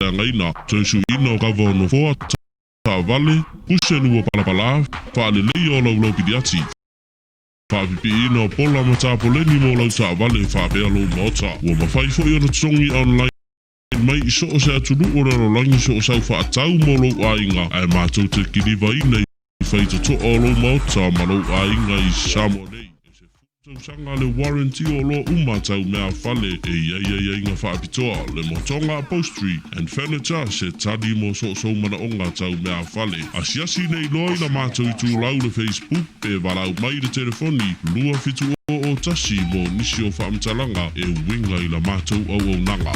Leagaina, toe suiina o kava o nofoa, taavale, kuseni ua palapala, faaleleia o laulau piliati, faapipiiina o pola ma tapoleni mo lau taavale faapea lou maota. Ua mafai foi ona totogi online mai i so o se atunuu o le lalolagi so o sau faatau mo lou aiga ae matou te kilivaina i faitotoa o lou maota ma lou aiga i Samoa nei. E 10 tausaga le warranty o oloa uma tau meafale e i ai aiaiga faapitoa, le Motoga Upholstery and Furniture se tali mo so o sou manaoga tau meafale. Asiasi nei loa i la matou itulau le Facebook pe valaau mai i le telefoni 2701 mo nisi o faamatalaga e uiga i la matou auaunaga.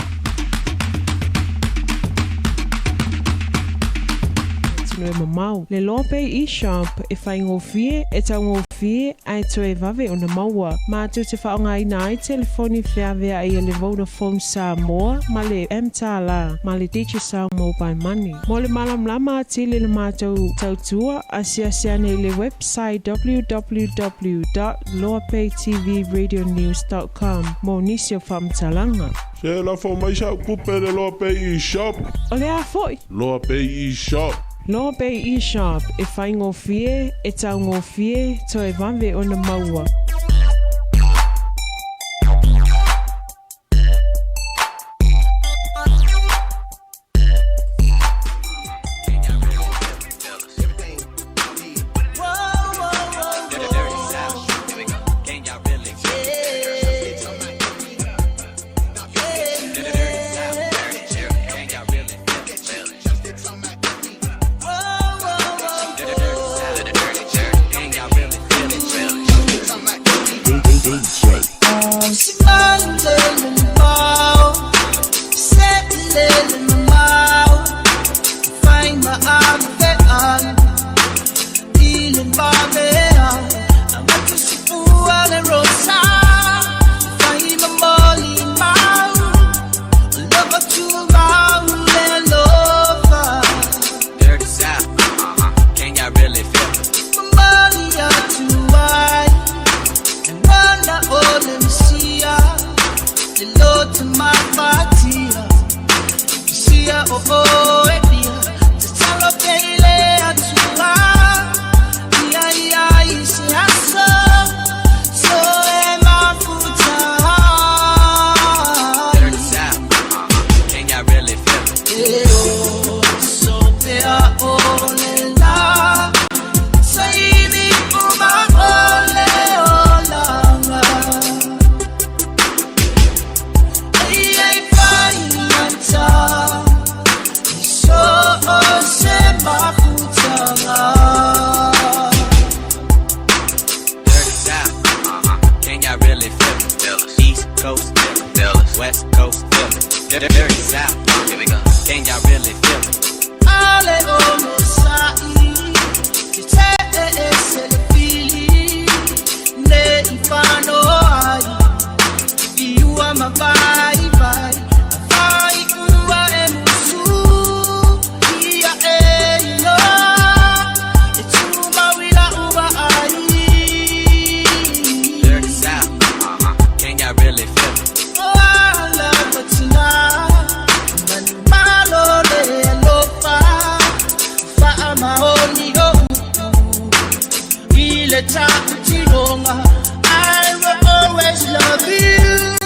Atunuu e mamao. Le Loa Bay eShop e faigofie, e taugofie ae toe vave ona maua. Matou te faaaogaina ai telefoni feaveai a le Vodafone Samoa ma le mTala ma le Digicel Mobile Money. Mo le malamalama atili i le matou tautua, asiasi ane i le website www.loapaytvradionews.com mo nisi o faamatalaga. Se lafo mai sau tupe i le Loa Bay eShop. O le a foi? Loa Bay eShop. Loa Bay eShop e faigofie, e taugofie, toe vave ona maua. Dirty South. Can y'all really feel it? Dirty South. Can y'all really feel it? Dirty South. Can y'all really feel it? East Coast, West Coast, Dirty South. Here we go. Can y'all really feel it? Dirty South. Can y'all really feel it? I will always love you.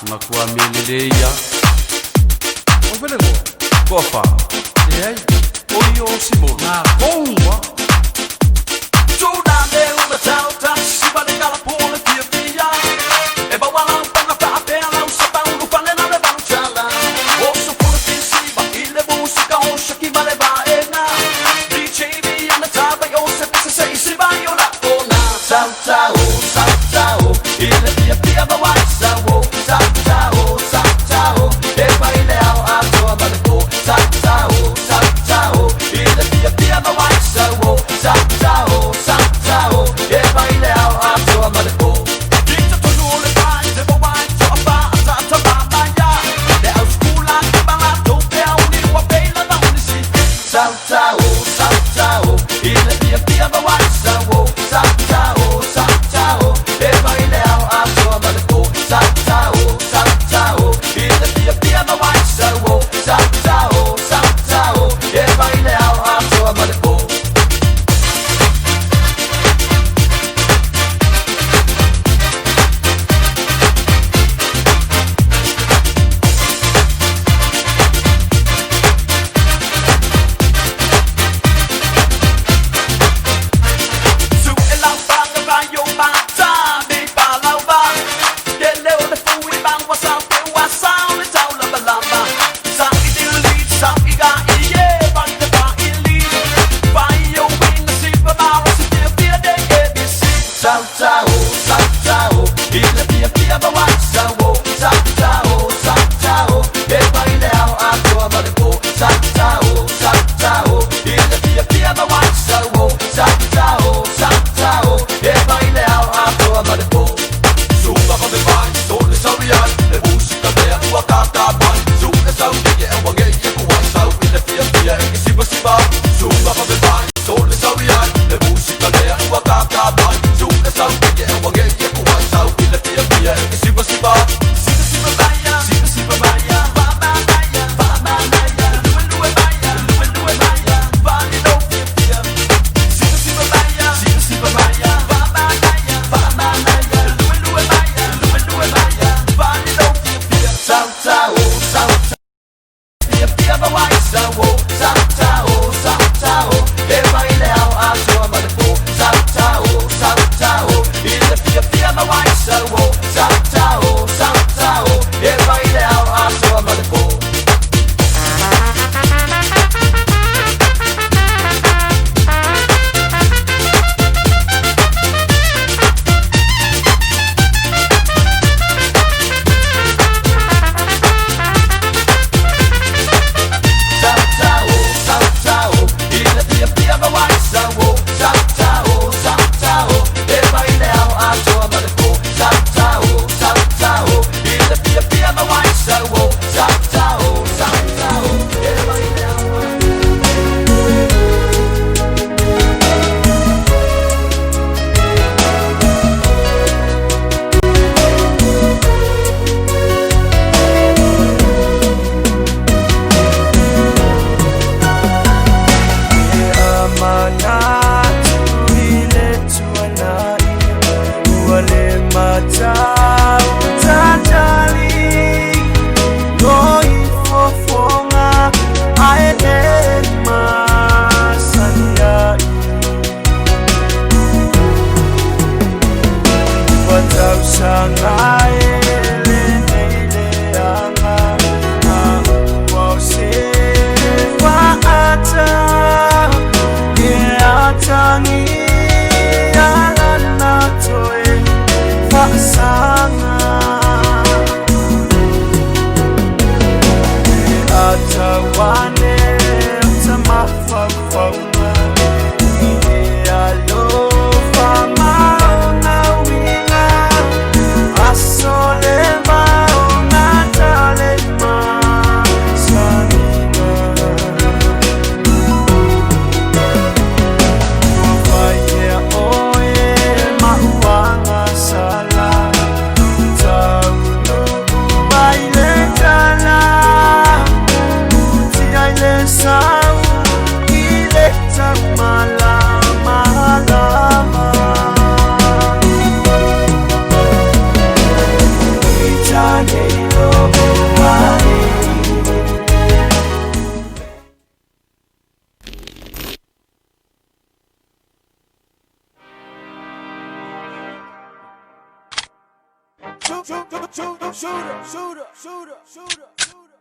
Matua mea lelei ia. O felegoa. Toafa. Leai. O ia o Simolo. Na koua.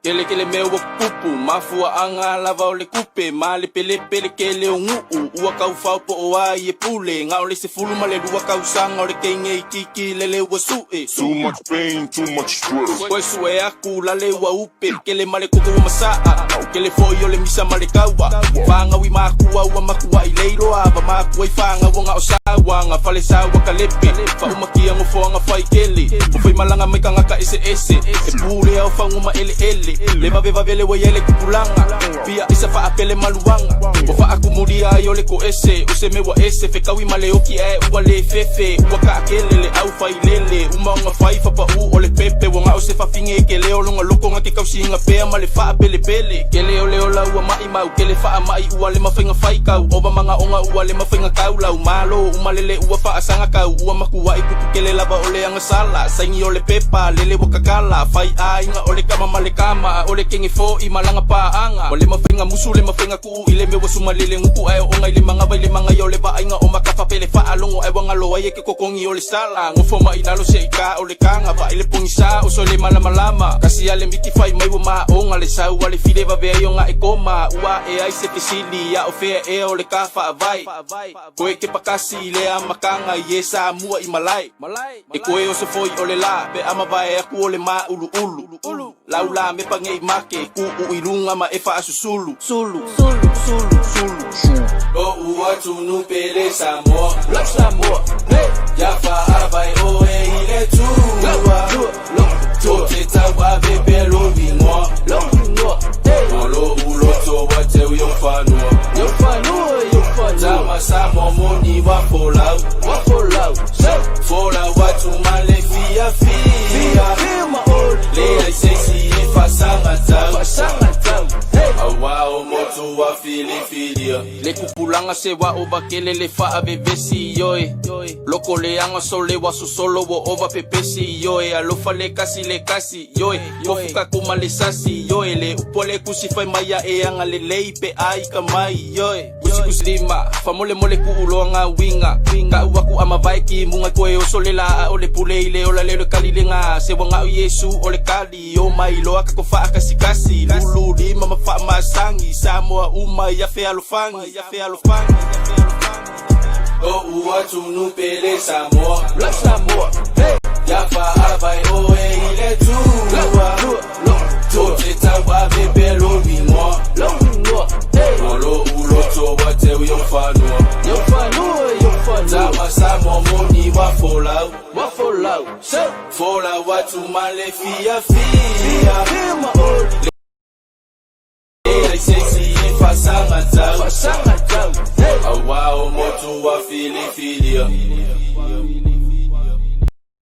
Kele kele mea ua kupu, mafuaaga lava o le kupe, malepelepe le kele o nuu, ua kaufao po o ai e pule, ga o le 12 tausaga o le keige itiiti lele ua su'e. Too much pain, too much stress. Koe su'e aku lale ua upe, kele ma le koko ua masa'a, kele fo'i o le misa ma le kaua, fagau i makua ua makua'i leiloa, va makua i fagau o ga o sauaga, falesaua kalepe, fa'aumakia gofoaga faikele, o faimalaga mai tagata eseese, e pulea o fauga ma eleele, le vavevave le ua iai le tupulaga, pia isa fa'apele maluaga, ua fa'akumulia ai o le ko'ese, o se mea ua ese fekaui ma le oki ae ua lē fefe, ua ka'akele le au failele, uma oga fai fapa'ū o le pepe, ua ga'o se fafine kele o loga loko ga ke kausiga pea ma le fa'apelepele, kele o le ola ua ma'imau, kele fa'ama'i ua le mafaiga faikau, ova magaoga ua le mafaiga kaulau, malo uma lele ua fa'asaga kau, ua makua'i kupu kele lava o le agasala, saini o le pepa lele ua kakala, fai aiga o le kama ma le kama, o le kege fo'i malaga pa'aga, ua le mafaiga musu le mafaiga ku'u i le mea ua suma lele guku ae o'oga i le magava i le magaia o le va'aiga o makafa pele fa'alogo ae ua galo ai e ke kokogi o le sala, gofo ma'i lalo se'i kā o le kaga, vaai le pogisa o so le malamalama, kasi a le miti fai mai ua maoga le sau a le file vave ai o gaʻe koma, ua a'e ai se fesili a o fea ea o le ka fa'avae, koe ke pakasi i le amakaga i e sa mua i malae, e koe oso foi o le lā pe a mavae aku o le māʻuluʻulu, laulā mepa nei make, kuʻu i luga ma e fa'asusulu, sulu sulu sulu sulu. Lo'u atunuu pele Samoa, Samoa, ia fa'avae oe i le Atua, tou te tauave pea lou igoa, ma lo'u loto ua teu i ou fanua, tama Samoa moni ua folau, folau atu ma le fiafia, leai se isi e faasagatau, auā o motu ua filifilia. Le kupulaga se ua ova kele le fa'avevesi ioe, loko leaga sole ua sosolo ua ova pepesi ioe, alofa le kasi le kasi ioe, kofu kako ma le sasi ioe, le upu a le kusi fai mai a'e aga lelei pe ai ka mai ioe, kusikusi lima famolemole ku'uloaga uiga, ka'u aku amavae kimuga koe oso le la'a o le pule i le ola le kali lega, se ua ga'o Iesu o le kali, o mai loa kako fa'akasikasi, lulu lima ma fa'amasagi, Samoa uma ia fealofagi, ia fealofagi. Lo'u atunuu pele Samoa, Samoa, ia fa'avae oe i le Atua, tou te tauave pea lou igoa, ma lo'u loto ua teu i ou fanua, tama Samoa moni ua folau, folau atu ma le fiafia, leai se isi e faasagatau, auā o motu ua filifilia.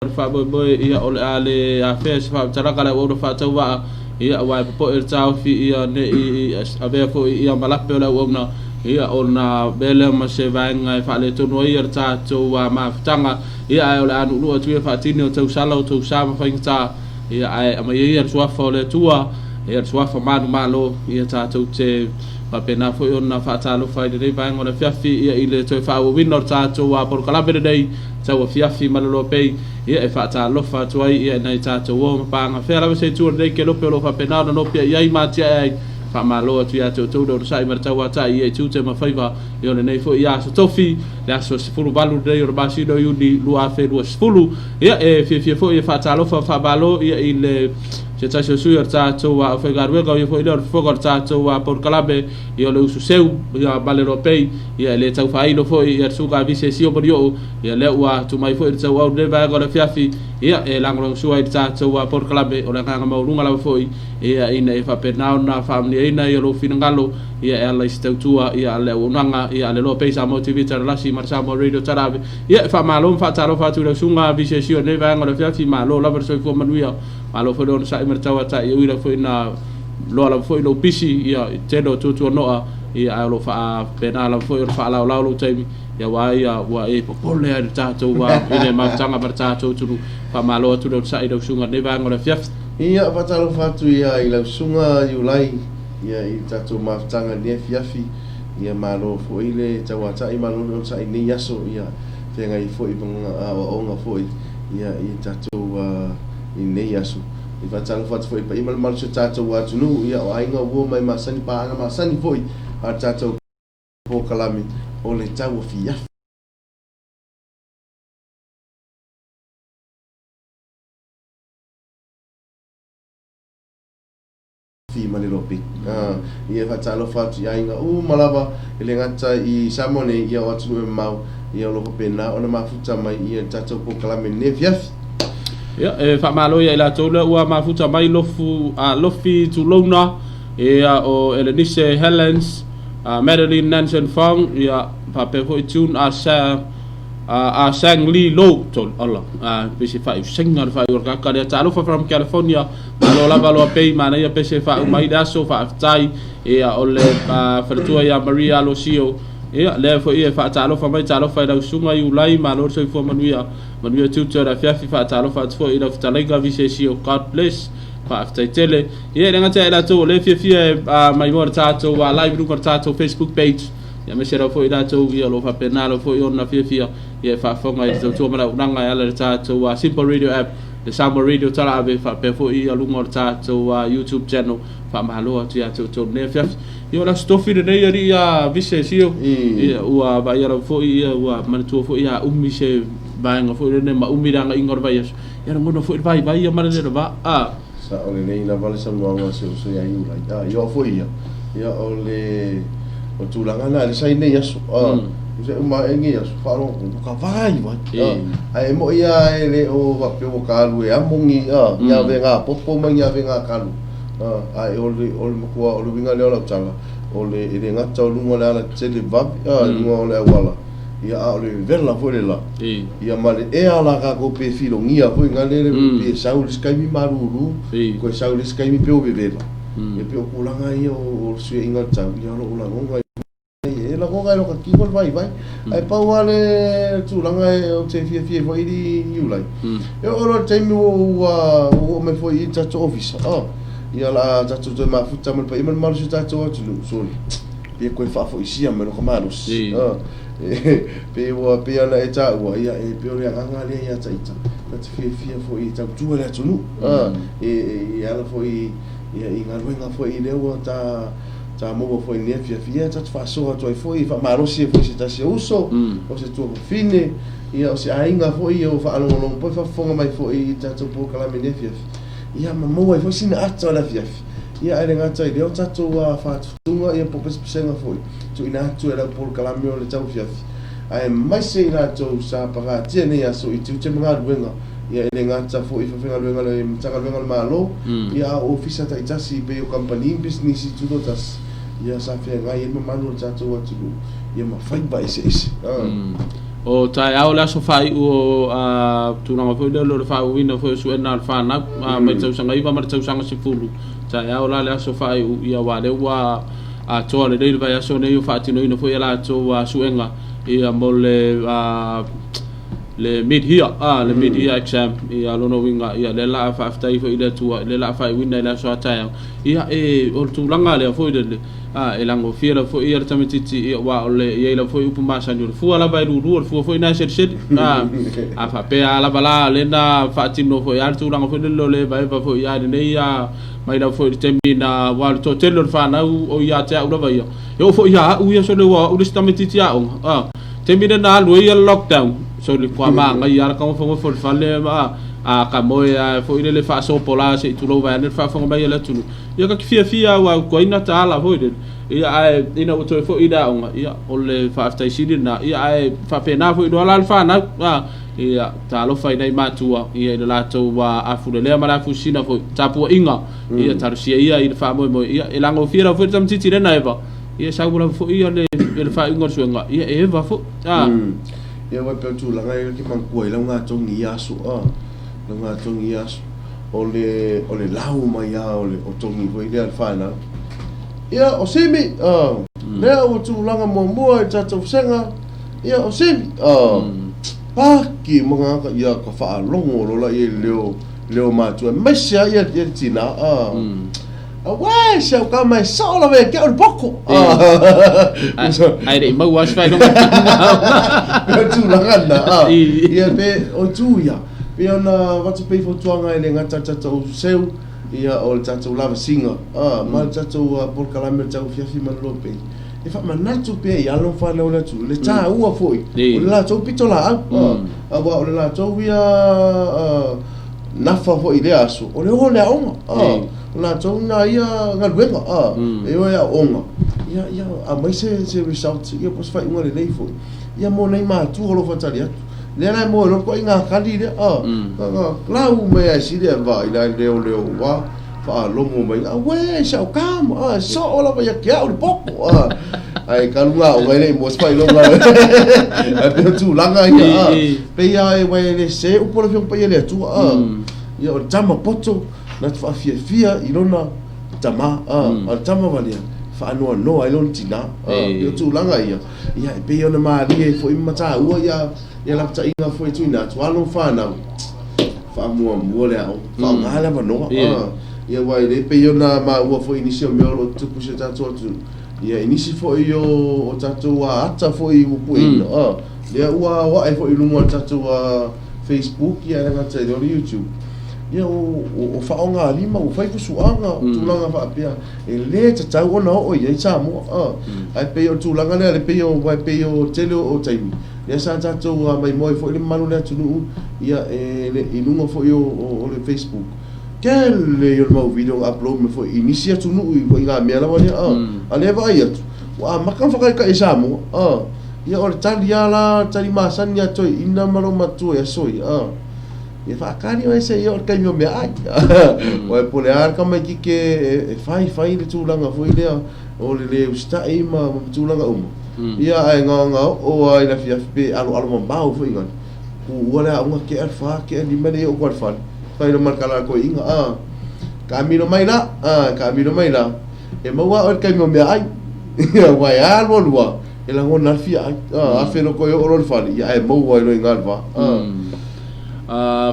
Le faamoemoe ia o le a le afea se faamatalaga le auauna faatauvaa ia aua e popo'e le taofi ia ne'i avea fo'i ia malape o le auauna ia ona mea lea ma se vaega e faaletonu ai ia le tatou mafutaga ia ae o le a nuunuu atu ia faatini o tausala o tausā ma faigatā ia ae aumai ai ia le suafa o le Atua ia le suafa manumalo ia tatou te faapena foi ona faatalofa i lenei vaega o le afiafi ia i le toe faaauauina o le tatou polokalame lenei tau afiafi ma le loa pei ia e faatalofa atu ai ia nai tatou o ma paga fea lava se itu o lenei kelope o lo o faapena ona nopia i ai ma atiae ai faamalo atu ia te outou le onosai ma le tauatai ia i tiute ma faiva ia o lenei foi aso tofi le aso 18 lenei o le masina o Iuni 2020 ia e fiafia foi e faatalofa faamalo ia i le se tasi o sui o le tatou aufaigaluega o ia foi lea o le fofoga o le tatou polokalame ia o le usu seu ia ma le loa pei ia e le taufaailo foi ia le suka avise sio malioo ia lea ua tumai foi le tauau lenei vaega o le afiafi ia e lagolagosua ai le tatou polokalame o le agaga maualuga lava foi ia ina ia faapena ona faamanuiaina ia lou finagalo ia e ala i se tautua ia a le auaunaga ia a le Loa Pei Samoa TV Talalasi ma le Samoa Radio Talave ia e faamalo ma faatalofa atu i lau susuga avise sio lenei vaega o le afiafi malo lava le soifua manuia malo foi le onosai ma le tauatai e ui lava foi na loa lava foi lou pisi ia tele o tuatuanoa ia ae o lo o faapena lava foi ona faalaolao lou taimi ia aua ia ua e popole ai le tatou i le mafutaga ma le tatou atunuu faamalo atu le onosai i lau susuga lenei vaega o le afiafi. Ia faatalofa atu ia i lau susuga Iulai ia i le tatou mafutaga i lenei afiafi ia malo foi le tauatai malo le onosai i lenei aso ia feagai foi ma aoaoga foi ia i tatou i lenei aso. E faatalofa atu foi i paia ma le mamalu o si o tatou atunuu, ia o aiga ua mai masani paaga masani foi a le tatou polokalame o le tauafiafi. Ma le lope. Ia e faatalofa atu i aiga uma lava e le gata i Samoa nei, ia o atunuu e mamao, ia o lo o faapena ona mafuta mai ia le tatou polokalame i lenei afiafi. Ia, e faamalo ia i latou lea ua mafuta mai lofu, a, Lofi Tulouna, ia o Elenice Helens, a, Madeline Nansen Fong, ia faapea foi June A Sa, a Sang Lee Lo, tol, ala, a, pei se faaiusenga le faaiu o le kaka lea. Talofa from California, malo lava loa pei, manaia pese faauma ai le aso, faafetai, ia, o le faletua ia Maria Alosio, ia, lea foi e faatalofa mai, talofa i lau susuga Iulai, malo le soifua manuia, manuia tiute o le afiafi, faatalofa atu foi i lau fetalaiga Visesio, God bless. Faafetai tele. Ia, e le gata ia i latou o lea e fiafia e maimoa i le tatou live i luga o le tatou Facebook page, Ia aemaise lava foi i latou ia o lo o faapena lava foi ona fiafia ia e faafofoga i le tautua ma le auaunaga e ala i le tatou Simple Radio App, le Samoa Radio Talaave, faapea foi ia luga o le tatou YouTube channel. Faamalo atu ia te outou i lenei afiafi. Ia o le Aso Tofi lenei alii a Vise Sio, ia ua vaaia lava foi ia ua manatua foi ia umi se vaega foi lenei ma umi le agaiga o le vaiaso. Ia lagona foi le vaivai ia ma le le va. A. Sao lelei lava le saunoaga a si ou uso ia Iulai. A, i oo foi ia, ia o le o tulaga na le sa i nei aso. A, mm. se uma e nei aso faalogo ua ka vai vai. A, ae mo ia e le o faapea ua ka alu e amogi a, mm. ia ve ngā popo ma ia ve ngā kalu. A, ae o le o le matua o le uiga lea o lau tala, o le e le gata o luga o le ala tele vave, a, mm. luga o le auala. Ia a o le vevela foi le la. Ia ma le ea la kakou pe filogia foi nga lele pe sau le isi taimi malulu koe sau le isi taimi pe o vevela. Ia pe o tulaga ia o le suiaiga o le tau ia o loo lagoga e lagoga e loka kino le vaivai. Ae pau a le tulaga ou te fiafia ai foi i Iulai. E oo loa i le taimi ua oo mai foi i le tatou ofisa ia la tatou toe mafuta ma le paia ma le mamalu o si o tatou atunuu sole. Pe koe faafoisia mai loka malosi. Pe ua pei ona e taua, ia e pei o le agaga lea ia Taita, ta te fiafia foi e tautua le atunuu, e ala foi i galuega foi lea ua ta ta maua foi i lenei afiafi, ia ta te faasoa atu ai foi, faamalosi ai foi se tasi o uso, o se tuafafine, ia o se aiga foi o faalogologo po o faafofoga mai foi i tatou polokalame i lenei afiafi, ia ma maua ai foi sina ata o le afiafi. Ia ae le gata i lea o tatou faatutuga ia po o pesepesega foi tuuina atu e lau polokalame o le tauafiafi, aemaise i latou sa pagatia nei aso i tiute ma galuega, ia e le gata foi i faafaigaluega le Matagaluega a le Malo, ia a o ofisa taitasi pei o kamupani ma pisinisi tutoatasi, ia sa feagai ai le mamalu o le tatou atunuu ia ma faiva eseese. O taeao le aso faaiu o tulaga foi lea o le faauuina foi o suena a le fanau mai le tausaga 9 ma le tausaga 10. Taeao la le aso faaiu ia aua lea ua atoa lelei le vaiaso nei o faatinoina foi a latou suega ia mo le le mid year le mid year exam ia lona uiga ia lea la faafetai foi i le Atua lea la faaiuina i le aso a taeao ia e o le tulaga lea foi lele e lagofie lava foi ia le tamaitiiti ia aua o le i ai lava foi upu masani o le fua lava e lulu o le fua foi na e seliseli a faapea lava la lea na faatino foi a le tulaga foi lele o le evaeva foi ia lenei ia mai lava foi i le taimi na aua o le toatele o le fanau o ia te au lava ia e oo foi ia au ia sole ua au le isi tamaitiiti aoga taimi lea na alu ai ia le lockdown sole kua magaia le taugofogofa o le fale a ka moe a foi lele faasopola se i tulou vaeane le faafofoga mai a le atunuu Ia ka te fiafia au au koina ta ala foi lele. Ia ae ina ua toe foi i le aoga, ia o le faafetai sili lena. Ia ae faapena foi loa la le fanau. A, ia talofa i nai matua ia i le latou afulelea ma le afusina foi tapuaiga. Ia talosia ia i le faamoemoe. Ia e lagofie lava foi le tamaitiiti lena eva. Ia sau lava foi ia le le faaiuga o le suega. Ia e eva foi. A. Ia wai pea o tulaga ia ke manatua i lau ngā ia aso, a, lau ngā ia aso. O le, o le lau mai lava o le, o togi foi lea a le whanau. Ia, o Simi, lea ua tulaga muamua i le tatou vasega, ia, o Simi, paki ma ngā, ia, ka faalogo loa la ia i le leo, leo matua, aemaise lava ia, ia le tina, Auē, si au tama e sao lava ia te au le poko. Ae le i maua se faailoga. Pea tulaga na, ia pe, o itu ia. Pei ona avatu pea i fautuaga e le gata i le tatou seu, ia o le tatou lavasiga, ma le tatou polokalame o le tauafiafi ma le lopei, e faamanatu pea i alo ma fanau o le atunuu le taua foi o le latou pitolaau, aua o le latou ia nafa foi i lea aso, o le o i le aoga, o latou na ia galuega, e o e aooga, ia ia aumai se se result, ia po o se faaiuga lelei foi, ia mo nai matua o lo o faatali atu. Lea la e moe loa le ituaiga kali lea, lau mai lava e sili ae vaai la i le leoleo ua faalogo mai, auē si au tama, e soo lava ia te au le poto, ae talu na aoga e le i maua se faailoga. Ae pei o tulaga ia, pei lava aua e le sese upu a le Afioga Paia i le Atua, ia o le tama poto na te faafiafia i lona tama, a o le tama valea e faanoanoa ai lona tina. Pei o tulaga ia. Ia, e pei ona malie foi ma taua ia ia lapataiga foi e tuuina atu, alo ma fanau, faamuamua le aoga, faaaoga le avanoa. Ia aua e le pei ona maua foi i nisi o mea o lo o tutupu i si o tatou atunuu, ia i nisi foi o tatou ata foi ua pueina, lea ua aoai foi i luga o le tatou Facebook ia e le gata i lea o le YouTube, ia ua faaaogalima, ua fai fusuaga, tulaga faapea. E le tatau ona oo i ai Samoa a. Ae pei o le tulaga lea, le pei o, aua e pei o le tele o taimi, lea sa tatou maimoa ai foi le mamalu o le atunuu, ia e, le, i luga foi o, o, o le Facebook. Tele ia o le mau video na upload mai foi i nisi atunuu i ituaiga mea lava lea a. A o lea e vaai atu, ua amata ona whakaikai e Samoa a. Ia o le tali lava la, le tali masani a toeaina ma loomatua i aso ia a. Ia faakali oe se i oo i le taimi o meaai. Aua po o le a le tamaitiiti e fai fai le tulaga foi lea o le le usitai ma tulaga uma, ia ae gaogaoo lava i le afiafi pe aloalo mamao foi gani, tuua le aoga tea le fa tea le lima le i oo atu i le fale, fai loa ma le tala a le toeaina, a, taamilo mai la, a, taamilo mai la, e maua lava oe i le taimi o meaai. Aua e alu alu lava, e lagona lava le fia ai. A fe loa toe oo loa i le fale, ia ae maua ai loa i ina le va.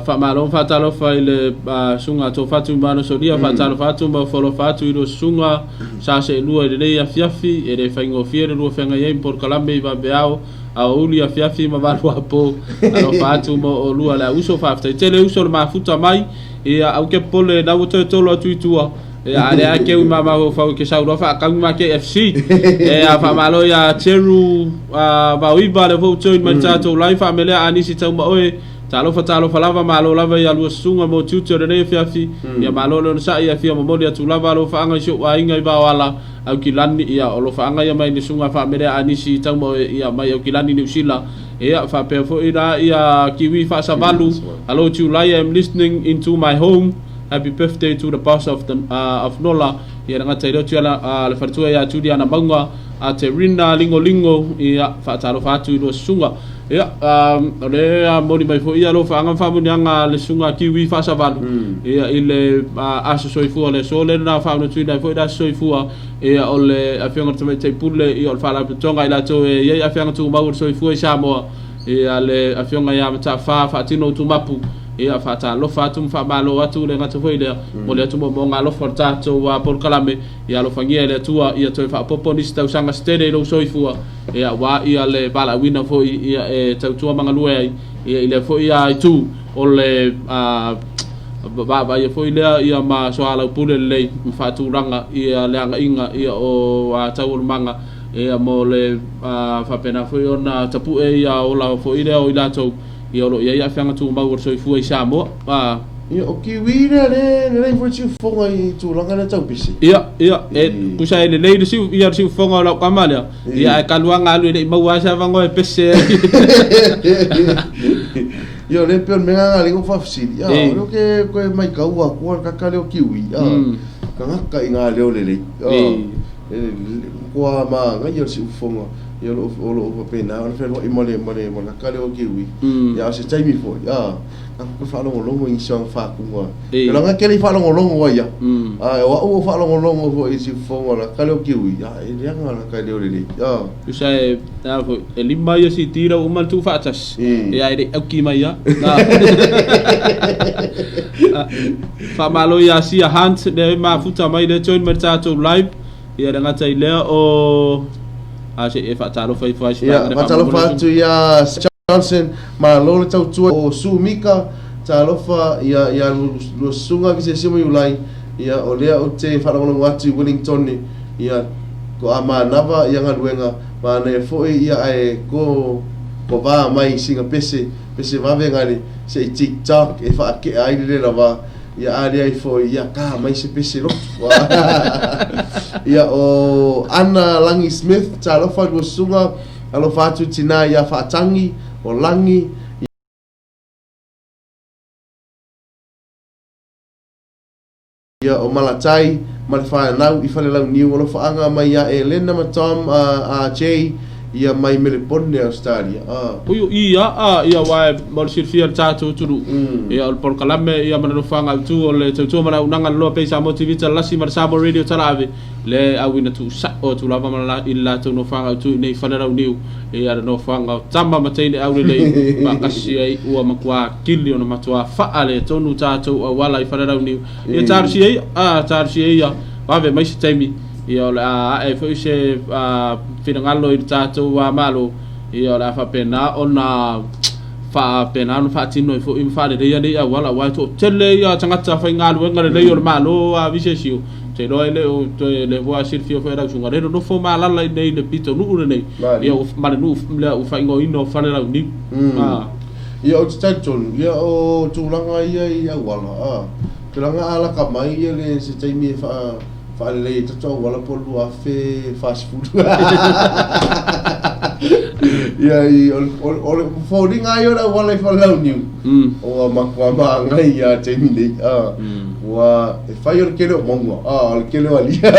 Faamalo ma faatalofa i le susuga a Tofatu ma Solia, faatalofa atu ma ofo alofa atu i lua susuga sa seelua i lenei afiafi, e le faigofie le lua feagai ai ma polokalame i vaveao, aoauli afiafi ma valuapo. Alofa atu mo oulua le au uso, faafetai tele uso le mafuta mai, ia au ke popole na ua toe tolo atu i tua. Ia a lea ke ui ma mafaufau ke sau loa faakaumi ma KFC. E a faamalo ia Cheru Vaoiva le fou join mai tatou live faamelea a nisi tau ma oe. Talofa talofa lava malo lava ia lua susuga mo tiute o lenei afiafi. Ia malo le onosai ia fia momoli atu lava alofaaga i si ou aiga i Vaoala Aukilani ia o alofaaga ia mai le susuga faamelea a nisi tau ma oe ia mai Aukilani Niu Sila. Ia faapea foi la ia Kiwi Faasavalu. Hello July I am listening into my home. Happy birthday to the boss of the of Nola ia le gata i lea atu ia le faletua ia Juliana Mauga a te Rina Lingolingo ia faatalofa atu i lua susuga ia o le moni mai foi ia alofaaga ma faamanuiaga a le susuga Kiwi Faasavalu ia i le aso soifua o le aso lea na faamanatuina ai foi le aso soifua ia o le afioga i le Tamaitai Pule ia o le Faalapotopotoga i latou e i ai aafiaga tumau o le soifua i Samoa ia le afioga ia Mataafa Faatino Utumapu Ia, faatalofa atu ma faamalo atu, le gata foi lea, momoli atu moomooga alofa o le tatou polokalame, ia alofagia e le Atua ia toe faaopoopo nisi tausaga se tele i lou soifua, ia, aua ia le valaauina foi ia e tautua ma galue ai, ia, i lea foi itu o le vaavaaia foi lea ia ma soalaupule lelei ma faatulaga ia le agaiga ia o taualumaga ia mo le faapena foi ona tapue ia ola foi lea o i latou Ia o lo o i ai aafiaga tumau o le soifua i Samoa. A. Ia, o Kiwi lea le lelei foi le siufofoga i tulaga lea tau pese. Ia, ia, e tusa e lelei le siu, ia le siufofoga o lau tama lea. Ia, ae talu lava ona alu e le i maua lava se avanoa e pese ai. Ia, o lea e pei o le mea lena lea na ou faafesili, a, o lea ou te toe matau atu le tagata lea o Kiwi, a, tagata i ngā leo lelei, a, e matua manaia le siufofoga. Ia o lo o faapena ona fealuai ma le ma le ma le kaka lea o Kiwi. Ia a o se taimi foi, a, tatou toe faalogologo i nisi o ana faatuga. E leaga e te le i faalogologo ai ia. A o au ua faalogologo foi i siufofoga o le kaka lea o Kiwi, a e leaga le kaka e leo lelei. A. Tusa e, a foi, e lima ia CD la ua uma ona tuufaatasi, ia e le i auki mai lava. Faamalo ia Sia Hunt lea e mafuta mai lea join mai le tatou live. Ia le gata i lea o a se e faatalofa ifo ai Ia, faatalofa atu ia Johnson, malo le tautua o Sue Mika, Talofa ia ia lua susuga Visesio ma Iulai, ia o lea ou te faalogologo atu i Wellingtone, ia ko a manava ia galuega, manaia foi ia ae ko ko va mai sina pese, pese vave gale se i tik tok e faakea ai le lela va, ia a leai foi ia ka mai se pese lotu. Ia o Ana Langi Smith, talofa lua susuga, alofa atu tina ia Faatangi, o Langi, Ia o Malatai ma le whanau i Falelauniu alofaaga mai ia Elena ma Tom a Jay ia mai Melepone Australia a. Ui o ia a ia aua e mo le silafia e le tatou atunuu ia o le polokalame ia ma le nofoaga autu o le tautua ma le auaunaga le loa pei Samoa TV Talalasi ma le Samoa Radio Talaave le auina tuusao atu lava ma la i le latou nofoaga autu i nei Falelauniu ia le nofoaga o tama ma teine aulelei faatasi ai ua matua kili ona matua faaletonu tatou auala i Falelauniu ia talosia ia a talosia ia vave mai se taimi ia o le a ae foi se finagalo i le tatou Malo ia o le a faapena ona faapena ona faatino ai foi ma faaleleia nei auala aua e toatele ia tagata faigaluega lelei o le Malo a visesio te iloa e le o toe le ua silafia foi e lau susuga le nonofo malala i nei le pitonuu lenei ia ma le nuu lea ua faaigoaina o Falelauniu. Ia ou te talitonu, ia o tulaga ia i auala, a, tulaga a laka mai ia le se taimi e faa faalelei ai tatou auala po o le 2040. Ia i o o le foliga lava ia o le auala i Falelauniu, ua matua maangai ia taimi nei, a, ua e fai o le kele o mauga, a, o le kele o alia,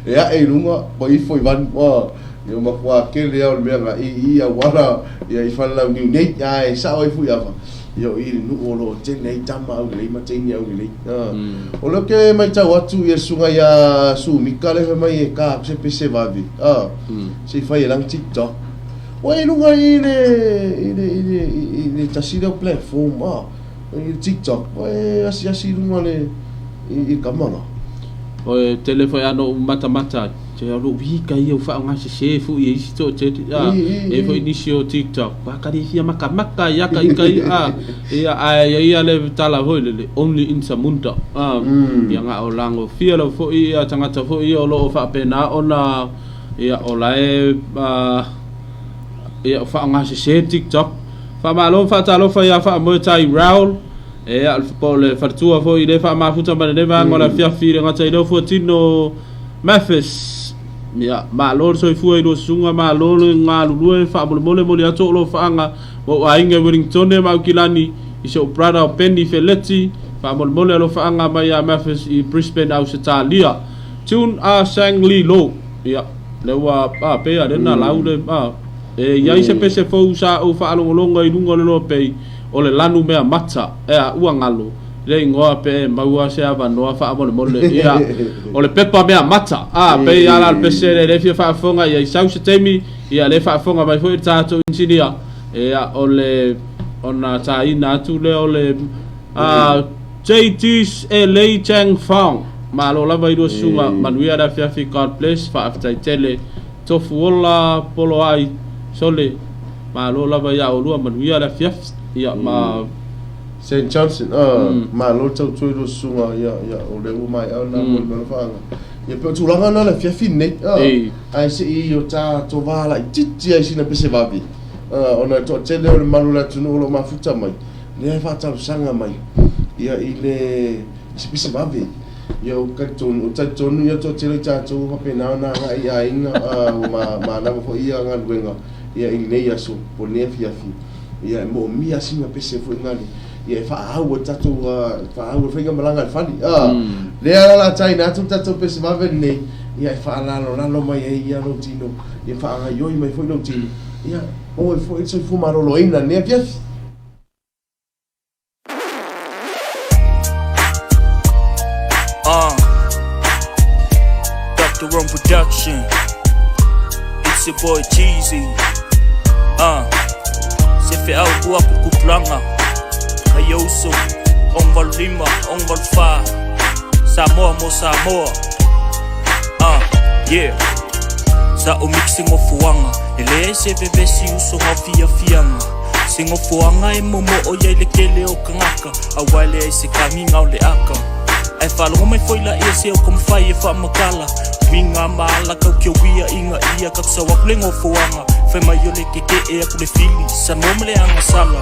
e ae i luga ma ifo i vanu, a. Ia ua matua tele lava o le mea na i i auala ia i Falelauniu nei, ae sao ai fui ava, ia o i le nuu o lo o tele ai tama aulelei ma teine aulelei. O lea ou te matau atu ia susuga ia Sumika lea fai mai e ka aku se pese vave, se i fai e lana TikTok. Ua i luga i le i le i le i le tasi lea o platform, i le TikTok, ua e asiasi i luga le i le kama la. O tele foi a no matamata ai. Te au lou ika ia u faaaogasese foi e isi toatele a e foi nisi o TikTok pa kali fia makamaka ia ka ika ia a ia ae ia ia le tala foi lele only in Samunda a ia nga o lango fia lau foi ia tagata foi ia o loo faapena ona ia o lae a ia o faaaogasese TikTok. Faamalo ma faatalofa ia Faamoe Tai Raul ia po o le faletua foi i le faamafuta mai lenei vaega o le afiafi i le gata i leo fuatino Memphis. Ia, malo le soifua i lua susuga, malo le galulue, faamolemole moli atu ou alofaaga ma ou aiga i Wellingtone ma Aukilani, i si ou brother o Penny Feleti, faamolemole alofaaga mai ia Memphis i Brisbane Ausetalia. Tune a Sang Lee Lo. Ia, lea ua, a, pei lava lea na lau le, a, e i ai se pese fou sa ou faalogologo i luga o le loa pei o le lanu mea mata, ea, ua galo. Le igoa pe e maua se avanoa faamolemole. Ia, o le pepa mea mata. A, pei a la le pese le le fia faafofoga ia i sau se taimi, ia le faafofoga mai foi le tatou inisinia. Ia, o le ona taina atu lea o le a JT's e Lei Chang Fong. Malo lava i lua susuga, manuia le afiafi, God bless, faafetai tele. Tofu ola polo ai, sole, malo lava ia olua, manuia le afiafi. Ia, ma Saint Johnson, ah, malo le tautua i lua susuga, ia, ia, o lea ua maea ona mo le mea faaga. Ia, pe o tulaga na le afiafi nei, ah, ae se i o ta tova laitiiti ai sina pese vave, ah, ona e toatele o le malu o le atunuu o lo o mafuta mai, lea e faatalosaga mai, ia, i le, i se pese vave. Ia, o talitonu, o talitonu ia toatele o i tatou ua faapena ona agai i aiga, ah, ua ma, manava foi ia galuega, ia, i lenei aso, po o lenei afiafi. Ia e moomia sina pese foi ngale ia e faaau ai tatou faaau ai faigamalaga a le fale a lea la la taina atu le tatou pese vave lenei ia e faalalolalo mai ai ia lou tino ia faagaioi mai foi lou tino ia maua ai foi le soifua maloloina i lenei afiafi. Dr. Rome Production. It's your boy Cheesy. Se feau ua pupulanga. Nai uso, 65, 64. Samoa mo Samoa. Yeah. Sa o mixing o fuanga. E leai se vevesi uso ngau fiafianga. Se gofoaga e momo'o iai le kele o kagaka auā e leai se kagiga o le aka. Ae faalogo mai foi laia se o kamafai e faamakala uiga ma ala kaukiauia iga ia kakusau aku le gofoaga fai mai o le keke'e aku le fili Samoa ma le agasala.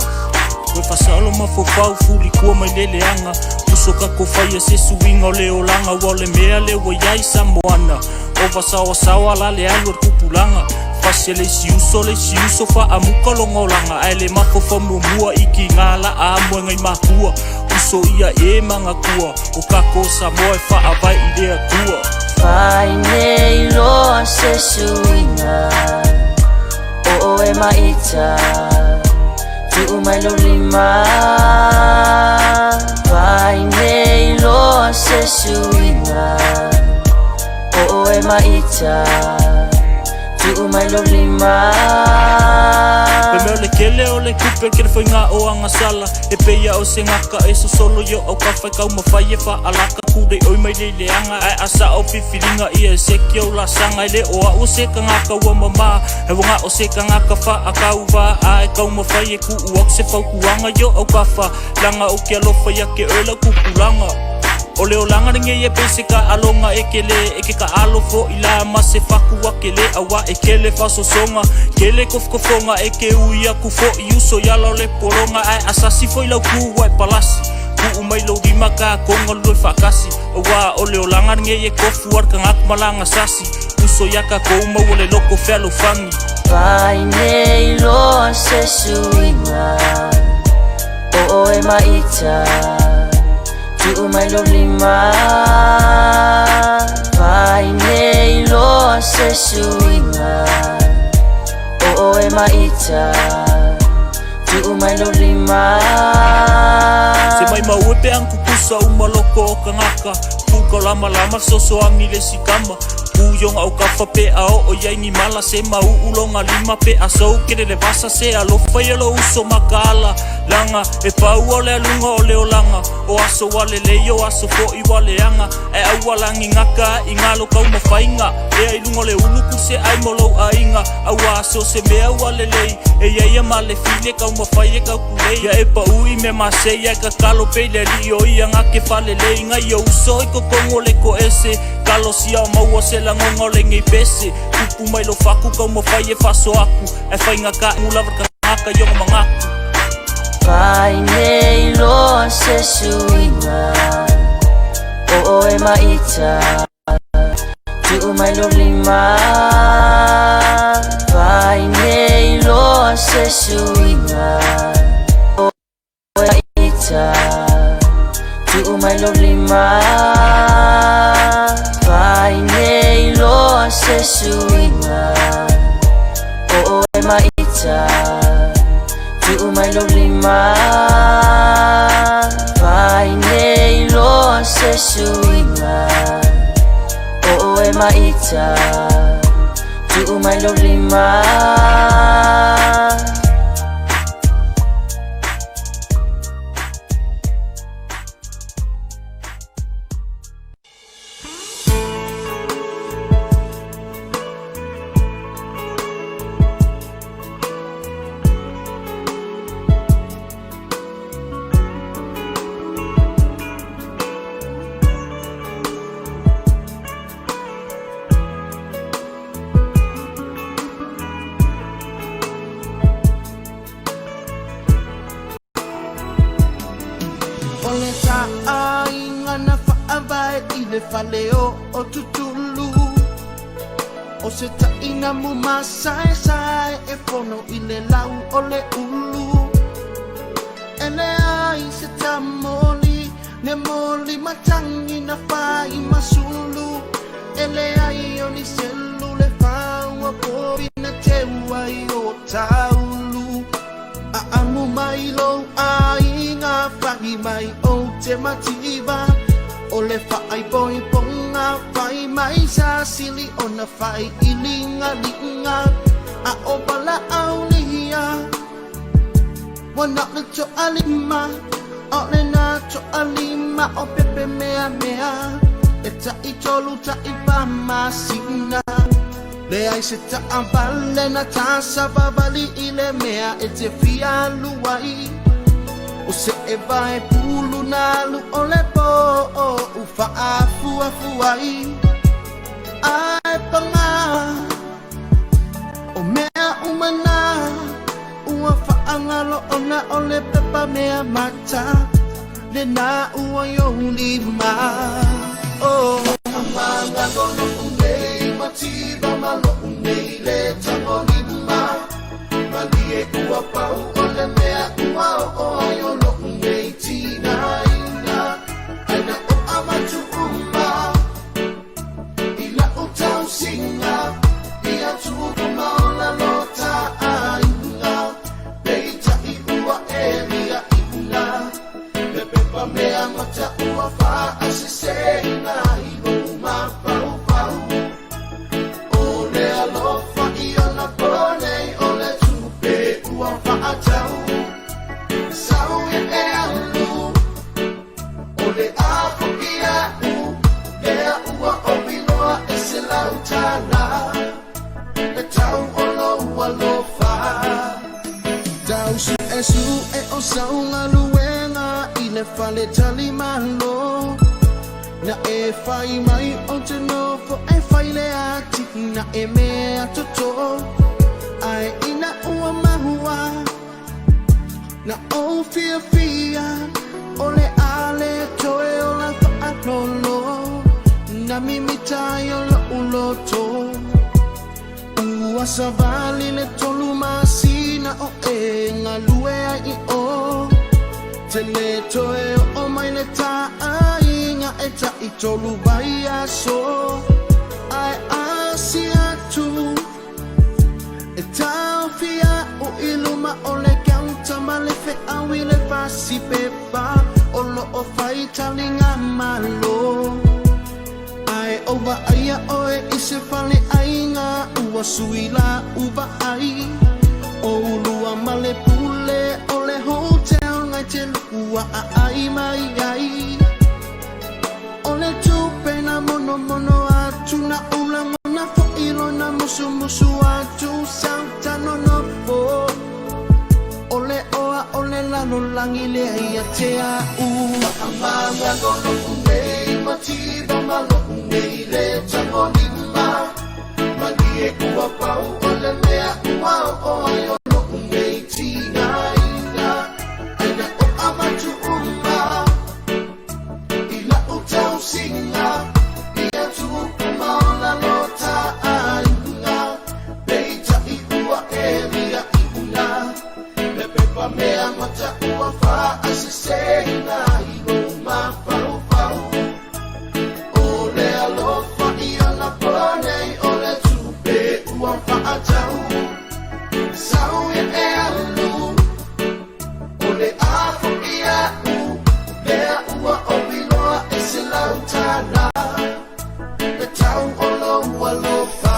Toe faasaolo mafaufau fulikua mai le leaga uso kako faia se suiga o le olaga ua o le mea le ua iai Samoana o vasaoasaoa la le alu o le tupulaga fasi e le isi uso le isi uso faamuka loga olaga ae le mafaufau muamua i kiga laa amoega i makua uso ia e magatua o kako Samoa e faavae i le Atua. Fai nei loa se suiga O oe ma ita Tuu mai lou lima. Fai nei loa se suiga O oe ma ita Tuu mai lou lima. Pe mea o le kele o le kupe ke le foiga o agasala e peia o se gaka e sosolo i o aukafa e kaumafai e faalaka kulei oi mai le leaga ae asao fifiliga ia e seki au lasaga e le o a'u o se kagaka ua mamā e uaga o se kagaka faakauvā ae kaumafai e ku'u aku se fautuaga i o aukafa laga ou ke alofa ia ke oe lau tupulaga. O le olaga lenei e pei se kaaloga e kele e ke kaalo fo'i la ma se faku a kele auā e kele faasosoga kele kofokofoga e ke ui aku fo'i uso i ala o le pologa ae asasi fo'i lau ku ua e palasi ku'u mai lou lima kakoga lue faakasi auā o le olaga lenei e kofu a le kagaku malaga sasi uso ia kakou maua le loko fealofani. Fai nei loa se suiga O oe ma ita Tuu mai lou lima. Fai nei loa se suiga O oe ma ita Tuu mai lou lima. Se mai mau e pe kukusa uma loko o kagaka puka o lamalama fesoasoagi le sikama ku ioga o kafa pe a oo iai ni mala se mau'u loga lima pe a sou kele le vasa se alofa ia lo uso makaala laga e pau o le aluga o le olaga o aso ua lelei o aso fo'i ua leaga ae aualagi gaka i galo kaumafaiga ea i luga o le ulu kuse ai mo lou aiga auā so se mea ua lelei e ia ia ma le fili e kaumafai e kaukulei ia e pa'u i mea masei ae kakalo pe i le ali'i o ia gake falelei gai o uso i kokogu o le koese kalosia o maua se lagoga o lenei pese tupu mai lo faku kaumafai e faasoaku ae faiga kaʻu lava le kagaka i ona magaku. Fai nei loa se suiga O oe ma ita Tuu mai lou lima. Fai nei loa se suiga O oe ma ita Tuu mai lou lima. Fai nei loa se suiga O oe ma ita Tuu mai lou lima. Fai nei loa se suiga O oe ma ita Tuu mai lou lima. O le taaiga na faavae i le fale o Tutulu O se taʻina mumasaesae e fono i le lau o le ulu E leai se tamoli ne moli matagi na fai masulu E leai o ni selu le faua povi na teu ai o taulu Aamu mai lou aiga fahi mai ou te mativa O le faaipoipoga fai mai sa sili ona fai iligaliga A o palaaulia Ua na o le toalima O le na toalima o pepe meamea E taʻitolu taʻifa masina. Le ai se taavale na tasavavali i le mea e te fia alu ai. O se e vae pulu na alu o le po o u faafuafu ai. Ae pagā o mea uma na ua faagalo ona o le pepa mea mata lena ua i ou lima. Oh. Faamagalo lo'u nei mativa ma lo'u nei le tagolima. Malie ua pau o le mea ua oo ai o lo'u nei tinaina. Ai na o avatu uma i la'u tausiga ia tupu ma ola lo ta'aiga. Peitai ua elia iuga le pepa mea mata ua fa'aseseina i lou mafaufau. O le alofa ia na ponei o le tupe ua fa'atau. Sau ia e alu o le afo'i a'u lea ua oviloa e se $100 le tau o lou alofa. Tau su'esu'e o sau galuega i le fale talimalo. Na e fai mai o te nofo e fai le ati na e mea toto. Ae ina ua mahua na ou fiafia o le a le toe o la fa'alolo. Na mimita ai o lo'u loto. Ua savali le 3 masina o e galue ai i o. Te le toe oo mai le ta'aiga e ta'i tolu vai aso. Ae asi atu e taofi a'u i luma o le kaunta ma le fe'au i le fasi pepa o lo'o fai taliga malo. Ae ou va'aia oe i se fale aiga ua sui la u va'ai. O ulua ma le pule o le hotel ngai te lu'u a'ai mai ai. O le tupe na monomono atu na ulagona fo'i lona musumusu atu sauta nonofo. O le oa o le lalolagi lea ia te a'u. Faamagalo lo'u nei mativa ma lo'u nei le tagolima. Malie ua pau o le mea ua oo ai o lo'u nei tinaina. Ai na o avatu uma i la'u tausiga ia tupu ma ola lo ta'aiga. Peitai ua elia iuga le pepa mea mata ua fa'aseseina i lou mafaufau. O le alofa ia na ponei o le tupe ua fa'atau. Sau ia e alu o le afo'i a'u lea ua oviloa e se $100 le tau o lou alofa.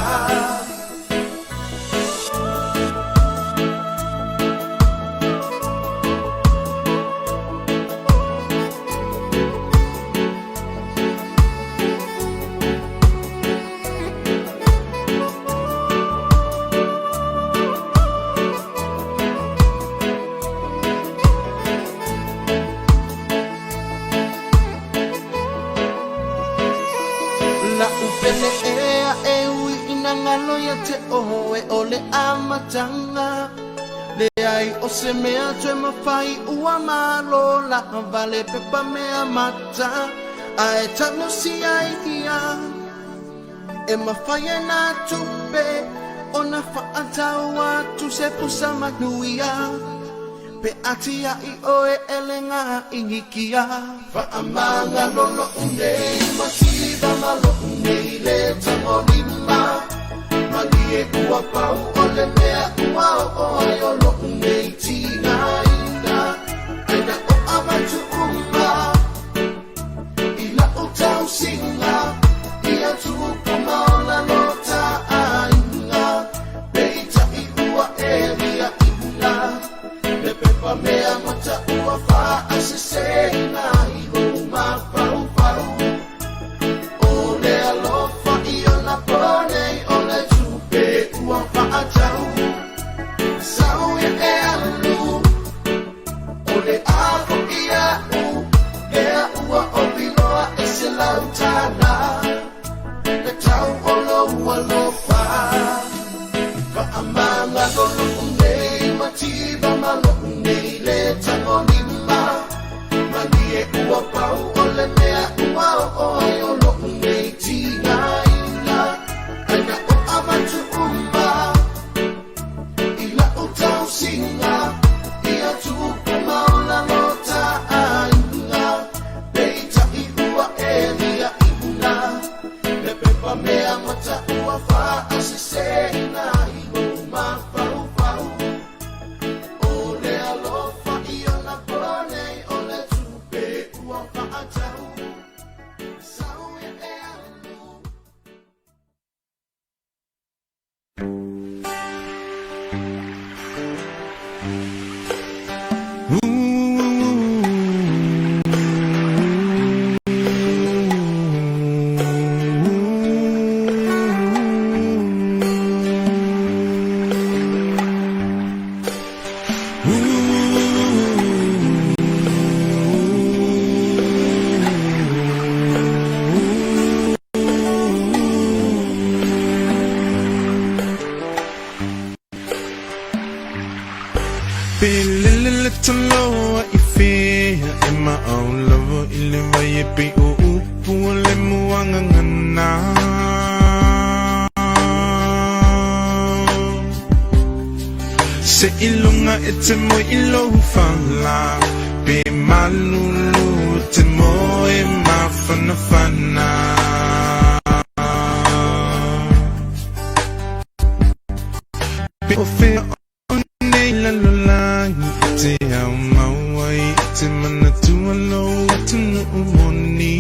La'u pele ea e ui ina galo ia te oe o le amataga. Leai o se mea toe mafai ua malo lava le pepa mea mata. Ae talosia ia e mafai e nā tupe ona fa'atau atu se pusa manuia. Pe atia'i oe e le ga'igikia. Faamagalo lo'u nei mativa ma lo'u nei le tagolima. Malie ua pau o le mea ua oo ai o lo'u nei tinaina. Ai na o avatu uma i la'u tausiga ia tupu ma ola lo ta'aiga. Peitai ua elia iuga le pepa mea mata ua fa'aseseina i lou mafaufau. O le alofa ia na ponei o le tupe mativa ma lo'u nei lē tagolima. Malie ua pau o le mea ua o'o ai o lo'u nei tigaina. Ai na o avatu uma i la'u tausiga ia tupu ma ola lo ta'aiga. Peita'i ua elia iuga le pepa mea mata ua fa'aseseina i lou mafaufau. O le alofa i ona ponei o le tupe ua fa'atau sau e e alu. Pelele taloa i fea e maau lava i le vai e pe o upu o le muagagana. Se iloga e te moe i lou fala, pe malulu te moe mafanafana. Pe o fea o nei lalolagi e te ao mau ai e te manatua lou atunuu moni.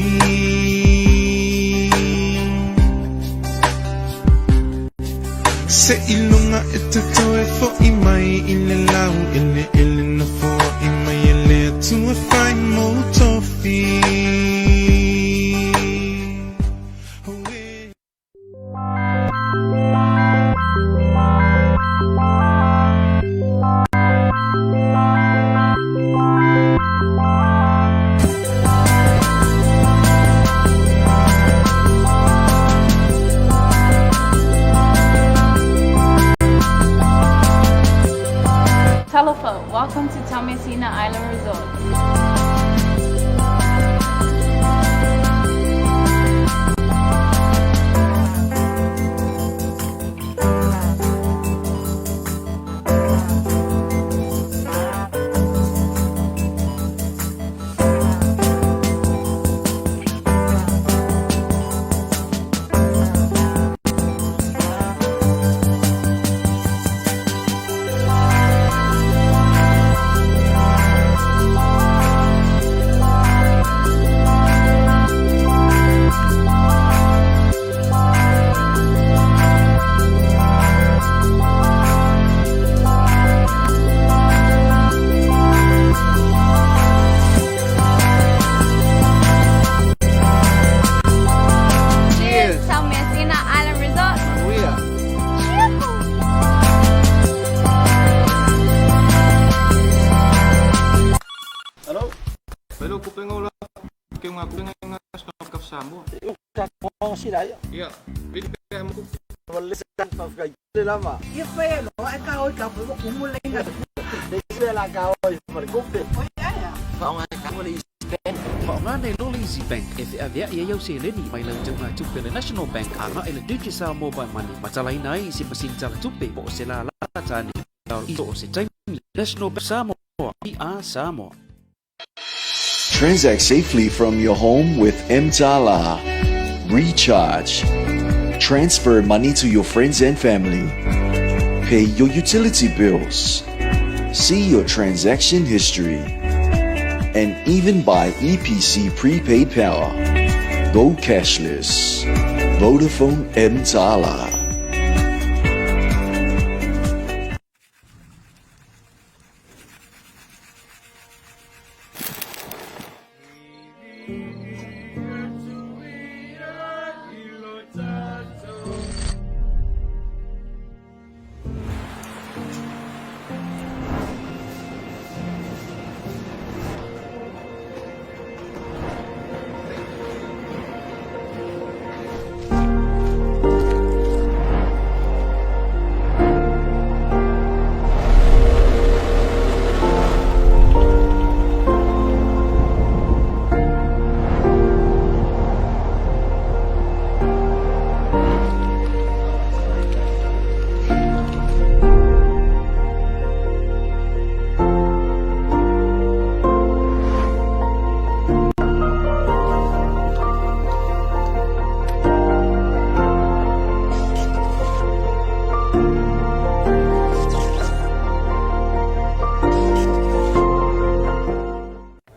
Se iloga e te toe fo'i mai i le lau eleele na foa'i mai e le Atua fai mou tofi. Talofa, welcome to Taumeasina Island Resort. Cheers, Taumeasina Island Resort. Cheerful. Hello. Hello, kupenga ula. Ke nga kupenga nga stock of Samoa. Ia, vili pe mo. Ia whea no, ai ka oi ka pui kumu lenga. Le la ka oi fare kupe. Oi ai. Faaaoga nei loa le Easy Bank e feavea'i ai au seleni mai lau teugatupe le National Bank aga'i le Digicel Mobile Money ma talaina ai i se masini talatupe po o se lālā tāne i so o se taimi. National Bank Samoa, we are Samoa. Transact safely from your home with Mtala. Recharge. Transfer money to your friends and family. Pay your utility bills. See your transaction history. And even buy EPC prepaid power. Go cashless. Vodafone Mtala.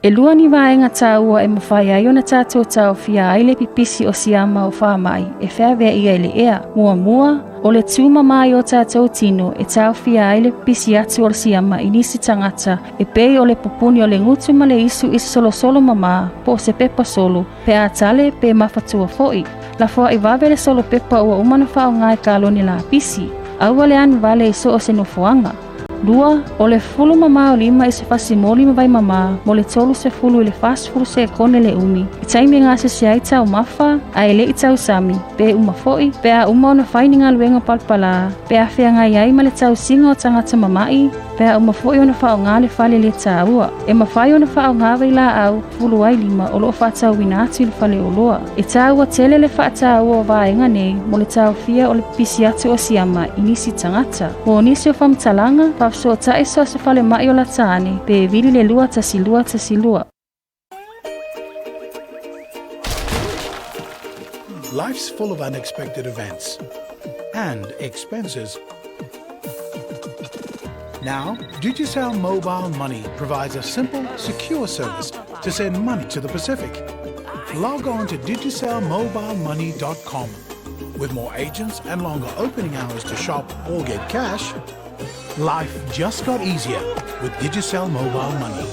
E lua ni vaega tāua e mafai ai ona tātou taofia ai le pipisi o siama o faamaʻi e feaveaʻia i le ea. Muamua, o le tūmamā i o tātou tino e taofia ai le pipisi atu o le siama i nisi tagata e pei o le pupuni o le gutu ma le isu i se solosolo mamā po o se pepa solo, pe a tale pe mafatua foʻi. Lafoaʻi vave le solo pepa ua uma ona faaaogā i kalone lapisi. Aua le anu vale i so o se nofoaga. Lua, o le fulu mamā o lima i se fasi moli ma vai mamā mo le 30 i le 40 sekone le umi i taimi e gasese ai taumafa ae le i tausami, pe uma foʻi, pe a uma ona fai ni galuega palapalā, pe a feagai ai ma le tausiga o tagata mamaʻi, pe a uma foʻi ona faaaogā le fale lē tāua. E mafai ona faaaogā vailaau fulu ai lima o loo faatauina atu i le faleoloa. E tāua tele le faataua o vaega nei mo le taofia o le pipisi atu o siama i nisi tagata. Mo nisi o faamatalaga, faafesootai so o se falemaʻi o lata ane pe vili le 2 1 2 12. Life's full of unexpected events and expenses. Now, Digicel Mobile Money provides a simple, secure service to send money to the Pacific. Log on to digicelmobilemoney.com. With more agents and longer opening hours to shop or get cash, life just got easier with Digicel Mobile Money.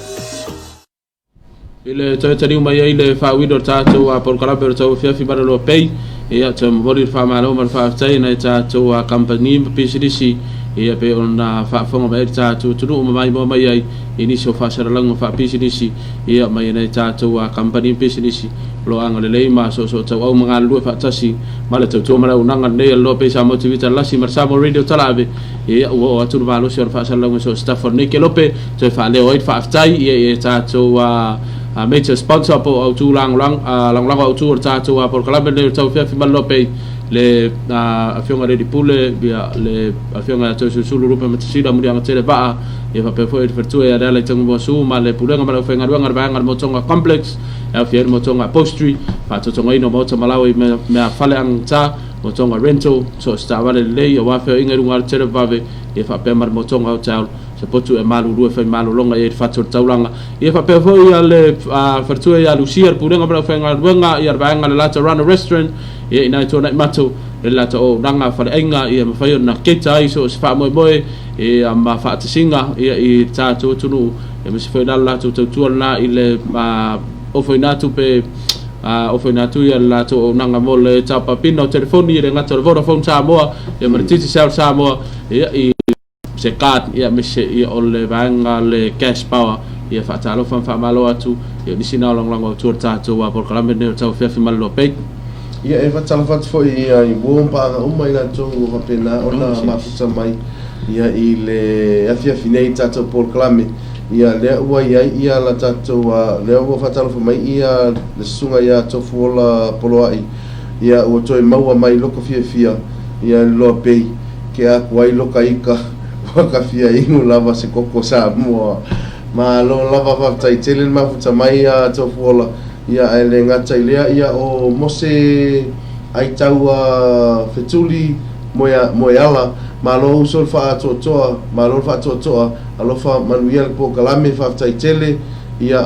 I le toe taliu mai ai le faauiina o le tatou polokalame o le Tauafiafi Maloloa Pei, ia toe momoli le faamalo ma le faafetai nai tatou kamupani ma pisinisi ia pei ona faafofoga mai ai le tatou atunuu ma maimoa mai ai i nisi o faasalalauga faapisinisi ia mai nai tatou kamupani ma pisinisi o lo o agalelei ma soosootauau ma galulue faatasi ma le tautua ma le auaunaga lenei a le Loa Pei Samoa TV Talalasi ma le Samoa Radio Talaave. Ia ua oo atu le malosi o le faasalalauga so o se tafa o lenei kelope toe faaleo ai le faafetai ia i tatou major sponsor po o autu lagolago lagolago autu o le tatou polokalame lenei o le Tauafiafi Maloloa Pei, le Afioga i le Pule, ia le Afioga ia Toesulusulu Lupe Matasila Muliaga Tele Vaa, ia faapea foi le faletua ia Leala i Tagumoasu ma le Pulega ma le aufaigaluega a le Vaega o le Motoga Complex e aofia ai le Motoga Upholstery, faatotogaina o maota ma laoa i mea fale agagata, Motoga Rental, so o se taavale lelei aua feoaiga i luga o le tele vave, ia faapea ma le Motoga Hotel, se potu e malulu e fai malologa i ai le fatu o le taulaga. Ia faapea foi ia le faletua ia Lucia, le Pulega ma le aufaigaluega ia le Vaega o le Lata Rana Restaurant, ia ina e tuanai matou le lata auaunaga faleaiga ia mafai ona keita ai so o se faamoemoe ia ma faatasiga ia i le tatou atunuu, aemaise foi la le latou tautua lena i le ofoina atu pe ofoina atu ia le latou auaunaga mo le taopapina o telefoni e le gata o le Vodafone Samoa ia ma le Digicel Samoa ia i se card ia aemaise ia o le vaega le cash power. Ia faatalofa ma faamalo atu ia nisi na o lagolago autu o le tatou polokalame lenei o le Tauafiafi Maloloa Pei. Ia e faatalofa atu foi ia i uo ma paaga uma i latou ua faapena ona mafuta mai ia i le afiafi nei i tatou polokalame. Ia lea ua i ai ia la tatou lea ua faatalofa mai ia le susuga ia Tofuola Poloai ia ua toe maua mai loko fiafia ia le loa pei ke aku ai loka ika ua ka fia inu lava se koko Samoa. Malo lava faafetai tele le mafuta mai ia Tofuola ia ae le gata i lea ia o Mose Aitau a Fetuli Moeala malo uso le faatoatoa malo le faatoatoa alofa manuia le polokalame faafetai tele ia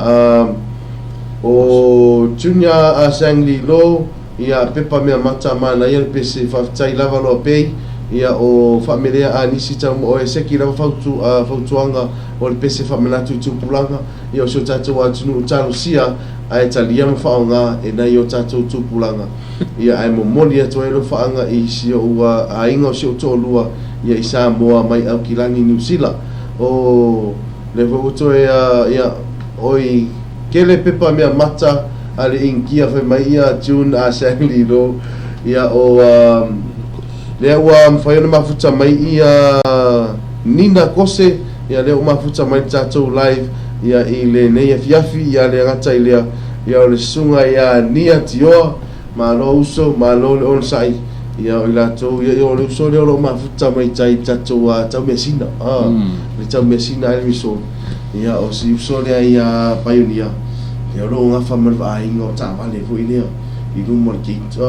o Junior a Sangli Lo ia pepa mea mata manaia le pese faafetai lava loa pei ia o faamelea a nisi tau mo oe seki lava fautu fautuaga o le pese faamanatu i tupulaga ia o si o tatou atunuu talosia ae talia ma faaaoga e nai o tatou tupulaga ia ae momoli atu ai alofaaga i si ou aiga o si ou toalua ia i Samoa mai Aukilani Niu Sila o lea foi ua toe ia oi kele pepa mea mata a le Inikia fai mai ia June a Sangli lo ia o lea ua mafai ona mafuta mai ia Nina Kose ia lea ua mafuta mai le tatou live ia i lenei afiafi ia le gata i lea ia o le susuga ia Nia Tioa malo uso malo le onosai ia o i latou ia o le uso lea o lo o mafuta mai tai tatou Taumeasina le Taumeasina ai le miso ia o si uso lea ia Pioneer ia o lo o gafa ma le vaaiga o taavale foi lea i luma o le gate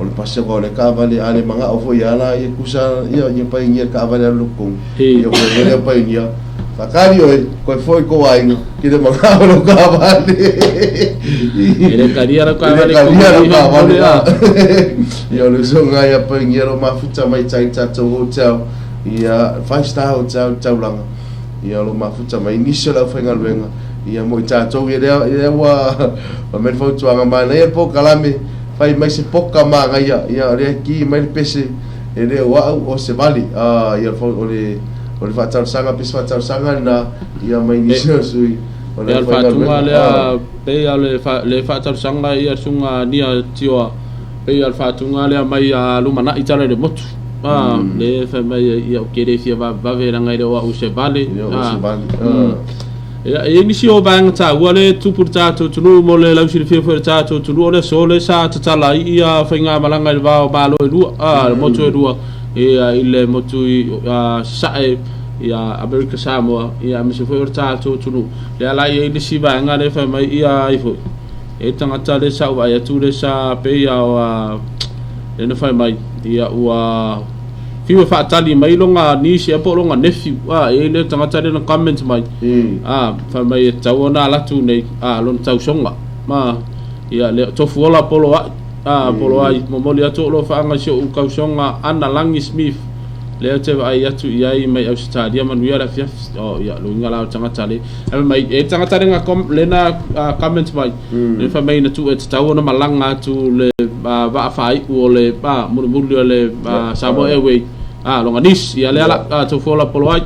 o le pasi o le taavale a le magao foi ia la ia kusa ia ia Pioneer taavale alu totonu ia foi lea Pioneer. Fakali oe, koe foi ko aiga, ki le mangao lau kaavale. E le kalia lau kaavale E le kalia lau i kaavale. a. Ia o le usoga ia paingia lo mafuta mai tai tatou hotel, ia five star hotel i taulaga. Ia o lo mafuta mai nisi o le aufaigaluega, ia mo i tatou ia lea lea ua fai mai le fautuaga manaia le polokalame, fai mai se poka magaia, ia o lea e ki mai le pese, e le o au o se vale. Ia o le o le faatalosaga pe se faatalosaga lena ia mai nisi o sui o le Ia le faatuga aufaigaluega. lea pei a le le faatalosaga ia suga nia tioa pei a le faatuga lea mai a lumanai tala i le motu. Le fai mai ia o ke le fia vave langa i le o au se vale. Le o se vale. Ia e nisi o vaega taua le tupu le tatou atunuu mo le lausilafia foi o le tatou atunuu o le aso le sa tatala ai ia faigamalaga i le va o Malo e lua, le motu e lua ia i le motu i Sasae ia Amerika Samoa ia aemaise foi o le tatou atunuu. Lea la e i ai le isi vaega lea e fai mai ia ai foi e tagata le sa ou vaai atu le sa pei a o lea na fai mai ia ua fiu e faatali mai longa niece ea po o longa nephew e i ai le tagata lea na comment mai fai mai e tatau ona alu atu nei lona tausoga ma ia le tofu ola polo ai polo ai momoli atu o alofaaga i si ou tausoga Ana Lagi Smith lea ou te vaai atu i ai mai Ausetalia manuia le afiafi. Oh ia le uiga la o le tagata le fai mai e tagata le na le na comment mai le fai mai na tuu e tatau ona malaga atu le vaa faaiu o le mulimuli o le Samoa Airways longa niece ia lea la tofu ola polo ai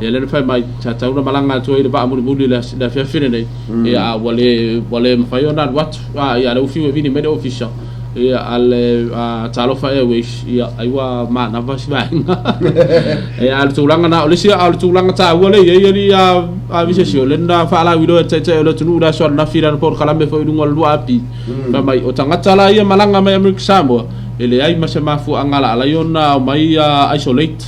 ia lea na fai mai sa tatau ona malaga atu ai le vaa mulimuli le afiafi lenei ia a ua le mafai ona alu atu ia lea ua fiu e vili mai le ofisa ia a le Talofa Airways ia ai ua manava si vaega ia a le tulaga na o le isi a o le tulaga taua lea e i ai alii a visesi o le na faalauiloa e taitai o le atunuu i le aso ananafi lana polokalame foi i luga o le 2AP fai mai o tagata la ia malaga mai Amerika Samoa e leai ma se mafuaaga la alai ona omai isolate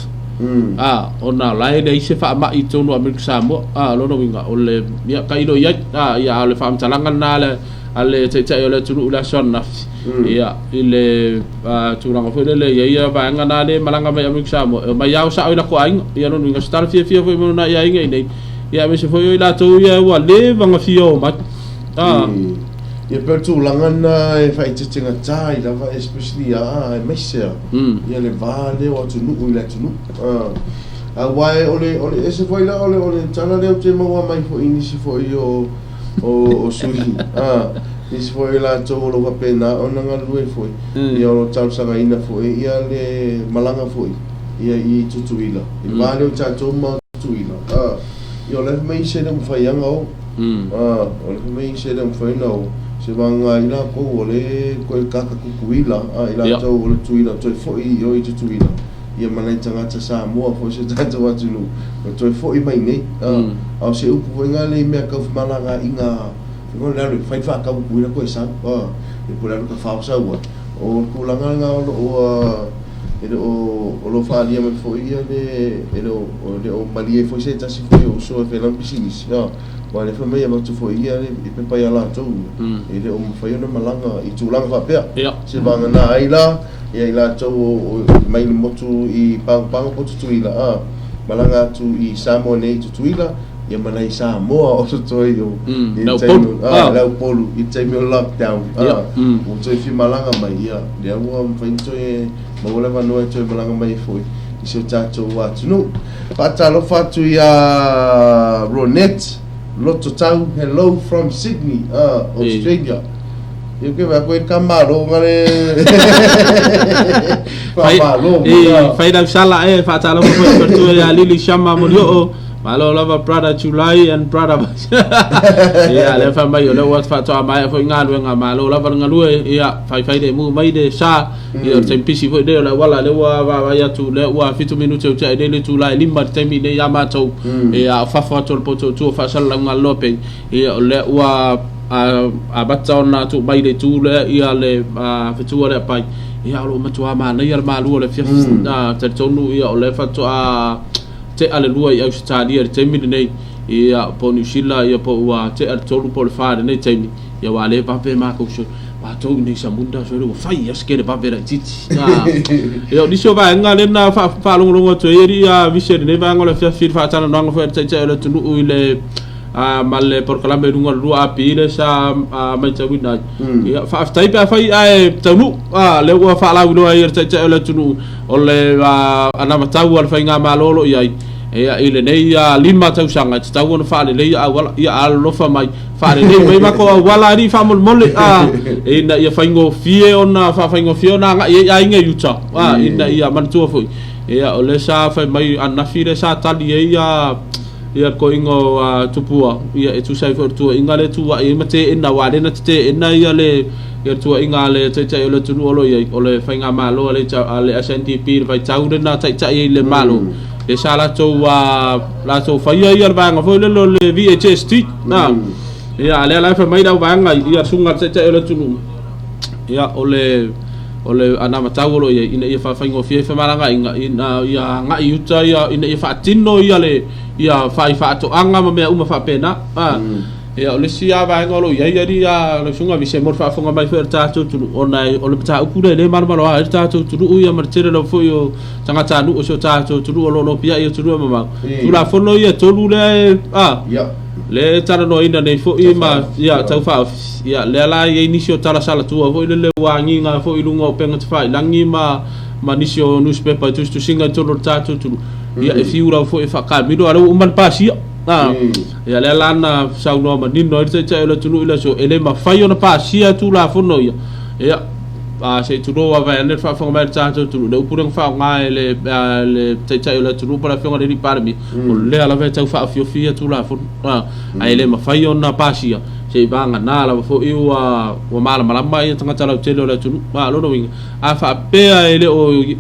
ona o la e leai se faamai i totonu o Amerika Samoa lona uiga o le ia tailo i ai ia a o le faamatalaga lena a le a le Taitai o le atunuu i le aso ananafi, ia, i le tulaga foi lele e i ai ia vaega na le malaga mai Amerika Samoa, e omai ao sao i latou aiga. Ia lona uiga, o se tala fiafia foi mo nai aiga i inei, ia aemaise foi o i latou ia ua leva ona fia omai. Ia pei o le tulaga lena e faaetetegata ai lava especially a aemaise a ia le va lea o atunuu i le atunuu. Aua o le ese foi la o le tala lea ou te maua mai foi i nisi foi o o sui, a, nisi foi o latou o lo o faapena ona galulue foi, ia o lo o talosagaina foi ia le malaga foi ia i Tutuila, i le va lea o tatou ma Tutuila, a, ia o la e fai mai isi e le o mafai lava ona o, a, o la e fai mai isi e le o mafai ona o, se vagana ai latou o le toe kaka Tutuila, a, i latou o le Tutuila toe foi i o i Tutuila. Ia ma nai tagata Samoa foi o si o tatou atunuu ua toe foi mai nei. A o se upu foi lena i mea tau femalagaaiga, fai mai o le alu e fai le faatau upu ina toe sau, e po o le alu tafao sau ai. O le tulaga lena o lo o e le o o lo o faaalia mai foi ia le e le o e le o malie foi se tasi foi o uso e fai lana pisinisi, aua o lea fai mai e avatu foi ia le pepa ia latou ia, e le o mafai ona malaga i tulaga faapea. Se vagana ai la Ia i latou o mai le motu i Pagopago po o Tutuila, a, malaga atu i Samoa nei i Tutuila, ia ma nai Samoa o totoe i o, i le taimi, a, le Upolu, i le taimi o le lockdown, a, ua toe fia malaga mai, ia, lea ua mafai ona toe maua le avanoa e toe malaga mai ai foi i si o tatou atunuu. Faatalofa atu ia Ronette Lototau, hello from Sydney, a, Australia. Ia ke vai koe ka malo nga le faamalo. E fai lau sala e faatalofa foi faletua ia Lili Shama Molioo. Malo lava brother July and brother Ia lea fai mai o lea ua faatoa maea foi galuega malo lava le galue ia faifai le mu mai le sa ia o le taimi pisi foi lea o le auala lea ua vaavaai atu lea ua 7 minute ua tea i le itula e 5 le taimi nei ia matou ia a o fafo atu o le poto tua faasalalauga a le Loa Pei ia o lea ua amata ona tuu mai le itu lea ia le fetua lea pai ia o lo o matua manaia le malu o le afiafi talitonu ia o lea faatoa tea le 2 i Ausetalia i le taimi lenei ia po o Niu Sila ia po ua tea le 3 po o le 4 i lenei taimi ia ua le vave matou Matou i nei samunda aso ua fai lava se kelevave laitiiti. Ia, o nisi o vaega lea na faalogologo atu ai alii a Vise i lenei vaega o le afiafi i le faatalanoaga foi a le Taitai o le atunuu i le ma le polokalame i luga o le 2AP lea sa matauina ai. Ia, faafetai pe afai ae taunuu, lea ua faalauiloa ai e le Taitai o le atunuu o le anavatau a le faigamalo o lo o i ai i lenei 5 tausaga e tatau ona faaleleia auala. Ia alolofa mai, faalelei mai matou auala alii faamolemole, ina ia faigofie ona faafaigofie ona agai ai aiga i uta, ina ia manatua foi, ia o lea sa fai mai ananafi lea sa tali ai ia le toeaina o Tupua, ia e tusa ai foi o le tuuaiga lea e tuuai ai ma teena, aua o lea na te teena ia le tuuaiga a le Taitai o le atunuu o lo o i ai, o le faigamalo a le SNDP i le vaitau lea na taitai ai i le Malo, lea sa latou faia ia le vaega foi lele o le VHST. Ia, a o lea la e fai mai le auvaega ia le susuga i le Taitai o le atunuu, ia o le o le anavatau o lo o i ai ina ia faafaigofie ai femalagaaiga ina ia agai i uta ia ina ia faatino ia le ia fai faatoaga ma mea uma faapena. Ia o le isi lava vaega o lo o i ai alii a lau susuga Vise mo le faafofoga mai foi a le tatou atunuu ona o le mataupu lea e le malomaloa ai le tatou atunuu ia ma le tele lava foi o tagatanuu o si o tatou atunuu o lo o nopiai i atunuu e mamao. Tulafono ia e tolu lea e a lea e talanoaina nei foi ma ia tau faaofi ia lea la e i ai nisi o tala salatua foi lele ua agiga foi i luga o upega tafailagi ma nisi o newspaper i tusitusiga i totonu o le tatou atunuu ia e fiu lava foi e faakamilo a o lea ua uma ona pasia. Ia lea la na saunoa manino ai le Taitai o le atunuu i le aso e le mafai ona pasia Tulafono ia ia se i tulou lava vaeane le faafofoga mai a le tatou atunuu, le upu lea na faaaoga e le Taitai o le atunuu po o le Afioga i le Palemia, o lea lava e tau faaofiofi ia Tulafono, ae le mafai ona pasia se i vagana lava foi ua malamalama ia tagata lautele o le atunuu. O lona uiga, a faapea e le o i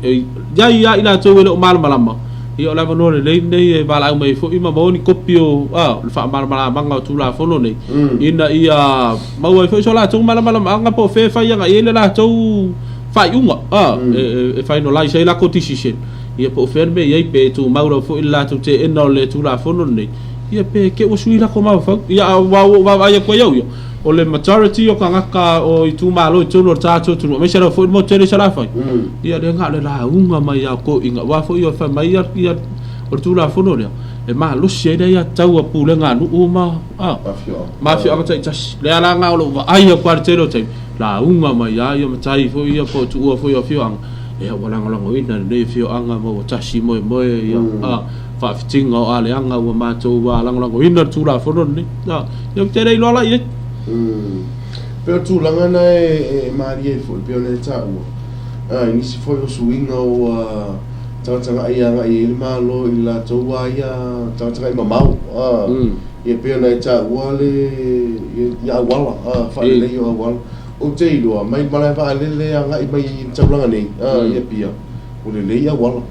ai lava i latou e le o malamalama, ia o le avanoa lelei lenei e valaau mai ai foi ma maua ni kopi o le faamalamalamaga o Tulafono nei, ina ia maua ai foi so latou malamalamaaga po o fea e fai agai ai le latou faaiuga, e finalize ai latou decision, ia po o fea le mea e i ai, pe tumau lava foi le latou teena o le Tulafono lenei, ia pe te i ua sui latou mafaufau. Ia aua ua ou vaavaai atu ai au ia, o le majority o tagata o itumalo i totonu o le tatou atunuu, aemaise lava foi le motu tele i Salafai, ia lea na o le lauga mai lava o toeaiina, aua foi e fai mai ia o le Tulafono lea, e malosi ai le aiatatau a pulega a nuu ma ma afioaga taitasi. O lea la na o lou vaai atu lava i le tele o taimi, lauga mai lava ia matai foi ia po o tuua foi o afioaga, ia ua lagolagoina lenei afioaga ma ua tasi moemoe ia faafitiga o aleaga ua matou lagolagoina le Tulafono lenei. Ia ou te le iloa la i ai. Pei o le tulaga lena e malie ai foi pei ona e taua, i nisi foi o suiga ua tagatagai agai i ai le Malo i le latou lava ia tagatagai mamao. Ia pei ona e taua le ia auala, faaleleia o auala. Ou te iloa mai le malae vaalele agai mai i le taulaga nei i Apia, ua lelei auala.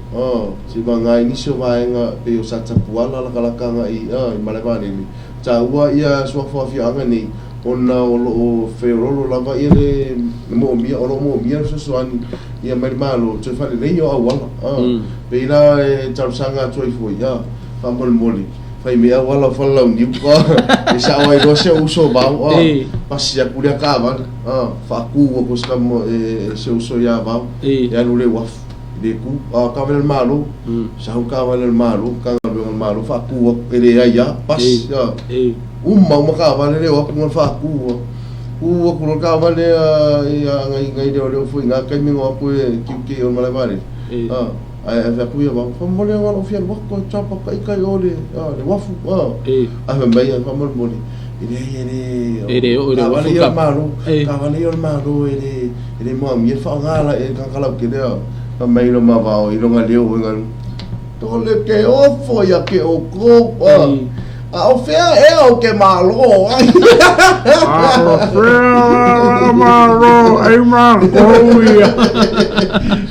Seivaga i nisi o vaega pei o Satapuala lakalaka agai i malae vaalele, taua ia suafa o afioaga nei ona o lo o feoloolo lava ia le moomia, o lo o moomia le fesoasoani ia mai le Malo toe faaleleia o auala. Pei la e talosaga atu ai foi, faamolemole, fai mai auala o Falelauniu, e sao ai loa si ou uso Vao, pasi atu lea taavale, faatu atu e si ou uso ia Vao, e alu i le uafu, e le tu, a o taavale a le Malo, sau taavale a le Malo, Matagaluega a le Malo, faatu atu, e leai lava, pasi, uma uma taavale lea o atu na faatu lava. Tu atu loa le taavale a nai leoleo foi i na taimi na o atu e tiute i o i le malae vaalele, Ae ave atu ia vao, faamolemole aua lou fia alu atu e tapa taita i o le uafu. Ae fai mai ia, faamolemole, e leai e le, E le oo i le uafu taavale ia a le Malo, taavale ia a le Malo e le, e le moamia le faaaoga la e tagata lautele a. Fai mai loma vao i lona leo e galu, Tole ke ofo ia ke oukou, A o fea ea o ke Malo ai? A o fea o Malo ai makou ia?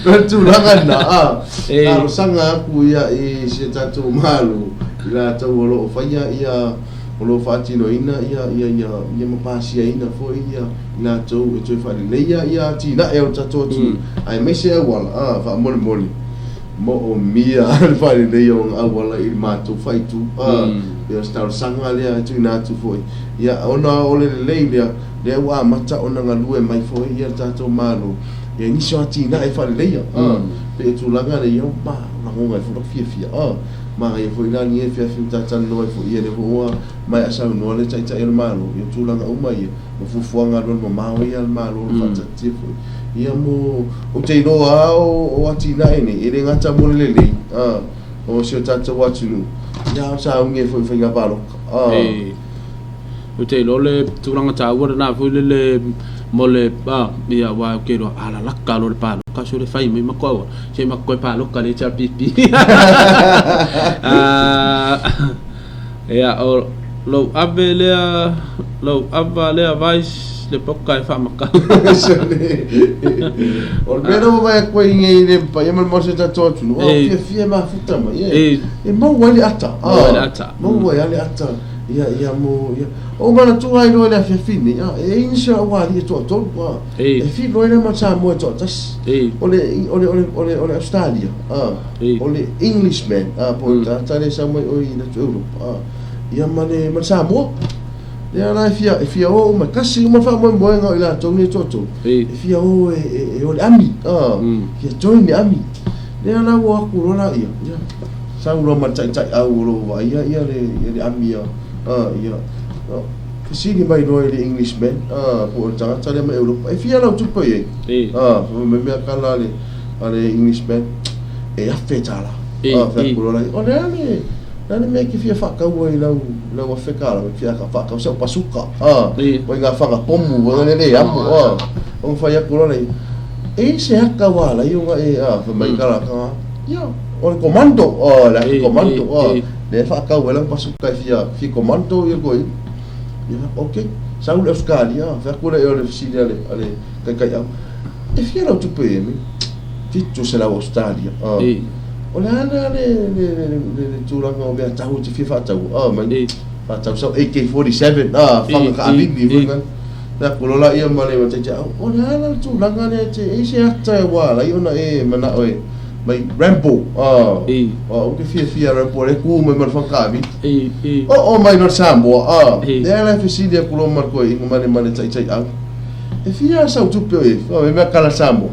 O le tulaga lena, a, talosaga atu ia i si o tatou Malo, i latou o lo o faia ia, o lo o faatinoina ia, ia, ia, ia ma pasiaina foi ia i latou e toe faaleleia ia atinae o le tatou atunuu, aemaise auala, a, faamolemole. Moomia le faaleleia o ona auala i le matou faaitu. Ia o se talosaga lea e tuuina atu foi. Ia ona o le lelei lea, lea ua amata ona galue mai foi ia le tatou Malo i nisi o atinae faaleleia. Pei o tulaga lea, ia ma lagona ai foi lou fiafia. Manaia foi la lenei afiafi ua ta talanoa ai foi, ia lea foi ua maea saunoa le Taitai o le Malo i tulaga uma ia, ma fuafuaga alualumamao ia a le Malo o lo o faataatitia foi. Ia mo, ou te iloa lava o atinae nei, e le gata mo le lelei o si o tatou atunuu, ia a o sauni ai foi i faiga palota. E, ou te iloa le tulaga taua lena foi lele mo le, ia aua ou te iloa a lalaka loa le palota sole fai mai ma koau se ma koe palota le HRPP. Ia o lou ave lea, lou ava lea vice le poka e faamakau. O le mea lea ua vaai atu ai nei i le paia ma le mamalu o si o tatou atunuu, a fiafia e mafuta mai, e maua ai le ata, maua ai le ata, maua ai lava le ata, ia, ia mo, ia. Ou manatua ai loa i le afiafi nei, e i ai nisi o a'u alii e toatolu, e filo ai la ma le Samoa e toatasi. O le, o le, o le, o le, o le Ausetalia, o le Englishman, po o le tagata lea e sau mai oi i le atu Europa, ia ma le, ma le Samoa. Lea la e fia, e fia o uma, tasi uma le faamoemoega o i latou nei e toatolu, e fia o e, e, e o i le ami, fia join le ami. Lea la ua o atu loa laia, ia, sau loa ma le taitaiau o lo o vaaia ia le, ia le ami a, ia, fesili mai loa i le Englishman, po o le tagata lea mai Europa, e fia lau tupe i ai? Fai mai mea kala a le, a le Englishman, e $1,000. Fai atu loa laia, o le a le, le a le mea e te fia faatau ai i lau, lau $1,000? E fia faatau sau pasuka, o i ngā whanga pomu, o ngā le amo, Ona fai atu loa lea, e i ai se ata ua ala ai ona e, fai mai kala ka, ia, o le komando, le ata komando, lea e faatau ai lau pasuka e fia, fia komando ia koe. Ia, ok, sau le Ausetalia, fai atu lea o le fesili a le, a le taitaiau, e fia lau tupe e me? 700 Ausetalia. O le a lea le, le, le, le, le tulaga o mea tau e te fia faatau, mai, faatau sau AK-47, whanga ka avini, foi ngai. Fai atu loa laia ma le taitaiau, o le a la le tulaga lea e te, e i se ata e ua ala ai ona e manao e mai Rambo, ou te fiafia Rambo lea e tu mai ma le whanga avini. Oo mai loa le Samoa, lea la e fesili atu loa ma le toeaina ma le, ma le taitaiau, e fia sau tupe o e, fai mai mea kala Samoa,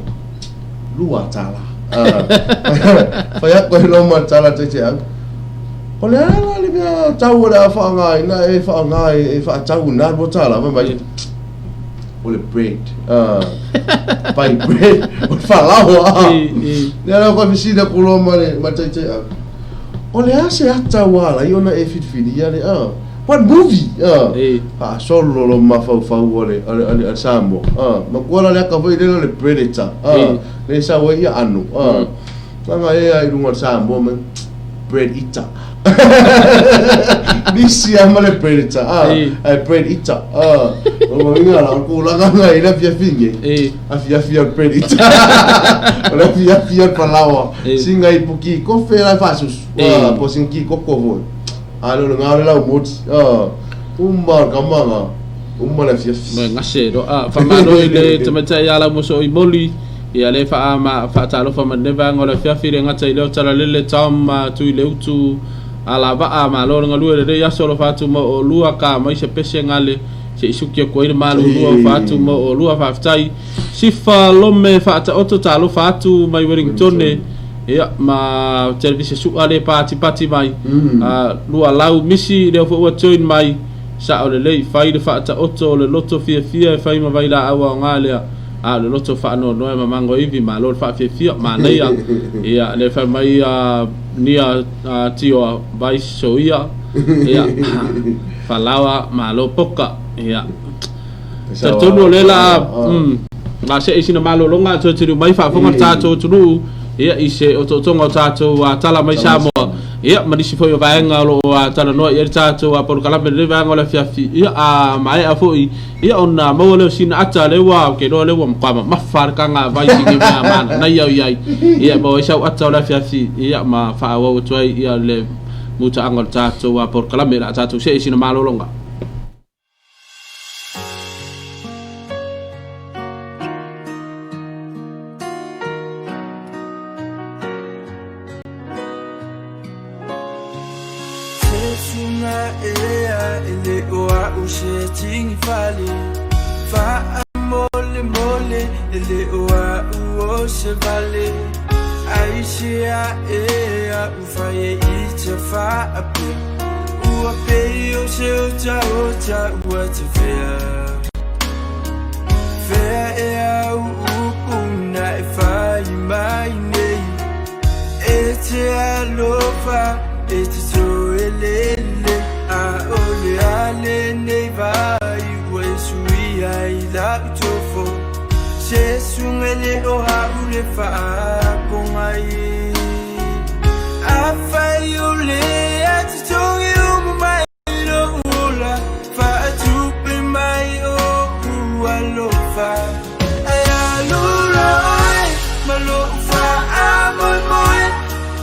$2. Fai atu ai loa ma le tala taitaiau, O le a la le mea tau o le a faaaogaina e faaaoga e faatau i na $2? Fai mai, o le bread. Buy bread. O le falaoa. Lea la koe fesili atu loa ma le ma le taitaiau, o le a se ata ua ala ai ona e filifili le What movie? Faasolo lo mafaufau o le, o le, o le, o le Samoa. Matua la le ata foi lea o le Predator. Le sau ai ia ano. Langa e ai lunga o le Samoa mai bread eater. Nisi a ma le predator. Ai bread eater. O mo inga la ko langa nga ila fia finge. A fia fia bread eater. O la fia fia palawa. Singa i puki ko fe la fasus. Po sing ki ko ko voi. A lo nga le lau moti. Uma kamanga. Uma la fia fi. Mai ngase ro a fa malo i le tamaitai ia lau moso i moli. Ia le wha ma whaatalofa ma le vaega o le afiafi le gata i leo tala lele Tom ma tui le utu a la vaa ma lo nga lue le rei aso lo fatu mo o lua ka mai se pese ngale se isuki ko i malu lua fatu mo o lua whaftai sifa lome whaata oto talofa atu mai Wellington ia ma televise sua le pati pati mai lua lau misi leo fo ua join mai sa o le lei fai le whaata oto o le loto fia fia e fai ma vai la aua o ngā lea a o le loto faanoanoa e mamango ivi malo le faafiafia manaia ia le fai mai a nia a tio vai soia ia falaoa malo poka ia talitonu o le la la se sina malologa toe tuli mai faafofoga le tatou atunuu ia i se otootoga o tatou tala mai Samoa ia ma nisi foi o vaega o lo o talanoa i ai le tatou polokalame lenei vaega o le afiafi ia a maea foi Ia ona maua lea o sina ata lea ua, ou te iloa lea ua matua mamafa le taga vai sini mea mananaia o i ai. Ia e maua ai sau ata o le afiafi, ia ma faaauau atu ai ia le mutaaga o le tatou polokalame o le a tatou see i sina malologa. Sunga ea e le o a'u se tigifale Faamolemole e le o a'u o se vale Aisea ea ua fai ai i te faapea Ua pei o se otaota ua tafea Fea ea au upu na e fai mai nei E te alofa e te toe lele ʻAʻole a lenei vai ua e suia i la'u tofo Se susuga e le o hāʻule faapogai Afai o le a totogi uma mai lo'u ola Faatupe mai o'u alofa Ae alu loa oe ma lo'u faamoemoe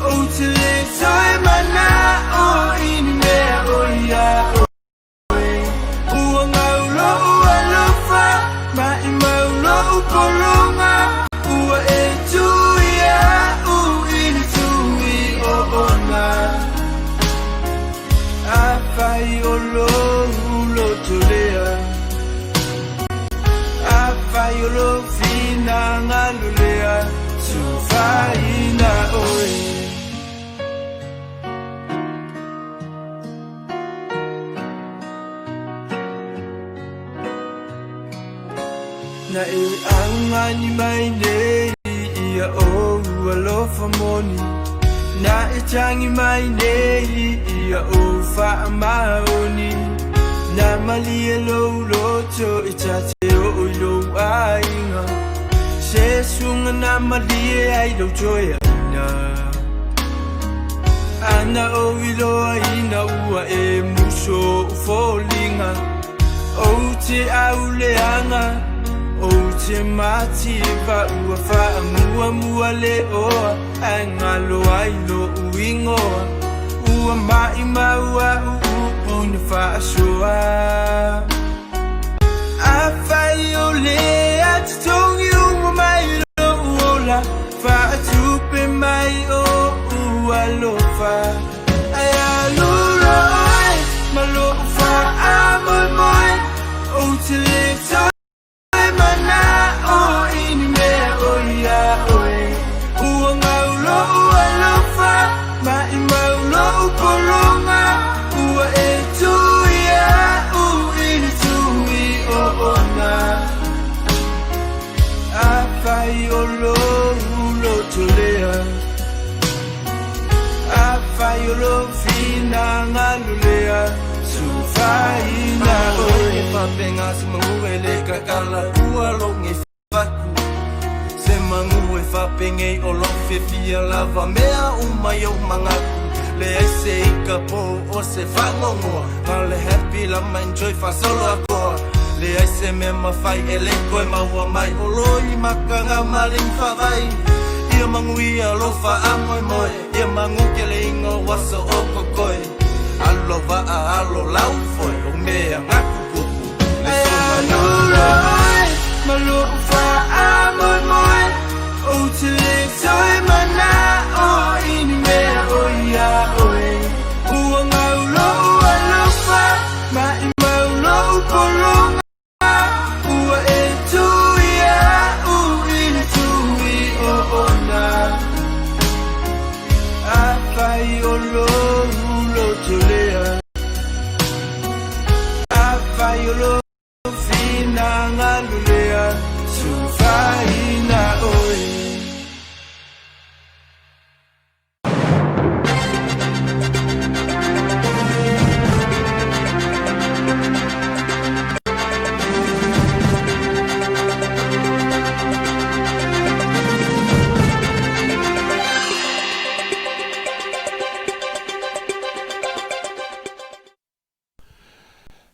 Ou te le toe mana'o i ni mea o iā oe Ua gau lo'u alofa Maʻimau lo'u pologa Ua e tui a'u i le tui oona Afai o lou loto lea Afai o lou finagalo lea Tufaina oe. Na e augani mai nei ia ou alofa moni Na e tagi mai nei ia ou faamaoni Na malie lou loto e ta te oo i lou aiga Se susuga na malie ai lou toeaina Ana ou iloaina ua e muso o'u foliga Ou te auleaga, ou te mativa Ua faamuamua le oa ae galo ai lo'u igoa Ua maʻimau a'u upu na faasoa Afai o le a totogi uma mai lo'u ola Faatupe mai o'u alofa Ae alu loa oe ma lo'u faamoemoe Ou te le toe mana'o i ni mea o iā oe Ua gau lo'u alofa Maʻimau lo'u pologa Ua e tui a'u i le tui oona Afai o lou loto lea Afai o lou finagalo lea Tufaina oe. Faapega se magu e le kakala ua loge faku Se magu e faapegei o lou fiafia lava mea uma i ou magaku Leai se ika po o se faagogoa Na o le happy lama enjoy faasolo akoa Leai se mea mafai e le koe maua mai O loi makaga ma le faavai Ia manuia lou faamoemoe Ia manu keleiga o aso o kokoe Alo vaa alo lau foe O mea gaku kuku Le Ae soma alu loa oe ma lo'u faamoemoe Ou te le toe mana'o i ni mea o iā oe Ua gau lo'u alofa Maʻimau lo'u pologa Ua e tui a'u i le tui oona Afai o lou loto lea Afai o lou finagalo lea Tufaina oe.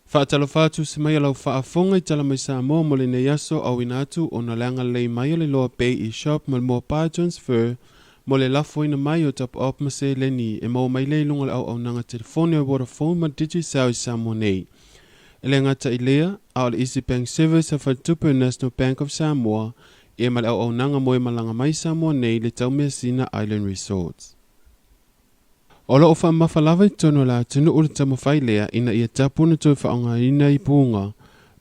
Faatalofa atu se mai a lau faafofoga i Tala Mai Samoa mo lenei aso auina atu ona le agalelei mai o le Loa Bay eShop ma le Mobile Transfer mo le lafoina mai o top up ma seleni e maua mai lea i luga o le auaunaga telefoni o Vodafone ma Digicel i Samoa nei. E le gata i lea, a o le Easy Bank Service a Faletupe o National Bank of Samoa ia ma le auaunaga mo e malaga mai i Samoa nei i le Taumeasina Island Resorts. O loo faamamafa lava i totonu o le atunuu le taumafai lea ina ia tapu ona toe faaaogaina ipuga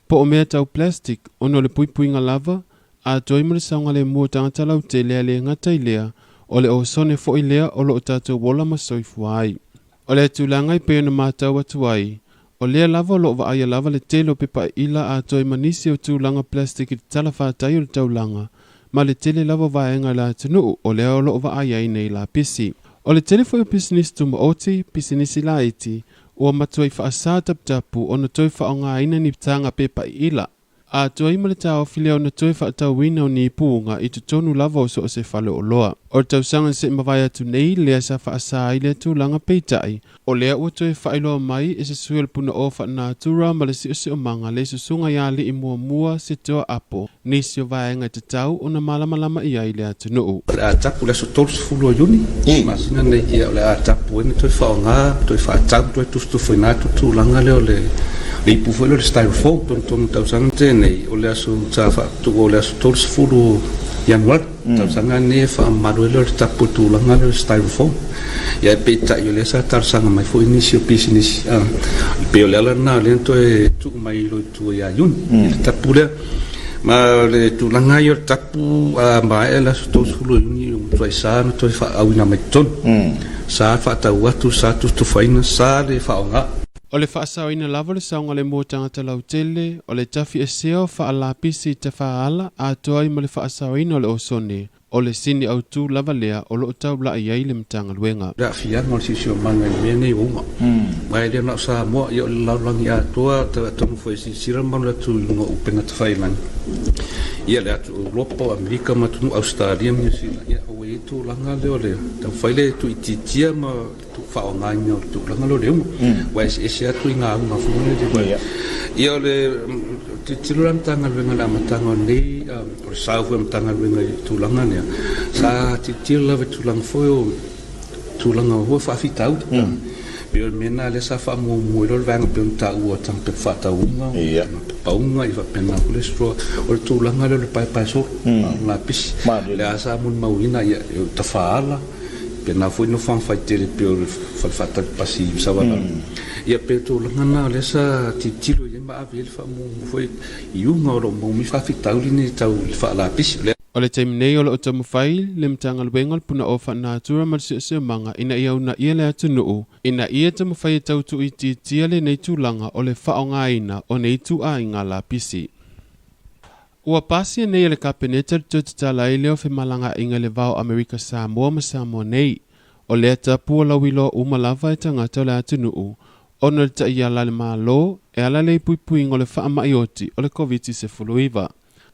po o mea tau plastic ona o le puipuiga lava atoa ai ma le saogalemu o tagata lautele a le gata i lea o le osone foi lea o loo tatou ola ma soifua ai. O le tulaga e pei ona matau atu ai, o lea lava o loo vaaia lava le tele o pepa ila atoa ai ma nisi o tulaga plastic i le talafatai o le taulaga ma le tele lava o vaega o le atunuu o lea o loo vaai ai nei lapisi. O le tele foi o pisinisi tumaoti, pisinisi laiti, ua matuai faasa taputapu ona toe faaaogaina ni taga pepa iila. Atoa ai ma le taofi lea ona toe faatauina o ni puga i totonu lava o so o se fale oloa. O le tausaga na se'i mavae atu nei lea sa faasā ai lea tulaga peitai, o lea ua toe faailoa mai e se sui o le Punaoa Faalenatura ma le Siosiomaga le Susuga ia Alii Muamua Setoa Apo nisi o vaega e tatau ona malamalama i ai le atunuu. O le a tapu i le aso 30 o Iuni, masina nei, ia o le a tapu ai ona toe faaaoga, toe faatau, toe tufutufuina atu le tulaga lea o le le ipu foi lea o le styrofoam. Togitogi tausaga na tea nei, o le aso sa faatuua o le aso 30 o Ianuari, tausaga lenei e faamamalu ai lea o le tapu o le tulaga lea o le styrofoam. Ia peitai o lea sa talosaga mai foi nisi o pisinisi, e pei o le ala lena o lea na toe tuu mai loa i tua ia Iuni, le tapu lea. Ma o le tulaga ia o le tapu a maea le aso 30 o Iuni ua matuai sa ona toe faaauina mai totonu. Sa faatau atu, sa tufatufaina, sa le faaaoga. O le faasaoina lava o le saogalemu o tagata lautele, o le tafiesea o faalapisi i tafaala atoa ai ma le faasaoina o le osone, O le sini autū lava lea o loo taula'i ai le Matagaluega. Le aafiaga o le siosiomaga i le mea nei ua uma. Aua e le na o Samoa, ia o le lalolagi atoa, atonu foi e silasila le mamalu atu i luga o upega tafailagi, ia le atu Europa, o Amerika ma atunuu Ausetalia ma Niu Sila, ia ua i ai tulaga lea o le taumafai le tuuitiitia ma faaaogaina o le tulaga lea o le auga. Ua eseese atu i ngā auga foi lea. Ia o le tilotilo la Matagaluega i le amataga o lenei, o le sao foi o Matagaluega i le tulaga lea, sa tilotilo lava i tulaga foi o tulaga foi o faafitauli. Pei o le mea lena lea sa faamuamua ai loa le vaega pei ona taua o taga pepa faatauga, pauga, ia faapena foi le straw. O le tulaga lea o le paepaesolo, lapisi. Lea sa molimauina ia e tafaala, Pēnā foi nofoaga faitele pei o le fale faatali pasi i Savalalo. Ia pei o tulaga na o lea sa tilotilo i ai ma ave i ai le faamuamua foi i uga o lo o maua mai faafitauli nei tau i le faalapisi. O le taimi nei o lo o taumafai le Matagaluega o le Punaoa Faalenatura ma le Siosiomaga ina ia uunaia le atunuu ina ia taumafai e tau tuuitiitia lenei tulaga o le faaaogaina o nei ituaiga lapisi. Ua pasia nei e le Kapeneta le toe tatala ai lea o femalagaaiga i le va o Amerika Samoa ma Samoa nei. O lea tapu ua lauiloa uma lava e tagata o le atunuu ona o le taiala a le Malo e ala lea i puipuiga o le faamai oti o le Koviti-19.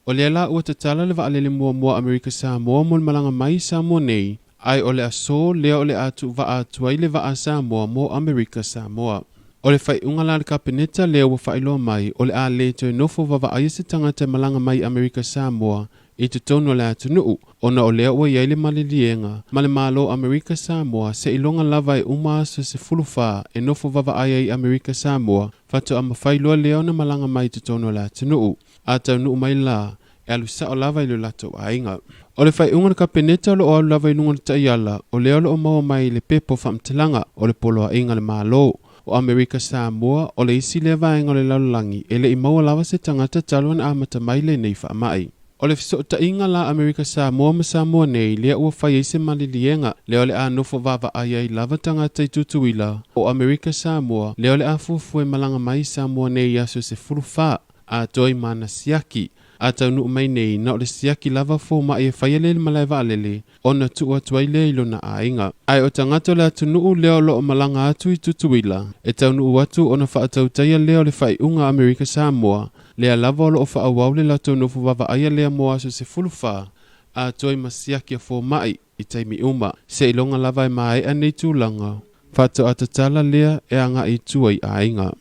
O lea la ua tatala le vaalele muamua a Amerika Samoa mo le malaga mai i Samoa nei, ae o le aso lea o le a tuuvaa atu ai le vaa Samoa mo Amerika Samoa. O le faaiuga la a le Kapeneta lea ua faailoa mai o le a le toe nofo vavaaia se tagata e malaga mai Amerika Samoa i totonu o le atunuu ona o lea ua i ai le maliliega ma le Malo Amerika Samoa seiloga lava e uma aso 14 e nofo vavaai ai Amerika Samoa faatoa mafai loa lea ona malaga mai i totonu o le atunuu. A taunuu mai la, e alu sao lava i lo latou aiga. O le faaiuga a le Kapeneta o lo o alu lava i luga o le taiala, o lea o lo o maua mai i le pepa o faamatalaga o le Poloaiga a le Malo o Amerika Samoa, o le isi lea vaega o le lalolagi e le i maua lava se tagata talu ona amata mai lenei faamai. O le fesootaiga la Amerika Samoa ma Samoa nei lea ua fai ai se maliliega lea o le a nofo vaavaai ai lava tagata i Tutuila o Amerika Samoa lea o le a fuafua e malaga mai i Samoa nei i aso 14 atoa i mana siaki. A taunuu mai nei, na o le siaki lava fomai e faia lea i le malae vaalele, ona tuu atu ai lea i lona aiga. Ae o tagata o le atunuu lea o lo o malaga atu i Tutuila, e taunuu atu ona faatautaia lea o le faaiuga a Amerika Samoa, lea lava o lo o faaauau le latou nofo vaavaaia lea mo aso 14, atoa i ma siaki a fomai i taimi uma, seiloga lava e maea nei tulaga. Faatoa tatala lea e agai i tua i aiga.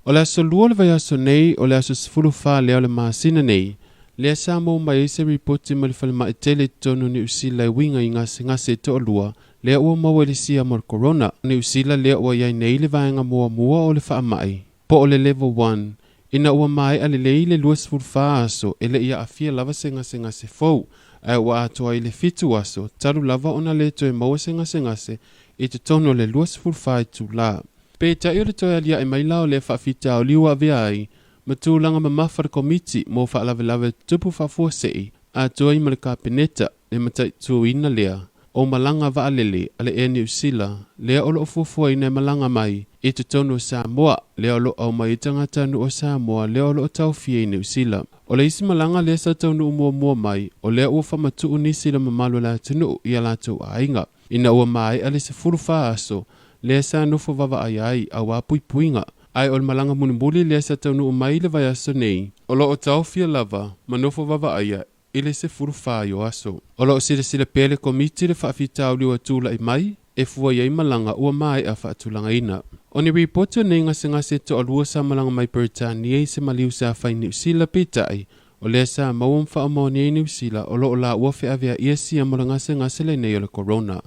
O le aso lua o le vaiaso nei, o le aso 14 lea o le masina nei, lea sa maua mai ai se ripoti mai le falemai tele i totonu o Niu Sila e uiga i gasegase e toalua lea ua maua i le siama o le Corona. Niu Sila lea ua i ai nei le vaega muamua o le faamai, po o le Level 1, ina ua maea lelei le 24 aso e le i aafia lava se gasegase fou. Ae ua atoa ai le 7 aso talu lava ona lē toe maua se gasegase i totonu o le 24 itulā. Peitai o le toe aliaʻe mai la o lea faafitauli ua avea ai ma tulaga mamafa le Komiti mo Faalavelave Tutupu Faafuasei atoa ai ma le Kapeneta le mataituina lea o malaga vaalele a le Air Niu Sila lea o loo fuafuaina e malaga mai i totonu o Samoa lea o loo aumai ai tagatanuu o Samoa lea o loo taofia i Niu Sila. O le isi malaga lea sa taunuu muamua mai o lea ua faamatuu nisi i le mamalu o le atunuu i a latou aiga ina ua maea le 14 aso lea sa nofo vaavaai ai auā puipuiga. Ae o le malaga mulimuli lea sa taunuu mai i le vaiaso nei o loo taofia lava ma nofo vaavaaia i le 14 o aso. O loo silasila pea le Komiti i le faafitauli ua tulai mai e fua i ai malaga ua maea faatulagaina. O ni ripoti o nei gasegase e toalua sa malaga mai Peretania i se maliu sa fai i Niu Sila peitai o lea sa maua ma faamaonia i Niu Sila o loo laua feaveaia siama o le gasegase lenei o le Corona.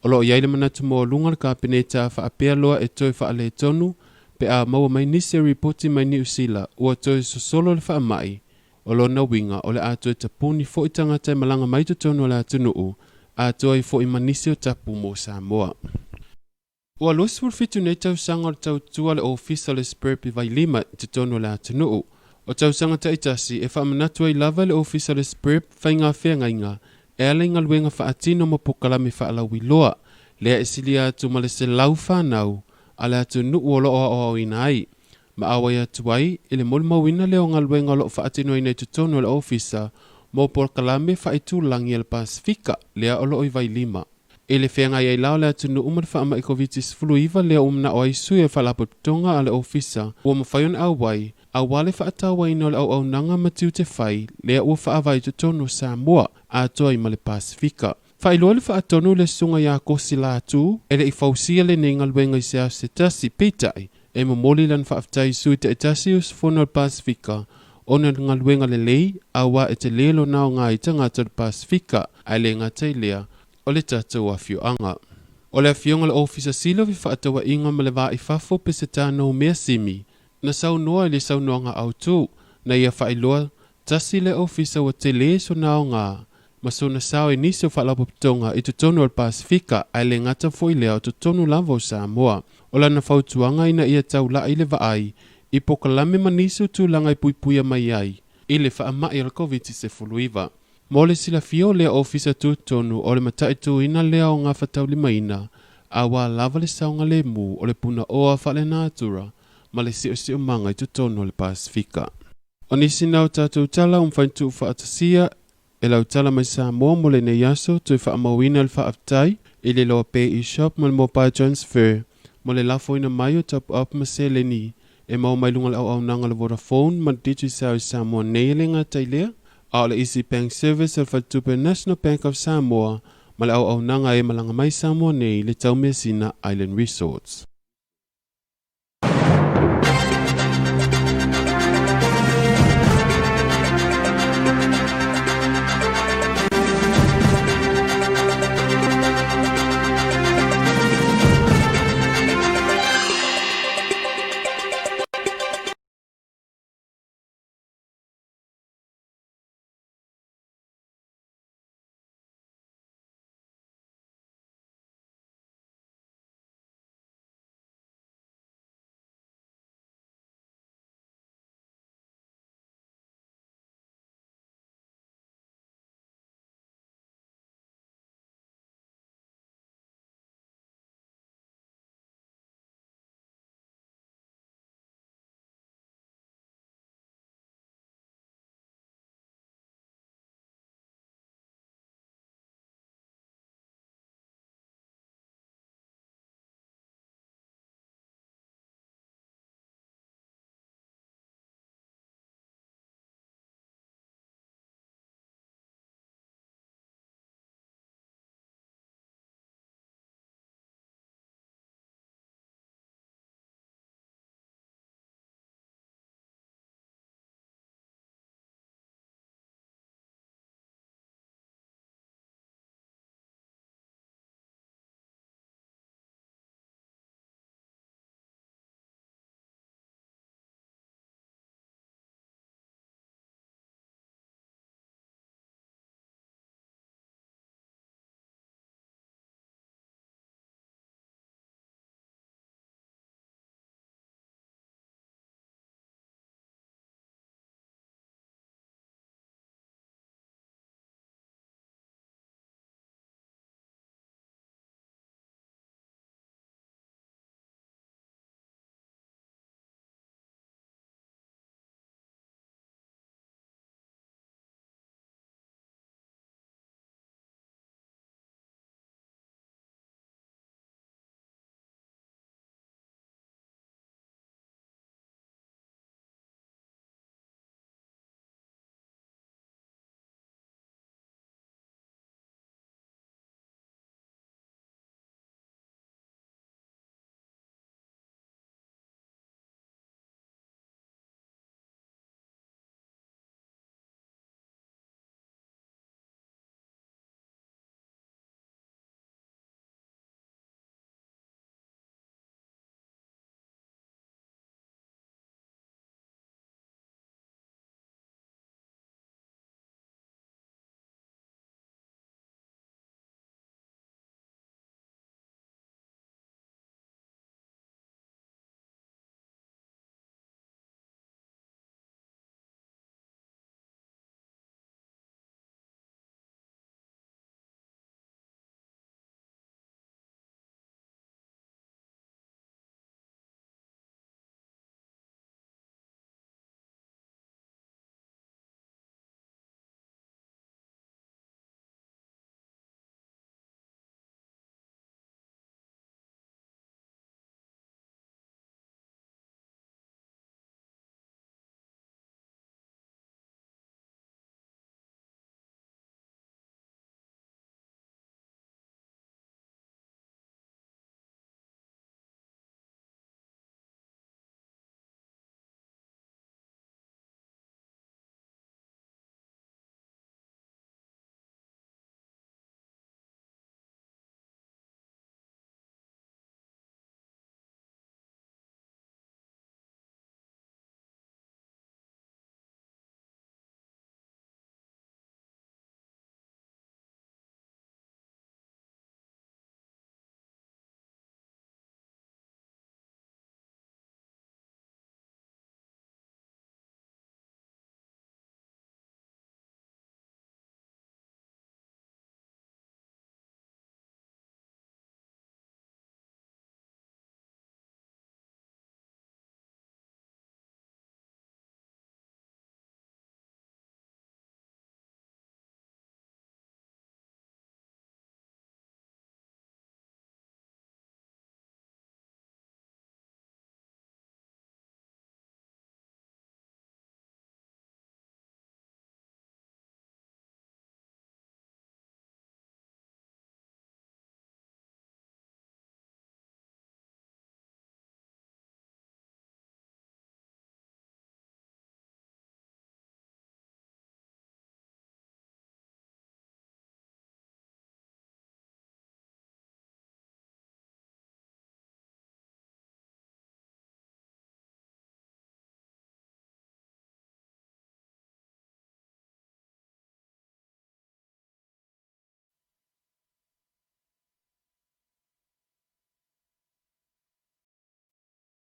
O loo i ai le manatu maualuga o le Kapeneta a faapea loa e toe faaletonu pe a maua mai nisi o ripoti mai Niu Sila ua toe sosolo le faamai. O lona uiga o le a toe tapuni foi tagata e malaga mai totonu o le atunuu atoa ai foi ma nisi o tapu mo Samoa. Ua 27 nei tausaga o le tautua a le Ofisa o le SPREP i Vailima i totonu o le atunuu. O tausaga taitasi e faamanatu ai lava e le Ofisa o le SPREP faiga feagaiga e ala i galuega faatino ma polokalame faalauiloa lea e silia atu ma le 100 fanau a le atunuu o loo aoaoina ai ma auai atu ai i le molimauina lea o galuega o loo faatinoina i totonu o le Ofisa mo polokalame faaitulagi a le Pasefika lea o loo i Vailima. I le feagai ai la o le atunuu ma le faamai Koviti-19 lea ua manao ai sui o le Faalapotopotoga a le Ofisa ua mafai ona auai auā le faatauaina o le auaunaga ma tiute fai lea ua faavae i totonu o Samoa atoa ai ma le Pasefika. Faailoa le faatonu i le susuga ia Kosi Latu e le i fausia lenei galuega i se aso se tasi, peitai, e momoli lana faafetai i sui taitasi usufono o le Pasefika ona o le galuega lelei auā e telē lona aoga i tagata o le Pasefika ae le gata i lea o le tatou afioaga. O le afioga i le Ofisa Sili o Fefaatauaiga ma le Va i Fafo Pesetano Measimi na saunoa i le saunoaga autū na ia faailoa tasi le ofisa ua telē sona aoga ma sona sao i nisi o faalapotopotoga i totonu o le Pasefika ae le gata foi lea o totonu lava o Samoa. O lana fautuaga ina ia taulai le vaai i polokalame ma nisi o tulaga e puipuia mai ai i le faamai o le Koviti-19. Mo le silafia o lea ofisa tutotonu o le mataituina lea o gafataulimaina auā lava le saogalēmū o le punaoa faalenatura ma le siosiomaga i totonu o le Pasefika. O nisi na o tatou tala ua mafai ona tuufaatasia e lau tala mai Samoa mo lenei aso toe faamauina le faafetai i le Loa Pay eShop ma le Mobile Transfer mo le lafoina mai o top up ma seleni e maua mai luga o le auaunaga a le Vodafone ma le Digicel i Samoa nei. E le gata i lea, a o le Easy Bank Service a le Faletupe National Bank of Samoa ma le auaunaga e malaga mai Samoa nei le Taumeasina Island Resorts.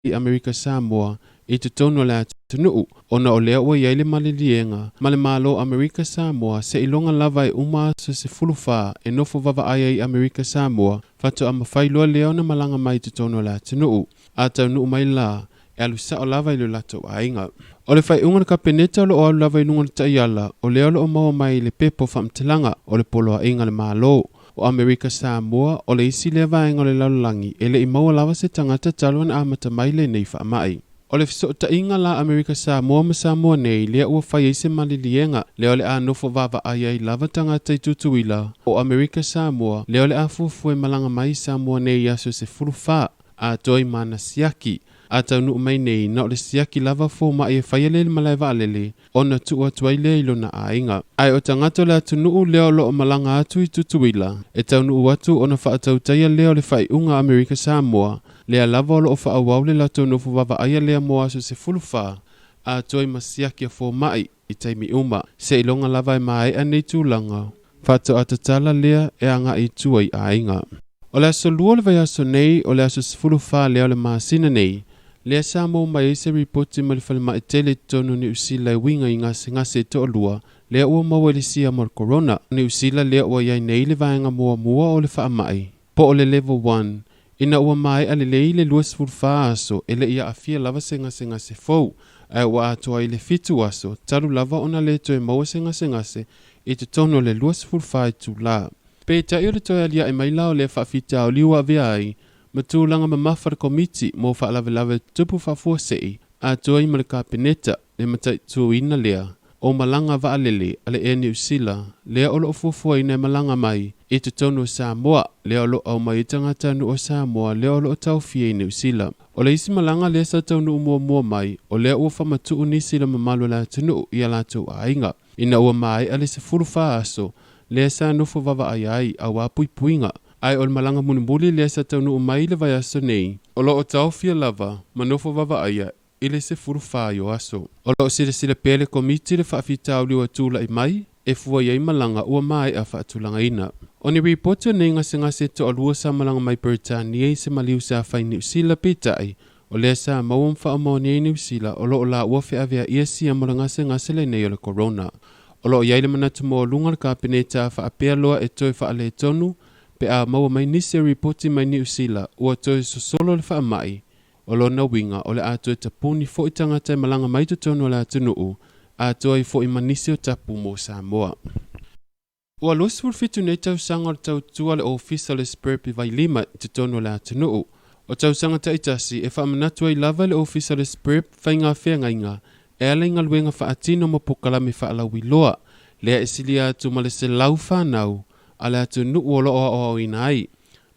Amerika Samoa i totonu o le atunuu, ona o lea ua i ai le maliliega ma le Malo o Amerika Samoa seiloga lava e uma aso 14 e nofo vaavaai ai Amerika Samoa faatoa mafai loa lea ona malaga mai i totonu o le atunuu. A taunuu mai la, e alu sao lava i lo latou aiga. O le faaiuga a le Kapeneta o lo o alu lava i luga o le taiala o lea o lo o maua mai i le pepa o faamatalaga o le Poloaiga a le Malo o Amerika Samoa, o le isi lea vaega o le lalolagi e le i maua lava se tagata talu ona amata mai lenei faamai. O le fesootaiga la Amerika Samoa ma Samoa nei lea ua fai ai se maliliega lea o le a nofo vaavaai ai lava tagata i Tutuila o Amerika Samoa lea o le a fuafua e malaga mai i Samoa nei i aso 14 atoa i mana siaki. A taunuu mai nei, na o le siaki lava fomai e faia lea i le malae vaalele ona tuu atu ai lea i lona aiga. Ae o tagata o le atunuu lea o lo o malaga atu i Tutuila, e taunuu atu ona faatautaia lea o le faaiuga a Amerika Samoa, lea lava o lo o faaauau le latou nofo vaavaaia lea mo aso 14 atoa i ma siaki a fomai i taimi uma, seiloga lava e maea nei tulaga faatoa tatala lea e agai i tua i aiga. O le aso Lua o le vaiaso nei, o le aso 14 lea o le masina nei, lea sa maua mai ai se ripoti mai le falemai tele i totonu o Niu Sila e uiga i gasegase e toalua lea ua maua i le siama o le corona. Niu Sila lea ua i ai nei le vaega muamua o le faamai, po o le Level 1, ina ua maea lelei le 24 aso e le i aafia lava se gasegase fou, ae ua atoa ai le 7 aso talu lava ona le toe maua se gasegase i totonu o le 24 itula. Peitai o le toe aliae mai la o lea faafitauli ua avea ai ma tulaga mamafa le Komiti mo Faalavelave Tutupu Faafuasei atoa ai ma le Kapeneta le mataituina lea o malaga vaalele a le Air Niu Sila lea o lo o fuafuaina e malaga mai i totonu o Samoa lea o lo o aumai ai tagatanuu o Samoa lea o lo o taofia i Niu Sila. O le isi malaga lea sa taunuu muamua mai o lea ua faamatuu nisi i le mamalu o le atunuu i a latou aiga. Ina ua maea le 14 aso lea sa nofo vaavaai ai auā puipuiga, ae o le malaga mulimuli lea sa taunuu mai i le vaiaso nei, o lo o taofia lava ma nofo vaavaaia i le 14 o aso. O lo o silasila pea le Komiti i le faafitauli ua tulai mai e fua i ai malaga ua maea faatulagaina. O ni ripoti o nei gasegase e toalua sa malaga mai Peretania i se maliu sa fai Niu Sila peitai O lea sa maua ma faamaonia i Niu Sila o lo o laua feaveaia sia mo le gasegase lenei o le corona. O lo o i ai le manatu maualuga o le Kapeneta a faapea loa e toe faaletonu pe a maua mai nisi o ripoti mai Niu Sila ua toe sosolo le faamai. O lona uiga o le a toe tapuni foi tagata e malaga mai totonu o le atunuu atoa ai foi ma nisi o tapu mo Samoa. Ua 27 nei tausaga o le tautua a le Ofisa o le SPREP i Vailima i totonu o le atunuu. O tausaga taitasi e faamanatu ai lava e le Ofisa o le SPREP faiga feagaiga e ala i galuega faatino ma polokalame faalauiloa, lea e silia atu ma le 100 fanau a le atunuu o lo o aoaoina ai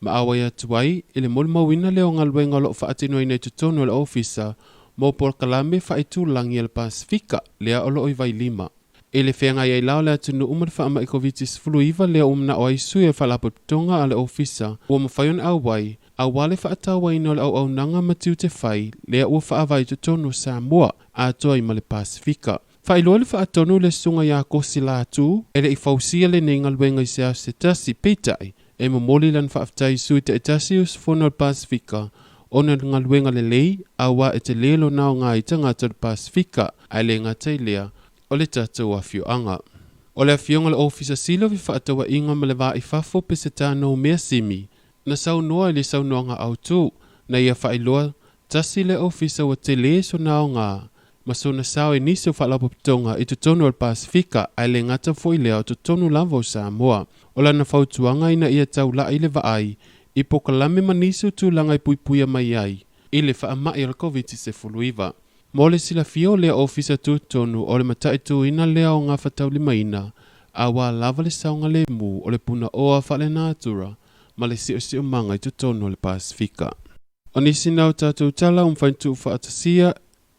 ma auai atu ai i le molimauina lea o galuega o lo o faatinoina i totonu o le Ofisa mo polokalame faaitulagi a le Pasefika lea o lo o i Vailima. I le feagai ai la o le atunuu ma le faamai Koviti-19 lea ua manao ai sui o le Faalapotopotoga a le Ofisa ua mafai ona auai, auā le faatauaina o le auaunaga ma tiute fai lea ua faavae i totonu o Samoa atoa ai ma le Pasefika. Faailoa le faatonu i le Susuga ia Kosi Latu e le i fausia lenei galuega i se aso se tasi, peitai, e momoli lana faafetai i sui taitasi usufono o le Pasefika ona o le galuega lelei auā e tele lona aoga i tagata o le Pasefika, ae le gata i lea, o le tatou afioaga. O le afioga o le Ofisa Sili o Fefaatauaiga ma le Va i Fafo Pesetano Measimi na saunoa i le saunoaga autu na ia faailoa tasi le ofisa ua tele sona aoga ma sona sao i nisi o faalapotopotoga i totonu o le Pasefika ae le gata foi lea o totonu lava o Samoa. O lana fautuaga ina ia taulai le vaai i polokalame ma nisi o tulaga e puipuia mai ai i le faamai o le Koviti-19. Mo le silafia o lea ofisa tutonu o le mataituina lea o gafataulimaina auā lava le saogalemu o le punaoa faalenatura ma le siosiomaga i totonu o le Pasefika. O nisi na o tatou tala ua mafai ona tuufaatasia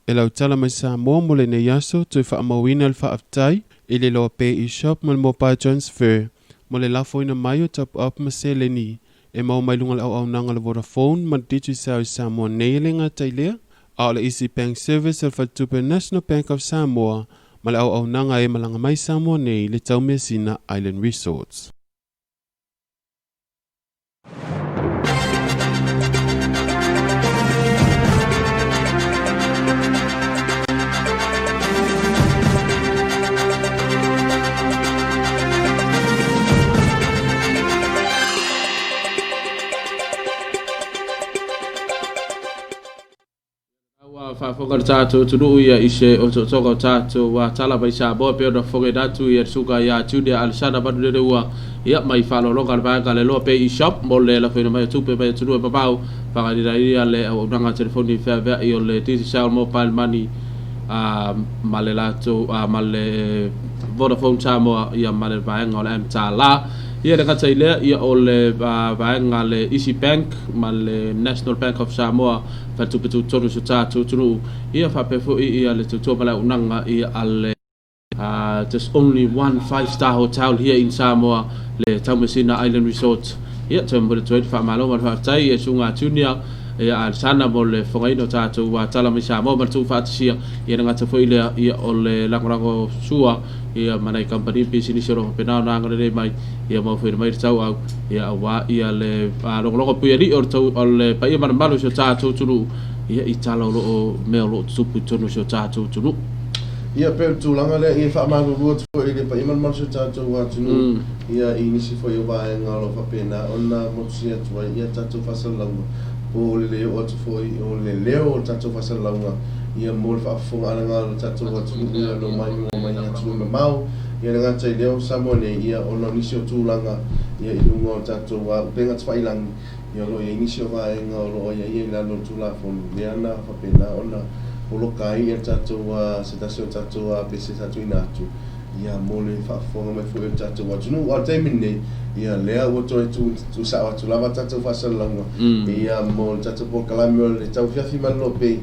e lau tala mai Samoa mo lenei aso toe faamauina le faafetai i le Loa Pay eShop ma le Mobile Transfer mo le lafoina mai o top up ma seleni e maua mai luga o le auaunaga a le Vodafone ma le Digicel i Samoa nei e le gata i lea a o le Easy Bank Service a le Faletupe National Bank of Samoa ma le auaunaga e malaga mai Samoa nei le Taumeasina Island Resorts. Ua faafofoga le tatou atunuu ia i se otootoga o tatou tala mai Samoa e pei ona fofogaina atu ia le susuga ia Junior Alesana Manulele ua ia mai faaaloaloga le vaega le Loa Pay eShop mo le lafoina mai o tupe mai atunuu e mamao faagaina ai ia le auaunaga telefoni feaveai o le Digicel Mobile Money ma le latou ma le Vodafone Samoa ia ma le vaega o le mTala. Ia le gata i lea ia o le vaega le Easy Bank ma le National Bank of Samoa faletupe tutotonu i so tatou atunuu ia faapea foi ia le tautua ma le auaunaga ia a le There's only one five star hotel here in Samoa le Taumeasina Island Resort. Ia toe momoli atu ai le faamalo ma le faafetai i Susuga Junior ia Alesana mo le fofogaina o tatou tala mai Samoa ma le tuufaatasia. Ia le gata foi lea ia o le lagolago sua ia ma nai kamupani ma pisinisi o lo o faapena ona agalelei mai ia maofoina mai le tauau ia aua ia le logologo puialii o le tau o le paia ma le mamalu o si o tatou atunuu ia i tala o lo o mea o lo o tutupu i totonu o si o tatou atunuu. Ia, pei o le tulaga lea, ia e faamalulu atu foi i le paia ma le mamalu o si o tatou atunuu, ia, i nisi foi o vaega o lo o faapena ona motusia atu ai ia tatou faasalalauga, po o le le oo atu foi o le leo o le tatou faasalalauga, ia, mo le faafofogaaga a lo tatou atunuu, ia, lo mai mua mai atunuu mamao, ia, le gata i lea o Samoa nei, ia, ona o nisi o tulaga, ia, i luga o tatou upega tafailagi, Ia, o lo o i ai nisi o vaega o lo o aiaia i lalo o le Tulafono lea na faapena ona poloka ai le tatou, se tasi o tatou pese sa tuuina atu, ia, mo le faafofoga mai foi o le tatou atunuu. A o le taimi lenei, ia, lea ua toe tuusao atu lava tatou faasalalauga, ia, mo le tatou polokalame o le tauafiafi ma le lopei,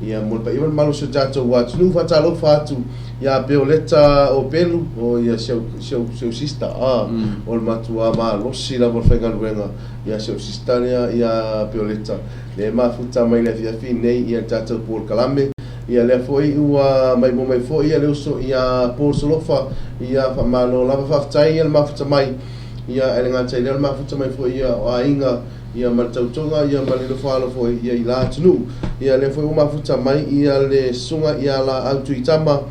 ia, mo le paia ma le mamalu o si o tatou atunuu. Faatalofa atu ia Peoleta Opelu, o ia si au, si au, si au sister, a, o le matua malosi lava o le faigaluega. Ia si ou sista lea ia Peoleta lea e mafuta mai le afiafi nei ia le tatou polokalame. Ia lea foi ua maimoa mai foi ia le uso ia Paul Solofa ia faamalo lava faafetai ia le mafuta mai ia ae le gata i lea o le mafuta mai foi ia o aiga ia ma le tautoga ia ma le nofo-alo foi ia i la atunuu. Ia lea foi ua mafuta mai ia le susuga ia Laau Tuitama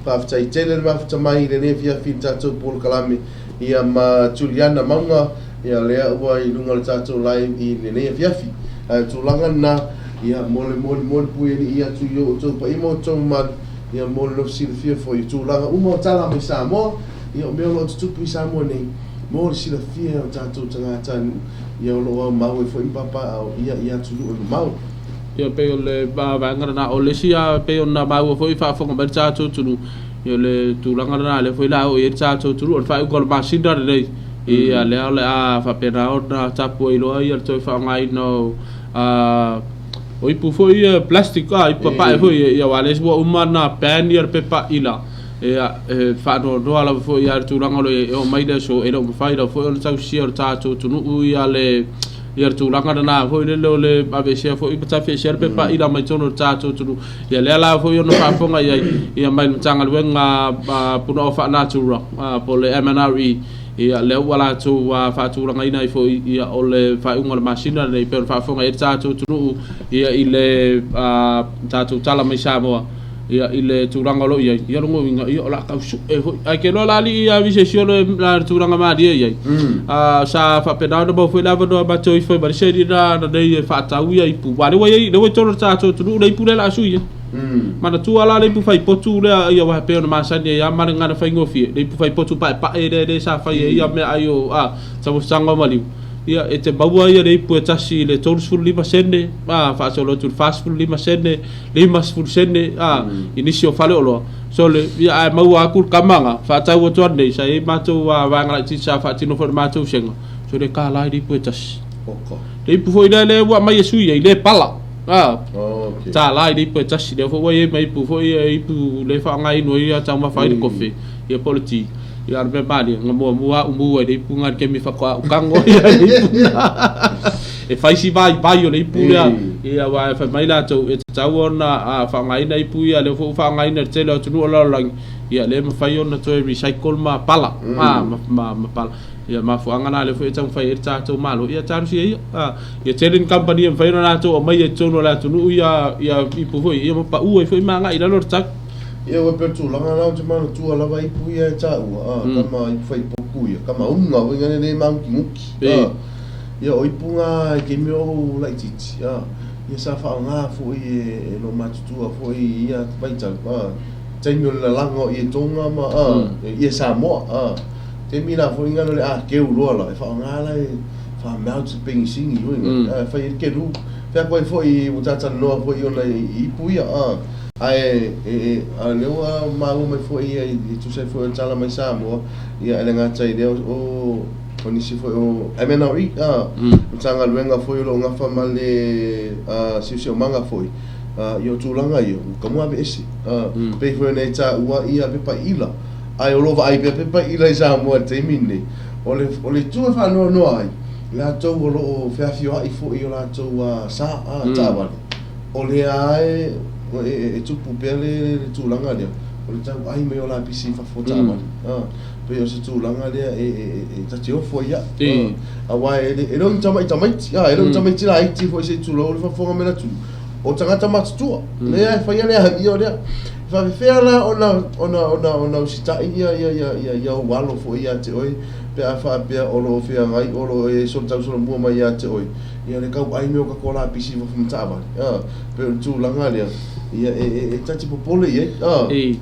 faafetai tele le mafuta mai i lenei afiafi i le tatou polokalame ia ma Juliana Mauga Ia lea ua i luga o le tatou live i lenei afiafi. Ae o tulaga lena, ia mo le molimoli puialii atu i outou paia ma outou mamalu, ia mo le nofo silafia foi i tulaga uma o tala mai Samoa, ia o mea o lo o tutupu i Samoa nei, mo le silafia e o tatou tagatanuu, ia o lo o aumau ai foi ma papaaao ia i atunuu e mamao. Ia pei o le vaega lena, o le isi lava pei ona maua foi faafofoga mai le tatou atunuu, ia o le tulaga lena lea foi o le a oo i ai le tatou atunuu, o le faaiuga o le masina lenei. Ia lea o le a faapena ona tapu ai loa le toe faaaogaina o o ipu foi ia plastic a ipu papae foi ia, aua lea ua uma ona ban ia le pepa ila ia e faanoanoa lava foi ia le tulaga o lo o i ai e oo mai le aso e le o mafai lava foi ona tausia e le tatou atunuu ia le ia le tulaga lena foi lele o le aveesea foi ma tafiesea le pepa ila mai totonu o le tatou atunuu. Ia lea la foi ona faafofoga i ai ia mai le Matagaluega Punaoa Faanatura po o le MNRE ia lea ua latou faatulagaina ai foi ia o le faaiuga o le masina lenei pei ona faafofoga i ai le tatou atunuu ia i le tatou tala mai Samoa ia i le tulaga o lo o i ai ia lona uiga ia o le a tau sue foi ae ke loa la alii ia vise sio le la tulaga malie i ai sa faapena ona maua foi le avanoa matou ifo ai ma le seli na nei e faatau ia ipu aua lea ua i ai lea ua i totonu o le tatou atunuu le ipu lea o le a sui ai manatua la le ipu fai potu lea ia aua e pei ona masani ai lava ma le gagana faigofie le ipu fai potu paepae lea lea sa fai ai ia meaai o taumafataga o maliu ia e te maua ia le ipu e tasi i le 35 sene faasolo atu i le 45 sene 50 sene a i nisi o faleoloa. Sole, ia ae maua atu le kama na, faatau atu anei, sa i ai matou vaega laitiiti sa faatino foi i le matou sega, sole $1 i le ipu e tasi. Le ipu foi lea lea ua aumai e sui ai, le pala, a, $1 i le ipu e tasi, lea foi ua i ai ma ipu foi ia, ipu lea e faaaogaina ai ia taumafa ai le kofe, ia po o le ti. Ia a o le mea malie, na muamua au mu ai le ipu na i le taimi faatoa ou tago ai i le ipu na. E fai si vaivai o le ipu lea, ia aua e fai mai latou e tatau ona faaaogaina ipu ia, lea foi ua faaaogaina e le tele o atunuu o le lalolagi, ia lea e mafai ona toe recycle ma pala, ma pala. Ia mafuaaga la lea foi e taumafai ai le tatou Malo, ia talosia ia, ia tele ni kamupani e mafai ona latou aumaia i totonu o le atunuu ia ipu foi ia ma pau ai foi ma agai i lalo le tau. Ia ua pei o le tulaga la ou te manatua lava ipu ia e taua, tama ipu fai potu ia, tama uga foi ngana le magukiguki. Ia o ipu nga i taimi o ou laitiiti, a. Ia sa faaaoga foi e e loomatutua foi i ia vaitau a taimi o le lalaga o ie Tonga ma a ie Samoa a taimi la foi galo le akeu loa la e faaaoga la e faamount le pegisini uiga a e fai ai le kelu fea atu ai foi ua tatalanoa foi ona i ipu ia a ae e e a o lea ua maua mai foi ia e tusa ai foi o le tala mai Samoa ia e le gata i lea o O nisi foi o MNRE, a, Matagaluega foi o lo o gafa ma le siosiomaga foi, ia o tulaga ia, ua tatau ona aveese. Pei foi ona e taua ia pepa ila, ae o lo o vaai pea pepa ila i Samoa i le taimi lenei. O le, o le itu e faanoanoa ai, latou o lo o feafioai foi i o latou sa, a, taavale, o lea lava e tupu pea le tulaga lea, o le tau ai mai o lapisi i fafo o taavale. Pei o se tulaga lea e ta te ofo ai au. Aua e le o ni tamai tamaiti, e le o ni tamaiti laiti foi se i tulou le faafofoga mai a le atunuu, o tagata matutua lea e faia le amio lea. E faapefea la ona usitai ia ou alo foi ia te oe pe a faapea o lo o feagai, o lo o e tausolomua mai ia te oe le tauai mai o tatou lapisi i fafo ma taavale. Pei o le tulaga lea e ta te popole i ai.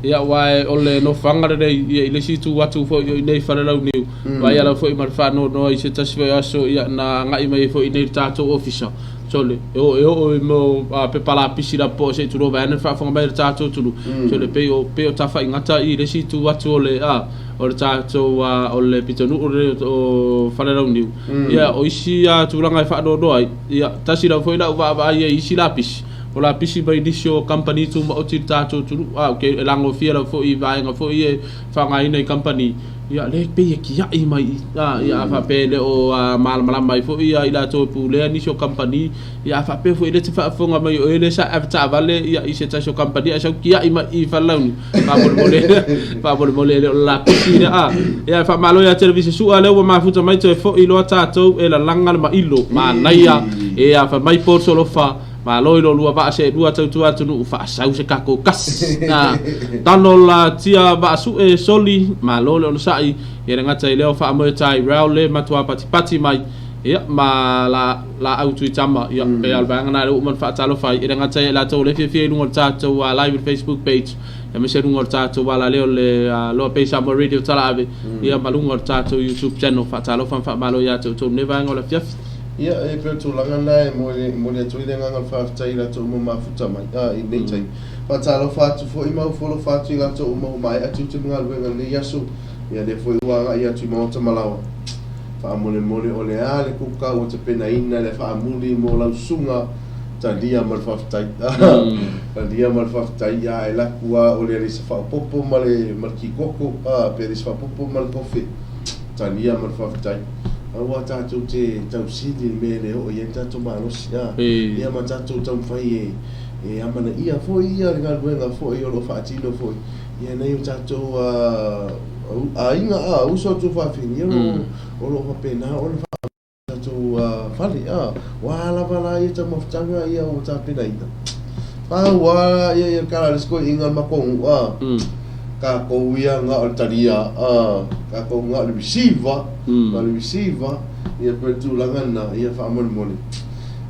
Ia, aua o le nofoaga lenei, ia, i le isi itu atu foi o i inei i Falelauniu, vaai ala foi ma le faanoanoa i se tasi foi o aso, ia, na agai mai ai foi i inei i le tatou ofisa, sole, e oo, e oo i mea o pepa lapisi lapopoa se i tulou vaeane le faafofoga mai a le tatou atunuu, sole, pei o, pei o tafaigata i le isi itu atu o le, a, o le tatou, a, o le pitonuu lenei o Falelauniu. Ia, o isi tulaga e faanoanoa ai, ia, tasi lava foi lau vaavaai ai i isi lapisi, O lapisi mai nisi o kamupani tumaoti i le tatou atunuu, a ok, e lagofia lava foi i vaega foi ia e faaaogaina i kamupani, ia lea e pei e tiai mai i, a, ia a faapea e le o malamalama ai foi ia i latou e pulea nisi o kamupani, ia a faapea foi lea e te faafofoga mai o oe lea sa ave taavale ia i se tasi o kamupani ae sau tiai mai i Falelauniu, faamolemole, faamolemole e le o le lapisi lea, a. Ia e faamalo ia Televise Sua lea ua mafuta mai toe foi loa tatou e lalaga le mailo, manaia, ia fai mai Paul Solofa, Malo i lo lua vaa seelua tautua atunuu faasau se kako kas. Na tano la tia vaa sue soli, malo le onosai, ia le gata i lea o faamoe tai rau le matua patipati mai, ia ma la laau tuitama, ia pe a o le vaega na lea ua uma ona faatalofa ai, e le gata ia i latou o lea e fiafia i luga o le tatou live i le Facebook page, aemaise luga o le tatou ala lea o le Loa Bay Samoa Radio Talaave, ia ma luga o le tatou YouTube channel. Faatalofa ma faamalo ia te outou i lenei vaega o le afiafi. Ia, e pei o le tulaga lena e momoli atu ai le agaga o le faafetai i latou uma mafuta mai, a, i lenei taimi. Faatalofa atu foi ma ofo alofa atu i latou uma ua maea tiute ma galuega i lenei aso, ia lea foi ua agai atu i maota ma laoa. Faamolemole o le a le kuka ua tapenaina le faamuli mo lau susuga, talia ma le faafetai. Talia ma le faafetai, ia e laku a o le alisa faaopoopo ma le tikoko, a, pe alisa faaopoopo ma le kofe, talia ma le faafetai. Aua tatou te tausili i le mea e le oo i ai le tatou malosi, a, ia ma tatou taumafai e, e amanaia foi ia le galuega foi o lo o faatino foi ia nai o tatou aiga, a, uso a tuafafine, ia o lo o, o lo o faapena ona tatou fale, a, o a lava la ia taumafataga ia ua tapenaina. Pau a ia ia le kala a le isi toeaina o le matou nuu, a. Tatou ia na o le talia, a, tatou na o le receive, na o le receive, ia pei o le tulaga lena, ia faamolemole,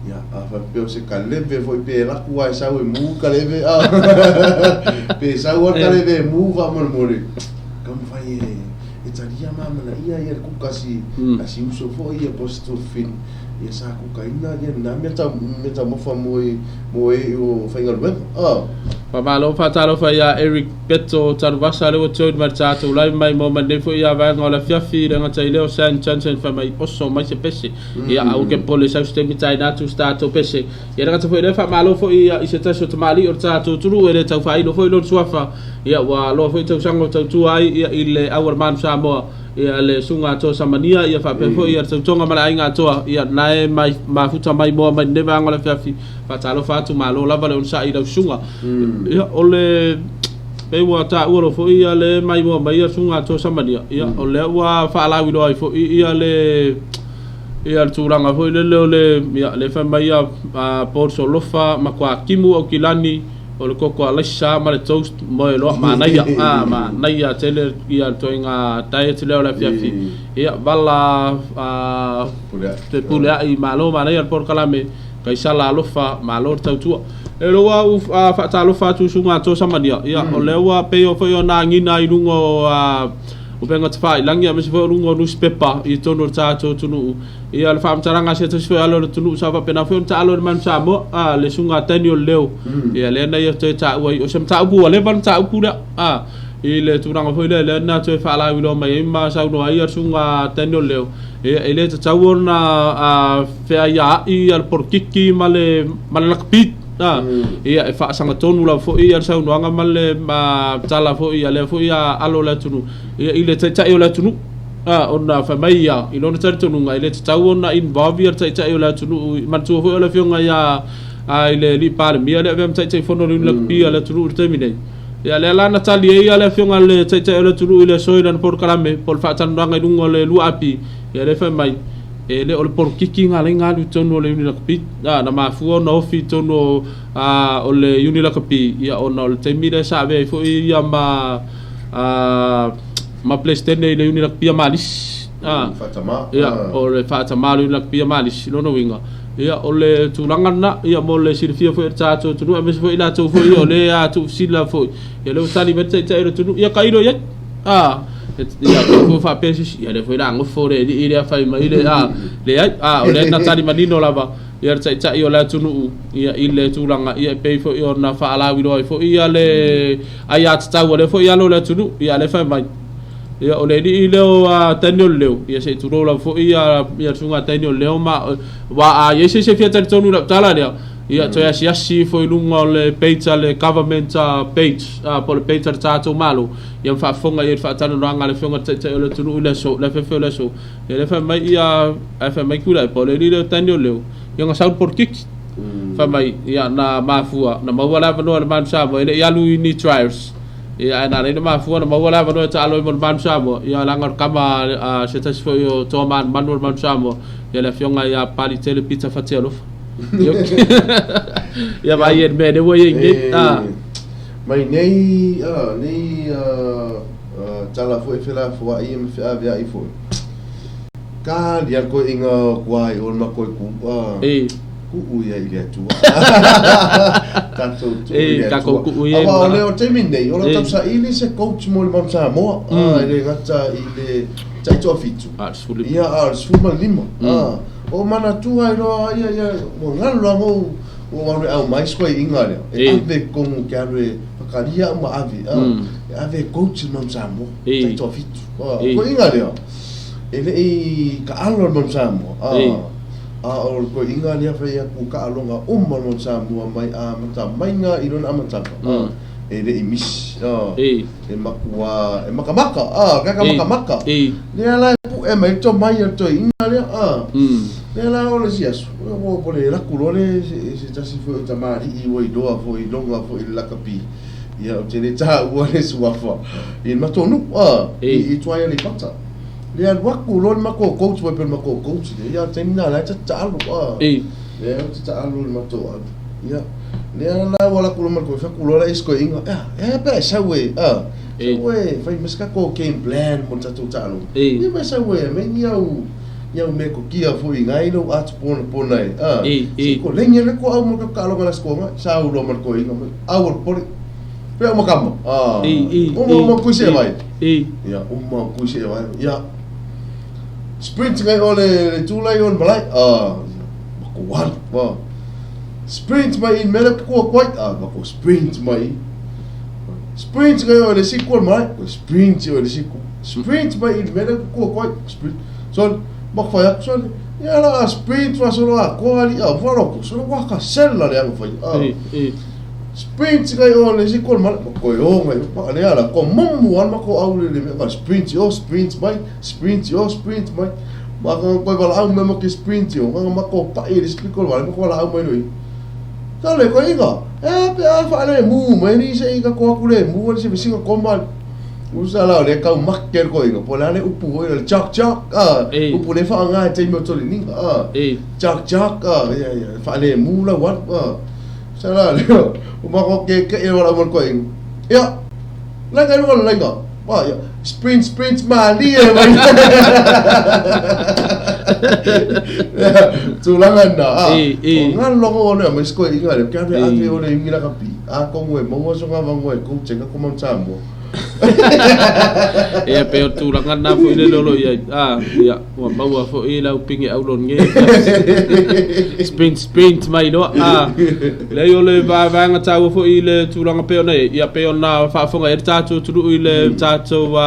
ia, a faapea o se kaleve foi pe alu atu lava e sau e mu le kaleve, a, pe sau lava le kaleve e mu faamolemole, taumafai e, e talia ma amanaia ia le kuka a si, a si uso foi ia po o se tuafafine, ia sa kukaina ia lena mea tau, mea taumafa mo e, mo e o faigaluega, a. Faamalo faatalofa ia Eric Peto Tanuvasa lea ua join mai le tatou live mai mo mai nei foi ia vaega o le afiafi le gata i lea o Sam Johnson fai mai oso mai se pese ia aua ke pole sau se taimi taina atu se tatou pese ia le gata foi lea faamalo foi ia i se tasi o tamalii o le tatou atunuu e le tau faailo foi lona suafa ia ua loa foi tausaga o tautua ai ia i le au a le Manu Samoa ia le Susuga Atoa Samania ia faapea foi ia le tautoga ma le aiga atoa ia na e mai mafuta mai moa mai lenei vaega o le afiafi Faatalofa atu, malo lava le onosai i lau susuga. Ia, o le pei ua taua loa foi ia le maimoa mai ia susuga Atoa Samania, ia, o lea ua faalauiloa ai foi ia le ia le tulaga foi lele o le ia le fai mai ia Paul Solofa matua timu Aukilani o le koko alaisa ma le toast moe loa manaia a manaia tele ia le toaiga diet lea o le afiafi ia vala a te puleai malo manaia le polokalame. Kaisala alofa, malo le tautua. E lea ua ou faatalofa atu i susuga a Tosamania, ia, o lea ua pei o foi ona agiga i luga o upega tafailagi aemaise foi o luga o nusipepa i totonu o le tatou atunuu, ia, le faamatalaga a se tasi foi alo o le atunuu sa faapena foi ona taalo i le Manu Samoa, le susuga a Daniel Leo, ia, lea na ia toe taua ai, o se mataupu ua leva le mataupu lea, i le tulaga foi lea, lea na toe faalauiloa mai ai ma saunoa ai le susuga a Daniel Leo, ia, e le tatau ona feaiaai le polokiki ma le lakapi. Ia, e faasagatonu lava foi le saunoaga ma le tala foi a lea foi alo o le atunuu, ia, i le taitai o le atunuu. Ona fai mai ia, i lona talitonuga, e le tatau ona involve le taitai o le atunuu. Manatua foi o le afioga ia i le alii Palemia lea e avea ma Taitaifono o le Union Rugby a le atunuu i le taimi nei. Ia, lea la na tali ai le afioga i le Taitai o le atunuu i le aso i lana polokalame po o le faatalanoaga i luga o le 2AP, ia lea fai mai, e le o le polokiki na ala ai ona alu i totonu o le Union Rugby. Na mafua ona ofi i totonu o, o le Union Rugby, ia, ona o le taimi lea sa avea ai foi ia ma, ma Peresetene i le Union Rugby a Malisi. Faatama. Ia, o le faatama o le Union Rugby a Malisi, lona uiga, Ia, o le tulaga lena, ia, mo le silafia foi e le tatou atunuu, aemaise foi i latou foi o lea a tuufesili lava foi, ia, lea ua tali mai le Taitai o le atunuu, ia tailo i ai. A, ia, pei foi faapea se isi, ia, lea foi la nofo le alii lea fai mai le, a, leai, a, o lea na tali manino lava, ia, le Taitai o le atunuu, ia, i le tulaga, ia, e pei foi ona faalauiloa ai foi, ia, le aiatatau a lea foi alo o le atunuu, ia, lea fai mai. Ia, o le alii lea o Daniel Leo, ia se i tulou lava foi ia le susuga Daniel Leo ma aua a i ai se isi e fia talitonu i lau tala lea, ia toe asiasi ifo i luga o le page a le government page po o le page a le tatou Malo, ia ma faafofoga i ai i le faatalanoaga a le Afioga i le Taitai o le atunuu i le aso, le afiafi o le aso. Ia lea fai mai ia, ae fai mai Tuilaepa, o le alii lea o Daniel Leo, ia na sau le polokiki. Fai mai, ia na mafua, na maua le avanoa e le Manu Samoa e le i alu i ni trials. Ia, ae na ala ai ona mafua ona maua le avanoa e taalo ai mo le Manu Samoa, ia leaga o le kama a se tasi foi o toa manumanu o le Manu Samoa, ia le afioga ia Papaliitele Peter Fatialofa. Ia vaai i le mea lea ua i ai nei. Ah. Mai nei, ah, nei ah, ah, tala foi e felafoai ia ma feaveai foi. Ka lia koe i nga kua i o ma koe ku. Ah. E. Kuu ia i le Atua. Tatou tuu i le Atua. Tatou tuu ia. Aua o le o taimi nei, o lo tausaili se coach mo le Manu Samoa. E le gata i le taitoafitu. Ia, a o le 15. O manatua ai loa ia, ia, ua galu la ngou, ua alu e au mai se koe inga lea. E ave kongu ke alu e whakaria au ma ave. E ave e coach le Manu Samoa. Taitoafitu. Koe inga lea. E le i ka alo le Manu Samoa. A o le koeʻiga lea fai aku kaaloga uma lona Samoa mai amata maiga i lona amataga, a, e le i misi, a, e makua, e makamaka, a, kaka makamaka. Lea la e puʻe mai le tomai a le toeaina lea, a, lea la o le isi aso, ua ua le laku loa le se tasi foi o tamalii ua iloa foi, iloga foi i le lakapi, ia ou te le taua le suafa i le matou nuu, a, i tua i Aleipata. Le alu aku loa le matou coach mai pe le matou coach le ia taimi na la ta taalo a. Le ta taalo le matou alu. Ia le la wala ku ma ko fa ku loa isko inga. Ya ya pe sa we a. Sa we fai mes ka ko game plan mo ta tu taalo. Ia me sa we me ni au ia me ko kia fo inga i lo at pona pona e. A. Se ko lengi le ko au mo ka kalo ngala sko nga sa u lo ma ko inga au poli. Pe o makama. A. O mo ko se vai. Ia, uma o kui se vai. Ia. Sprint ngai o le, le tūlai o le malae. Ah, mako walu. Ah. Sprint mai i mele pukua kuai. Ah, mako sprint mai. Sprint ngai o le siku o le malae. Ko sprint o le siku. Sprint mai i mele pukua kuai. Sprint. So, mako whai aku, so, ia la sprint wa solo a koa ali a wharoko. Solo waka sela le anga whai. Ah. Sprint ngai o le si kol ma ko yo ngai ma le ala ko mumu al ma ko au le le ma sprint yo sprint mai sprint yo sprint mai ma ko ko wala au me mo ki sprint yo nga ma ko pa i le sprint ko wala ma ko wala au mai lui ta le ko inga e pe a fa le mu mai ni se inga ko aku le mu le se singa ko ma usa la le kau makke ko inga po la le upu ho le chak chak a upu le fa nga te mo to le ninga a chak chak a ya ya fa le mu la wat a Sa la lea, o mako ke ke e wala mo ko ing. Ia. Laga no laga. Wa ia. Sprint sprint ma li e mai. Tulaga na a. O ngā logo o lea mai sko i ngā le kia le ave o le ingi lakapi. A kongu e maua so ngā vangoa e kou tenga ko Mount Samoa. Ia pe o tulaga na foi le lolo ia a ia ua maua foi lau pinge aulone sprint sprint mai loa a leai o le vaevaega taua foi i le tulaga pei ona i ai ia pei ona faafofoga i ai le tatou atunuu i le tatou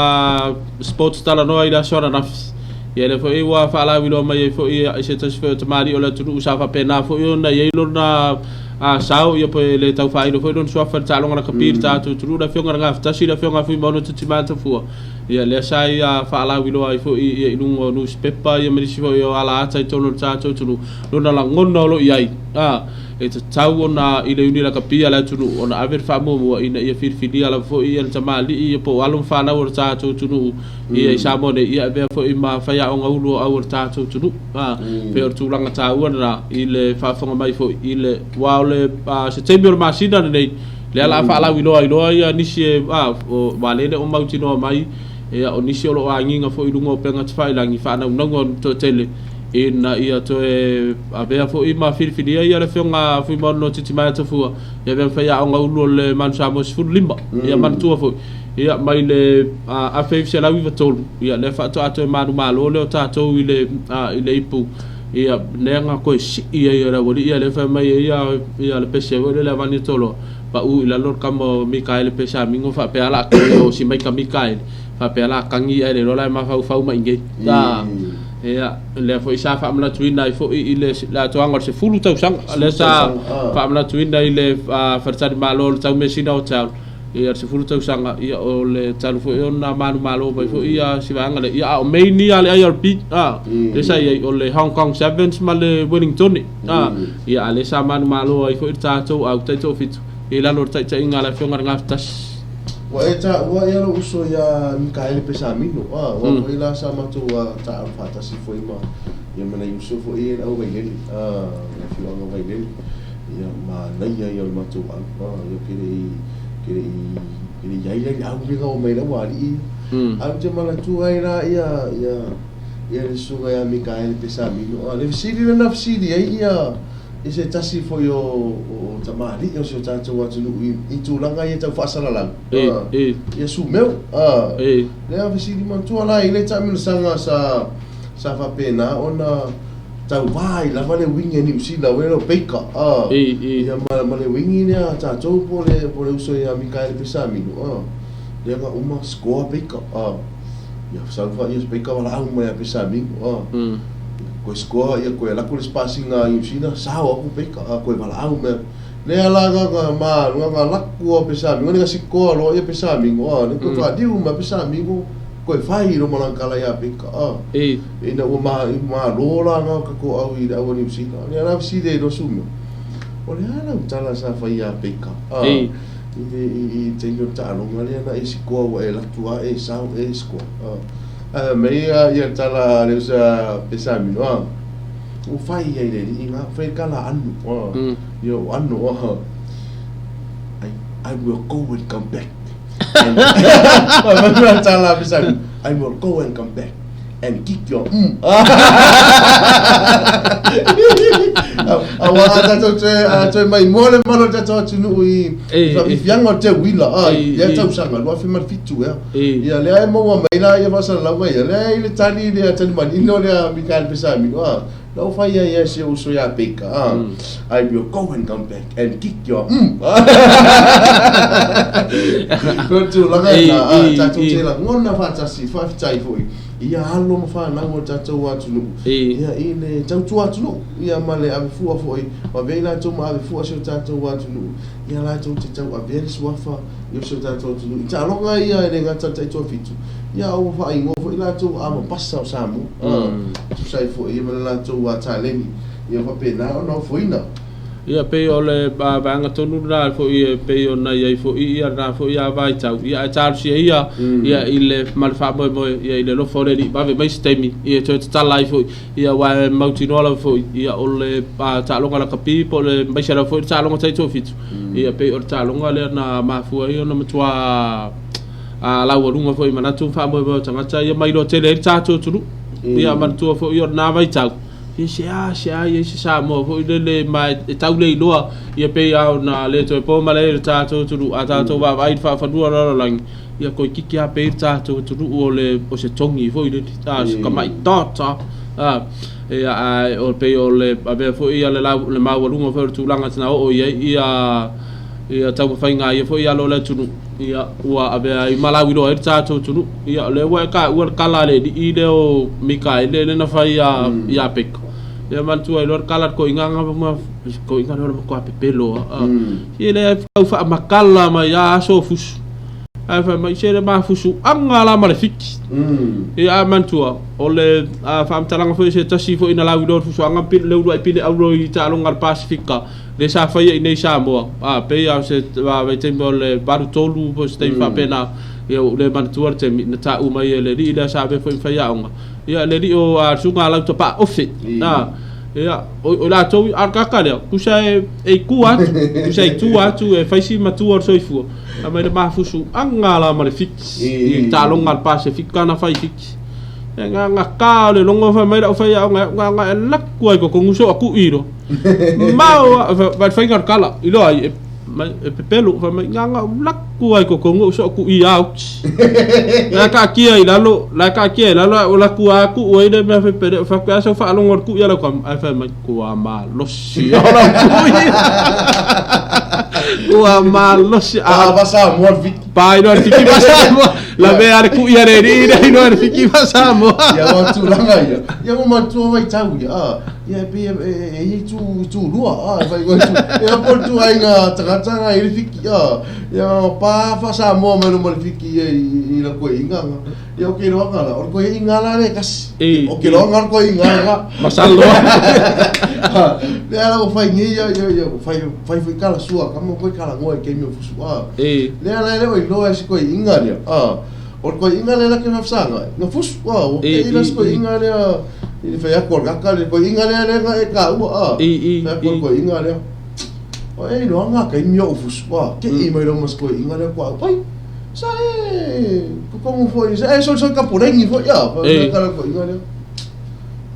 sports talanoa i le aso ananafi ia lea foi ua faalauiloa mai ai foi i se tasi foi o tamalii o le atunuu sa faapena foi ona i ai lona a sao ia pe le tau faailo foi lona suafa i le taaloga lakapi i le tatou atunuu le afioga i le Gafatasi le afioga a Fuimaono Titimatafua ia lea sa ia faalauiloa ai foi ia i luga o nusipepa ia ma nisi foi o alaata i totonu o le tatou atunuu lona lagona o lo o i ai a e tatau ona i le iuni lakapi a le atunuu ona ave le faamuamua ina ia filifilia lava foi ia le tamalii ia po o alo ma fanau o le tatou atunuu ia i Samoa nei ia avea foi ma faiaoga ulu o au o le tatou atunuu. A, pei o le tulaga taua lena i le faafofoga mai foi i le aua o le se taimi o le masina lenei lea la a faalauiloa ai loa ia nisi e a o aua lea e le o mautinoa mai ia o nisi o lo o agiga foi i luga o upega tafailagi faanaunauga o le toatele ina ia toe avea foi ma filifilia ia le afioga a Fuimaono Titimaea Tafua ia avea ma faiaoga ulu o le Manu Samoa 15 ia manatua foi ia mai le 1993 ia lea faatoa toe manumalo lea o tatou i le i le ipu ia lea na toe sii ai e le aualii ia lea fai mai ai ia ia le pese foi lele a Vaniatoloa pau i lalo le tama o Mikaele Pesamino faapea la toe o si Maika Mikaele faapea la tagi ae le iloa la e mafaufau mai nei a ia lea foi sa faamanatuina ai foi i le le atoaga o le 10 tausaga lea sa faamanatuina i le faletalimalo o le Taumeasina Hotel ia le 10 tausaga, ia o le talu foi ona manumalo mai foi ia si vaega lea, ia a o main ia a le IRB, a, lea sa i ai o le Hong Kong Sevens ma le Wellingtone, a, ia a lea sa manumalo ai foi le tatou au taitoafitu i lalo o le taitaiga a le Afioga i le Gafatasi. Ua e taua ia lou uso ia Mikaele Pesamino, a, aua foi la sa matou taaalo faatasi foi ma ia ma nai uso foi ia i le au Vailele, a, le afioaga o Vailele. Ia manaia ia o le matou au, a, ia ke le i, ke le i, ke le i ai la i le au lea o mai lau alii ia. Ae ou te manatua ai la ia, ia, ia le susuga ia Mikaele Pesamino, a, le fesili lea na fesili ai ia, ia se tasi foi o, o tamalii o si o tatou atunuu i, i tulaga ia tau faasalalau, a, ia Sumeo, a, lea fesili manatua la i le taamilosaga sa, sa faapena ona Tauva ai lava le wingi a Niu Sila o ea o Baker a ia ma ma le wingi lea a tatou po le po le uso ia Mikaele Pesamino a lea na uma score Baker a ia sau fa ia Baker walaau mai a Pesamino a koe score ia koe alu atu le isi pasiga a Niu Sila sao aku Baker a koe walaau mai lea la nga nga ma nga nga laku a Pesamino ni nga sikoa loa ia Pesamino a ni koe faaliu mai a Pesamino koe fai i loma langakala ia Baker a Ina ua ma, malo la nga o ka ko au i le au a Niu Sila. Lea la fesili ai loa Sumeo, O le a lau tala sa fai ia Baker? A, i le, i, i taimi o le taaloga lea na e sikoa ua e latu a e sao e sikoa. A, ae fai mai ia, ia le tala a le uso ia Pesamino, a, ua fai ai le alii nga, fai le kala anu, a, ia o anu, a, I, I will go and come back. And, fai mai le tala a Pesamino, I will go and come back. and kick your Aua a tatou toe a toe maimoa le mamalu o le tatou atunuu i faafiafiaga o le teuila a i lea tausaga 2007 ea. Ia lea e maua mai la ia faasalalauga ia lea e i le tali lea tali manino lea Mikaele Pesamino a na ou fai ai ia si ou uso ia Baker a I will go and come back and kick your Ko le tulaga lena a tatou te lagona faatasi faafetai foi ia alo ma fanau o le tatou atunuu ia i le tautua atunuu ia ma le ave fua foi ma avea i latou ma ave fua si o tatou atunuu ia latou te tauavea le suafa i si o tatou atunuu i taaloga ia e le gata i le taitoafitu ia a ua faaigoa foi latou ua amapasa o Samoa e tusa ai foi ma le latou taleni ia faapena ona ofoina. Ia, pei o le vaega tonu lena foi e pei ona i ai foi ia lena foi a vaitau, ia ae talosia ia, ia i le ma le faamoemoe, ia i le alofa o le Alii vave mai se taimi, ia e toe tatala ai foi, ia aua e mautinoa lava foi, ia o le taaloga lakapi po o le aemaise lava foi le taaloga taitoafitu, ia pei o le taaloga lea na mafua ai ona matua laualuga foi i manatu ma faamoemoe o tagata ia ma iloa tele ai le tatou atunuu. Ia manatua foi o lena vaitau, ia se a se a i ai se Samoa foi lele ma e tau le iloa, ia pei lava ona le toe po ma le tatou atunuu, a tatou vaavaai i le faafanua o le lalolagi, ia toeitiiti lava pei le tatou atunuu o le o se togi foi lele, a se tamai dot a, ia ae o pei o le avea foi ia le lau le maualuga foi o le tulaga na oo i ai ia ia taumafaiga a ia foi alo o le atunuu, ia ua avea ai ma lauiloa ai le tatou atunuu. Ia o lea ua e taua le kala a le alii lea o Mikaele lea na fai ia ia Peka. Ia manatua ai loa le kala a le toeaina ma toeaina lea o le matua pepelo lava. Ia lea tau faamatala mai lava aso o fusu. Ae fai mai, se le mafusuaga la ma le fiki. Ia ae manatua, o le faamatalaga foi a se tasi foi na lauiloa i le fusuaga le uluai pine auro i taaloga a le Pasefika, lea sa faia i inei i Samoa, a, pei lava o se vaitaimi o le 83 po o se taimi faapena, ia ua ou le manatua le taimi, na taua mai e le alii lea sa avea foi ma faiaoga, ia le alii o le susuga a Lautapaa Ofe, a, ia, o i latou, a o le tagata lea, tusa e i tua atu, tusa e i tua atu, e fai si matua o le soifua, Fai mai le mafusuaga la ma le fiki i le taaloga a le Pasefika na fai i Fiti. E gagata o le logo fai mai lau faiaoga e gaga e alu atu ai totonu so atu i loa. Mao a ma le faiga o le tala i loa ai e mai e pepelo fai mai gaga alu atu ai totonu so atu i out. La taatia i lalo, la taatia i lalo ae ou alu atu lava tuu ai le mea fai fai atu e a sau faalogo o le tuu i lau tama ae fai mai ua malosi o lau tui. Ua malosi. Pa pa Samoa le fiki. Pa iloa le fiki pa Samoa. Lavea a le kui a le alii lea iloa le fiki pa Samoa. Ia ua tulaga ia. Ia ua matua vaitau ia. Ah, ia e pei e e i ai itu itu lua. Ah, e fai koe itu. Ia po le ituaiga tagata nga i le fiki. Ah, ia pa fa Samoa mai luma le fiki ia i la koe inga. Ia o ke loa la, o le koe inga la le kasi. O ke loa nga koe inga la. Masalo. Le ala o fai nei ia ia ia fai fai foi kala sua kama koe kala ngoa i keimi o fusu. Ah. Le ala le o iloa e se koe inga lea. Ah. O le koe inga lea la ke mafsanga. Nga fusu. Ah, o ke ila se koe inga lea. I fai aku o le kaka le koe inga lea lea nga e ka ua. Ah. Fai aku o le koe inga lea. O e iloa nga keimi o fusu. Ah, ke i mai lo mas koe inga lea kua au. Pai. Sa e kokongu foi, sa e soisoi kapulengi foi a, fa e kala ko inga lea.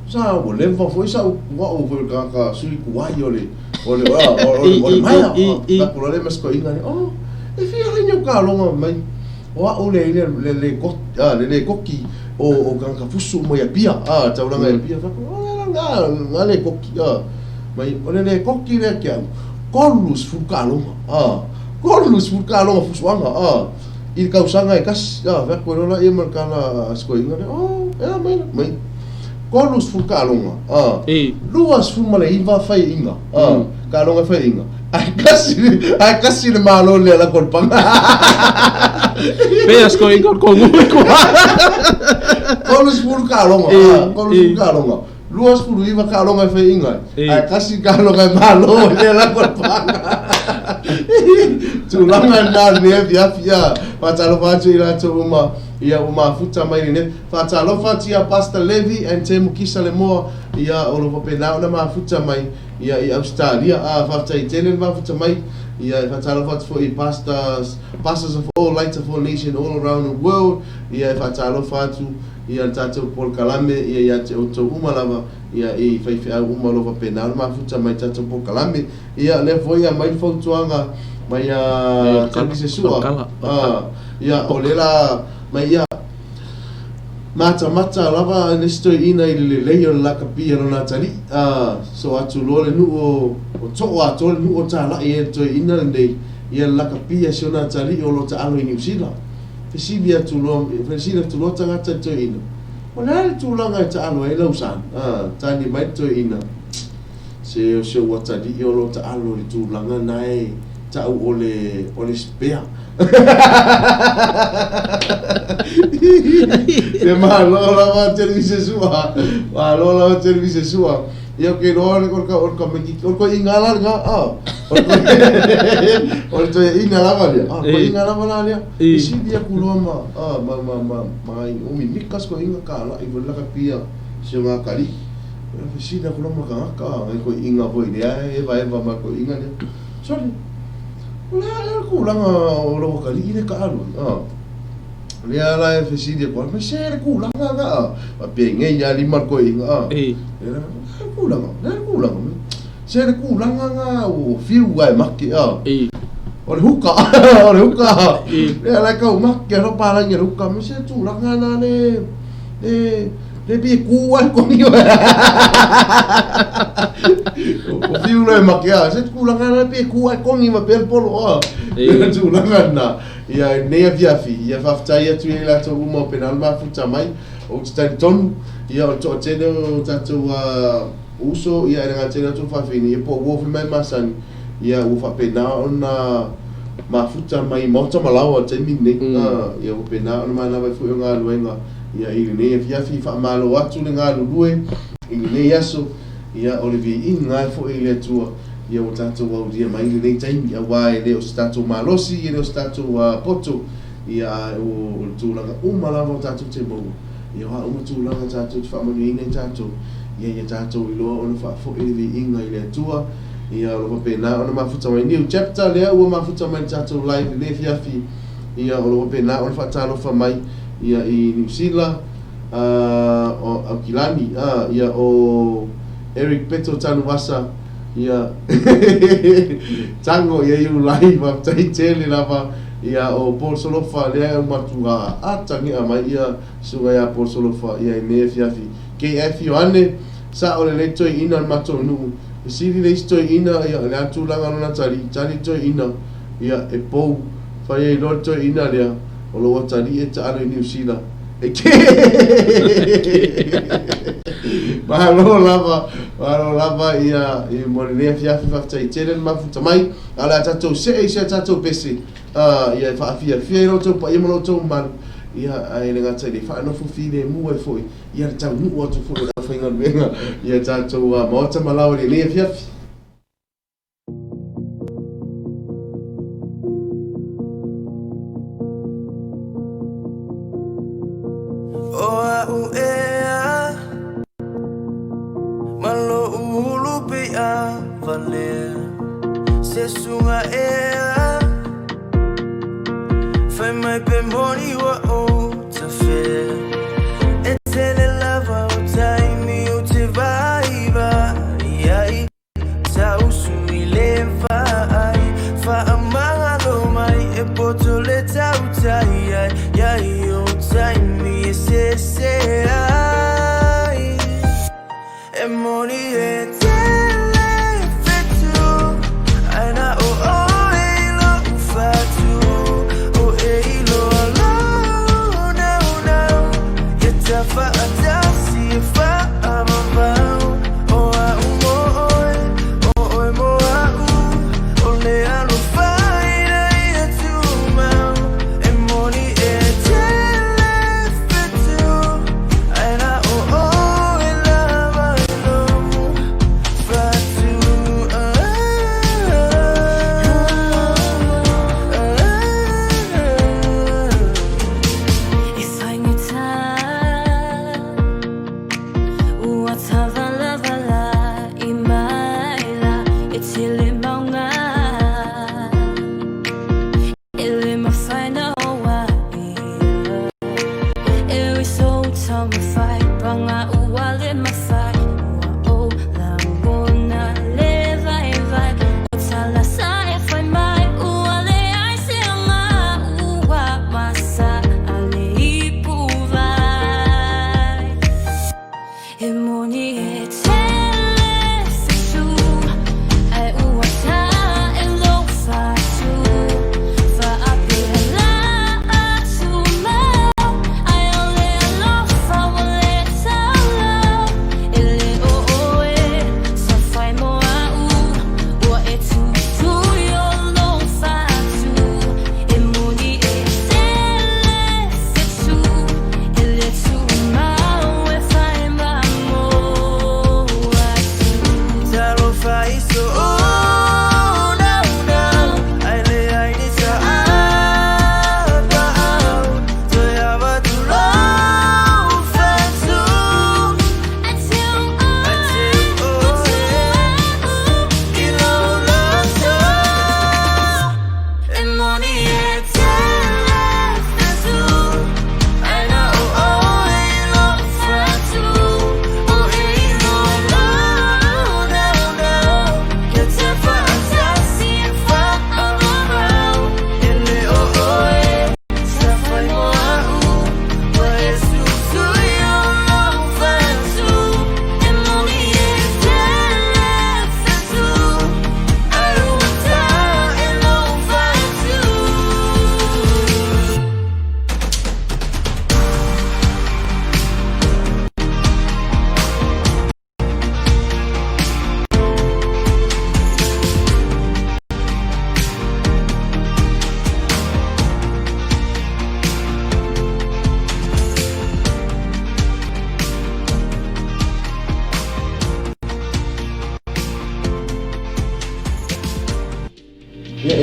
Sa ua leva foi sa ua o foi ka ka sui kuai o le o le o le o le maia. La kula le mas ko inga lea. Oh, e fia le nyo ka longa mai. O a o le le le le ko a le le koki o o ka ka fusu mo ia pia. A taulanga ia pia fa ko nga nga le koki a. Mai o le le koki le kia. Kolus fu ka longa. A. 30 kaloga fusuaga a i le kausaga e tasi a fai atu ai loa laia ma le tala a si toeaina lea, oh e a mai la mai 30 kaloga a 29 faiaina a kaloga e faiaina ae tasi ae tasi le malo le ala ko le paga. Pei a si toeaina o le tonu'u i tua. 30 kaloga a 30 kaloga 29 kaloga e faiaina ai, ae tasi kaloga e malo i le lako le paga. Tulaga lena i lenei afiafi a. Faatalofa atu i latou uma ia ua mafuta mai lenei. Faatalofa atu ia Pastor Levi and Temu Kisa Lemoa ia o lo faapena ona mafuta mai ia i Ausetalia. A faafetai tele le mafuta mai. Ia e faatalofa atu foi i pastors, pastors of all lights of all nation all around the world. Ia e faatalofa atu Ia le tatou polokalame ia ia te outou uma lava, ia i faifeau uma o lo o faapena ona mafuta mai tatou polokalame. Ia lea foi ia mai le fautuaga mai ia Televise Sua. Ia o lea la mai ia matamata lava le isi toeaina i le lelei o le lakapi a lona atalii. So atu loa le nuu o o too atoa le nuu o talai ai le toeaina lenei ia le lakapi a si ona atalii o lo o taalo i Niu Sila. Fesili atu loa, fesili atu loa tagata i le toeaina, O le a le tulaga e taalo ai lau son? A, tali mai le toeaina, Se o si ou atalii o lo o taalo i le tulaga na e tau o le, o le spare. Se malo lava televise sua, malo lava televise sua. Ia ke loa le o le o le kamiki o le toeaina la lena a o le o le toeaina lava lea a toeaina lava la lea e sili atu loa ma a ma ma ma ma o mimika se toeaina kalai foi le lakapia si o atalii fesili atu loa ma tagata a nai toeaina foi lea e evaeva ma toeaina lea sole o le a ea le tulaga o lou atalii lea e taalu ai a. Lea la e fesili atu ai, "Ma se le kulaga ga?" Faapea nei lava lima le toeaina a. Lea la, "Le kulaga, le kulaga. Se le kulaga ga ua fiu ai make a. O le huka, o le huka. Lea la e kau make lo palagi le huka, ma se tulaga na le le le pei e ku ai kogi oe. O fiu le make a, se tulaga na pei e ku ai kogi ma pea le polo a. Le tulaga na. Ia nei afiafi, ia faafetai atu i latou uma o pena le mafuta mai, ou te talitonu, ia o le toatele o tatou uso, ia e le gatele atu faafini, ia po o uo foi mai masani, ia ua faapena ona mafuta mai maota ma laoa i le taimi lenei. Ia ua faapena ona manava ai foi o galuega ia i lenei afiafi, faamalo atu le galulue i lenei aso, ia o le viiga ai foi i le Atua, ia ua tatou aulia mai lenei taimi, auā e le o se tatou malosi, e le o se tatou poto, ia ae o le tulaga uma lava o tatou te maua, ia o a uma tulaga tatou te faamanuiaina ai tatou, ia ia tatou iloa ona faafoi le viiga i le Atua, ia o lo o faapena ona mafuta mai. New chapter lea ua mafuta mai i le tatou live i lenei afiafi, ia o lo o faapena ona faatalofa mai ia i Niu Sila, o Aukilani, ia o Eric Peto Tanuvasa, ia Tango ia Iulai, faafetai tele lava, ia o Paul Solofa lea e matua atagia mai ia susuga ia Paul Solofa ia i lenei afiafi. KF Ioane, sao lelei toeaina o le matou nuu, fesili le isi toeaina ia o le a tulaga lona tali, tali toeaina ia e pou, fai ai loa le toeaina lea o lou atalii e taalo i Niu Sila e ke. Malo lava, malo lava ia i mo lenei afiafi, faafetai tele le mafuta mai, a o le a tatou see i se tatou pese ia e faafiafia i lo outou paia ma lo outou mamalu, ia ae le gata i le faanofo filemu ai foi ia le taunuu atu foi o le aufaigaluega ia tatou maota ma laoa i lenei afiafi. O a'u ea ma lo'u ulu pei a valea Se suga ea Fai mai pe moni ua ou tafea E tele lava o taimi ou te vaivai ai Tausu i le vaai Faamagalo mai e poto le tautai ai Iai o taimi e sese ai E moni e tele fetu Ae na o oe i lo'u fatu O e iloa lou naunau Ia tafaatasi e faavavau O a'u mo oe, o oe mo a'u O le alofa ina ia tumau E moni e tele fetu Ae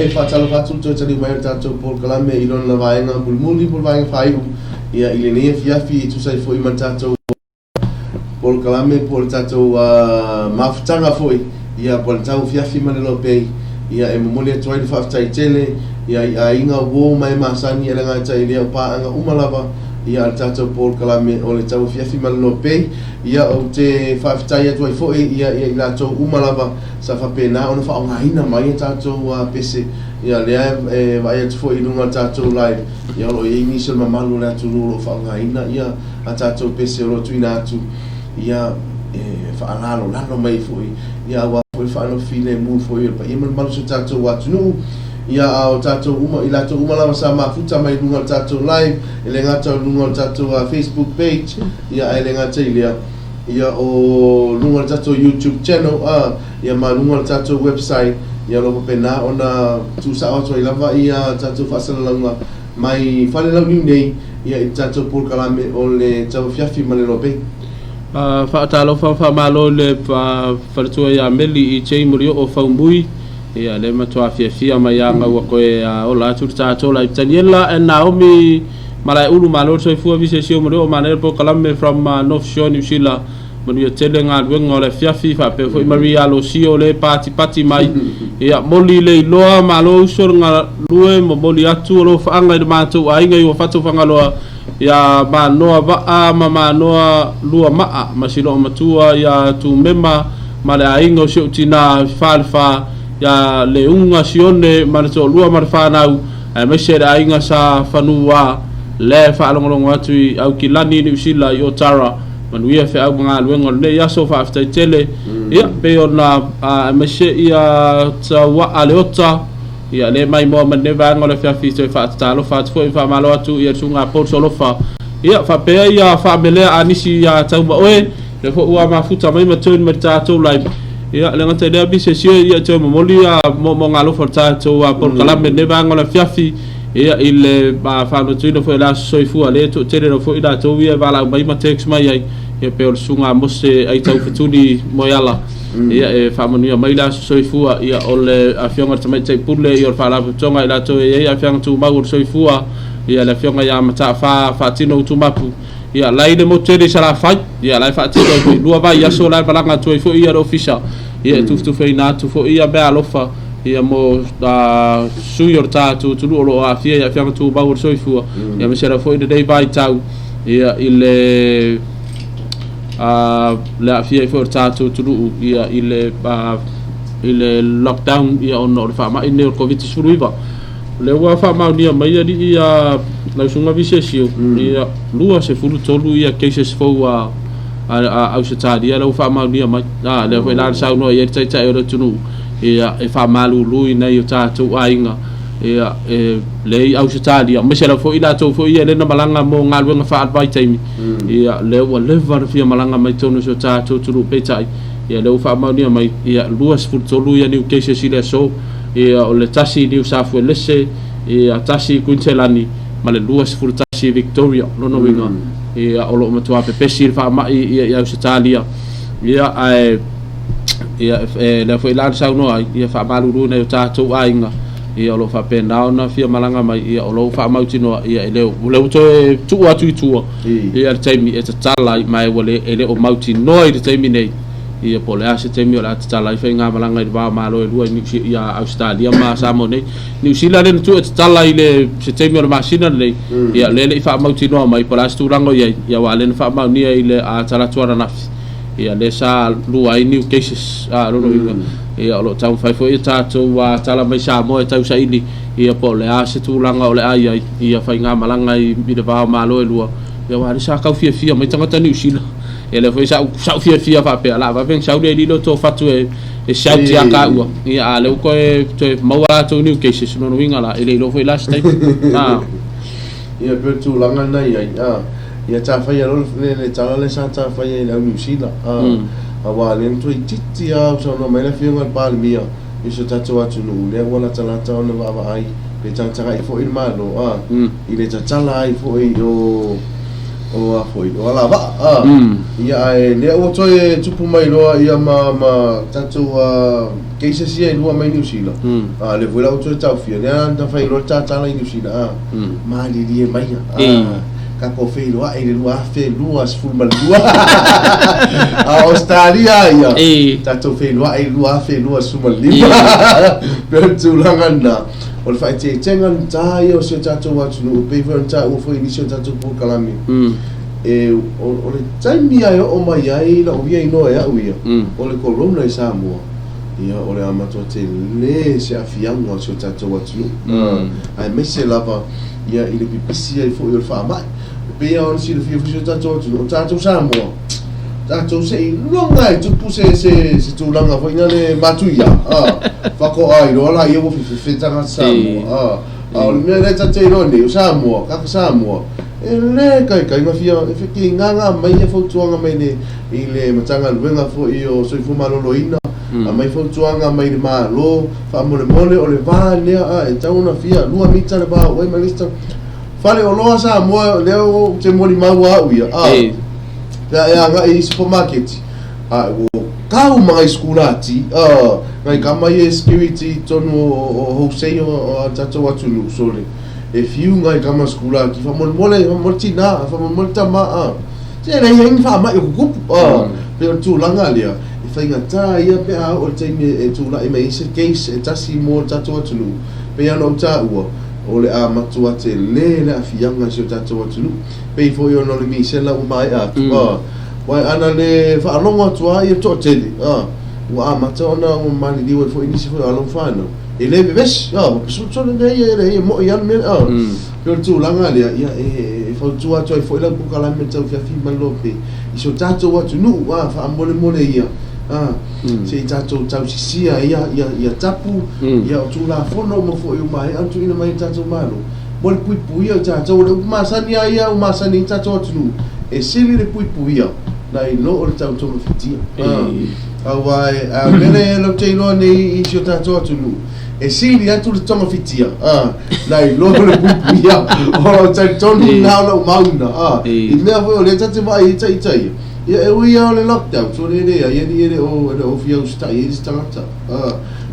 e faatalofa atu le toe taliu mai o le tatou polokalame i lona vaega mulimuli po o le vaega faaiu ia i lenei afiafi e tusa ai foi ma le tatou polokalame po o le tatou mafutaga foi ia po o le tauafiafi ma le Lopei. Ia e momoli atu ai le faafetai tele ia i aiga uo ma e masani e le gata i lea o paaga uma lava ia a le tatou polokalame o le tauafiafi ma le Lopei. Ia ou te faafetai atu ai foi ia ia i latou uma lava sa faapena ona faaaogaina mai a tatou pese ia lea e vaai atu foi i luga o le tatou live ia o lo o i ai nisi o le mamalu o le atunuu o lo o faaaogaina ia a tatou pese o lo o tuuina atu ia e faalalolalo mai ai foi ia aua foi le faanofo filemu foi o le paia ma le mamalu o si o tatou atunuu. Ia a o tatou uma, i latou uma lava sa mafuta mai luga o le tatou live, e le gata o luga o le tatou Facebook page, ia ae le gata i lea, ia o luga o le tatou YouTube channel, a, ia ma luga o le tatou website, ia o lo o faapena ona tuusao atu ai lava ia tatou faasalalauga mai Falelauniu nei, ia i le tatou polokalame o le tauafiafi ma le Lobei. Faatalofa ma faamalo i le faletua ia Meli EJ Molioo Faumui, ia lea matua fiafia mai aga ua toe ola atu le tatou live. Taniela and Naomi Malaeulu, malo le soifua visesio Molioo manaia le polokalame from North Shore New Zealand. Manuia tele galuega o le afiafi faapea foi Maria Alosio le patipati mai. Ia moli le iloa malo uso le galue momoli atu o alofaaga i le matou aiga i Uafato Fagaloa ia Manoa Vaa ma Manoa Lua Maa ma si loomatua ia Tumema ma le aiga o si ou tina Falefa ia Leuga Sione ma le toalua ma le fanau aemaise le aiga sa Fanua le faalogologo atu i Aukilani Niu Sila i Otara. Manuia feau ma galuega o lenei aso, faafetai tele. Ia, pei ona aemaise ia Tauaa Leota, ia le maimoa mai lenei vaega o le afiafi toe faatatalofa atu foi ma faamalo atu ia le susuga Paul Solofa. Ia, faapea ia faamelea a nisi ia tau ma oe, lea foi ua mafuta mai ma join mai le tatou live. Ia, le gata i lea bise sio ia toe momoli ia moomooga alofa o le tatou polokalame lenei vaega o le afiafi. Ia, i le faamatuina foi o le aso soifua, lea e toatele lava foi i latou ia e valaau mai ma text mai ai, ia pei o le susuga Mose Aitau Fetuli Moeala, ia e faamanuia mai le aso soifua, ia o le afioga i le Tamaitai Pule, ia o le Faalapotopotoga i latou e i ai aafiaga tumau o le soifua, ia le afioga ia Mataafa Faatino Utumapu, ia la e i le motu tele i Salafai, ia la e faatino ai foi lua vaiaso la e malaga atu ai foi ia le ofisa, ia e tufetufeina atu foi ia meaalofa. Ia mo sui o le tatou atunuu o lo o aafia i aafiaga tumau o le soifua, ia aemaise lava foi lenei vaitau ia i le le aafia ai foi o le tatou atunuu ia i le i le lockdown ia ona o le faamai lenei o le Koviti-19. O lea ua faamaonia mai alii ia lau susuga Visesio, ia 23 ia cases fou a Ausetalia lea ua faamaonia mai. A, lea foi la na saunoa i ai le Taitai o le atunuu, ia, e faamalulu i nai o tatou aiga, ia, e lea i Ausetalia, aemaise lava foi i latou foi ia lea na malaga mo galuega faavaitaimi, ia, lea ua leva ona fia malaga mai totonu o si o tatou atunuu, peitai, ia, lea ua faamaonia mai, ia, 23 ia new cases i le aso, ia, o le tasi i Niu Safuelese, ia, tasi i Kuiniselani, ma le 21 i Victoria. Lona uiga, ia, o lo o matua pepesi le faamai ia i Ausetalia, ia, ae ia e lea foi la na saunoa ai, ia faamalulu nai o tatou aiga, ia o lo o faapena ona fia malaga mai, ia o lo o faamautinoa, ia e le o lea ua toe tuu atu i tua ia le taimi e tatala ai, ma e ua le e le o mautinoa i le taimi nei, ia po o le a se taimi o le a tatala ai faigamalaga i le va o Malo e lua i Niu ia Ausetalia ma Samoa nei. Niu Sila lea na tuu e tatala i le se taimi o le masina lenei, ia lea e le i faamautinoa mai po o le a se tulaga o i ai, ia aua lea na faamaonia i le Talaatu ananafi. Ia lea sa lua ai new cases a lona uiga ia o lo o taumafai foi ia tatou tala mai Samoa e tausaili ia po o le a se tulaga o le a i ai ia faigamalaga i le va o Malo e lua ia aua lea sa tau fiafia mai tagata Niu Sila ia lea foi sa ou fiafia faapea o le a vave ona sau le alii lea o Toafatu e shout ia taua ia a lea ua toe maua latou new cases lona uiga la e le iloa foi la se taimi a Ia pei o le tulaga lena i ai a. Ia ta faia loa le le tala lea sa ta faia i le au Niu Sila a aua lea na toeitiiti lava saunoa mai le afioga i le Palemia i so tatou atunuu lea ua latalata ona vaavaai pe tagatagai foi le Malo a i le tatala ai foi o O a foi, o alavaa, a. Ia ae lea ua toe tupu mai loa ia ma ma tatou cases ia e lua mai Niu Sila. A lea foi la ua toe taofia, lea na fai loa le tatala i Niu Sila, a. Malilie maia, a. Tatou feiloai i le 2022. A o Australia ia, tatou feiloai i le 2025. Pei o le tulaga lena. O le faaeteetega lena ia o si o tatou atunuu, e pei foi ona taua foi i nisi o tatou polokalame, e, o, o le taimi lava e oo mai ai lou ia igoa e au ia, o le Corona i Samoa, ia, o le a matua tele se aafiaga o si o tatou atunuu, aemaise lava ia i le pipisi ai foi o le faamai. E pei lava ona silafia foi si o tatou atunuu, o tatou Samoa, tatou seiloga e tupu se, se, se tulaga foi lea matuia, faatoa iloa laia ua fefefe tagata Samoa. A o le mea lea ta te iloa nei, o Samoa, kaka Samoa, e le kaikai na fia, e fekigaga mai ia fautuaga mai le, i le Matagaluega foi o Soifua Maloloina, aumai fautuaga mai le Malo, faamolemole o le va lea a e tatau ona fia 2 mita le va o oe ma le isi tagata. Faleoloa Samoa lea ou te molimau a au ia, a, pe a e agai i supermarket, a ua kau ma ngai sikulati, a, ngai kama ia e security i totonu o wholesale o a tatou atunuu, sole, e fiu ngai kama sikulati, faamolemole, faamolemole tina, faamolemole tama, a, se leai ai ni faamai o kukupu, a, pei o le tulaga lea, e faigata ia pe a oo i le taimi e tulai mai ai se case e tasi mo le tatou atunuu, pei lava ona ou taua, o le a matua tele le aafiaga i si o tatou atunuu, pei foi ona o le misela ua maea atu, a, aua ana le faalogo atu lava ia toatele, a, ua amata ona ua maliliu ai foi nisi foi o alo ma fanau, e le vevesi, a, sole nei e leai e moi lava le mea, a, pei o le tulaga lea, ia, e fautua atu ai foi lau polokalame taufiafi ma le lope i si o tatou atunuu, a, faamolemole ia, a, se i tatou tausisia ia, ia, ia tapu, ia o Tulafono uma foi ua maea ona tuuina mai e le tatou Malo, mo le puipuia o i tatou. O le upu masani lava ia ua masani ai le tatou atunuu, e sili le puipuia nai lo o le tautomafitia. Aua e, a o le mea lea latou te iloa nei i si o tatou atunuu, e sili atu le togafitia, nai lo o le puipuia. O lou talitonu lena o lau mauna, i mea foi o lea ta te vaai ai ita ia, ia e ui lava o le lockdown, sole e leai, alii e le o, e le o fia usitai ai le isi tagata,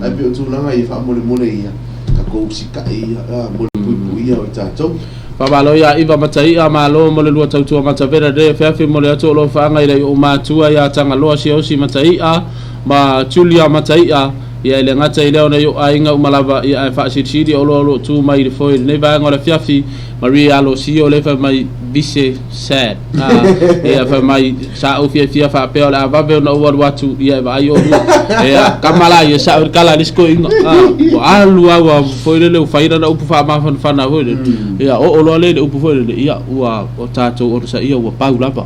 ae pei o tulaga ia faamolemole ia, tatou usitai ia, mo le puipuia o i tatou. Faamalo ia Iva Mataia, malo mo le lua tautua matavela le afiafi mo le atu o lo faaga i le ou matua ia Tagaloa Siaosi Mataia ma Julia Mataia, ia e le gata i lea ona i ou aiga uma lava, ia ae faasilisili o loa o lo o tu mai i le foe i lenei vaega o le afiafi, Maria Alosio le fai mai vise sad. Ia fai mai sa ou fiafia faapea o le a vave ona ou alu atu ia e vaai oulua. Ia kama la ia sa kala le isi toeaina. Ua alu lava ua foi lele ua fai lana upu faamafanafana foi lele. Ia oo loa lea i le upu foi lele ia ua o tatou onosaia ua pau lava.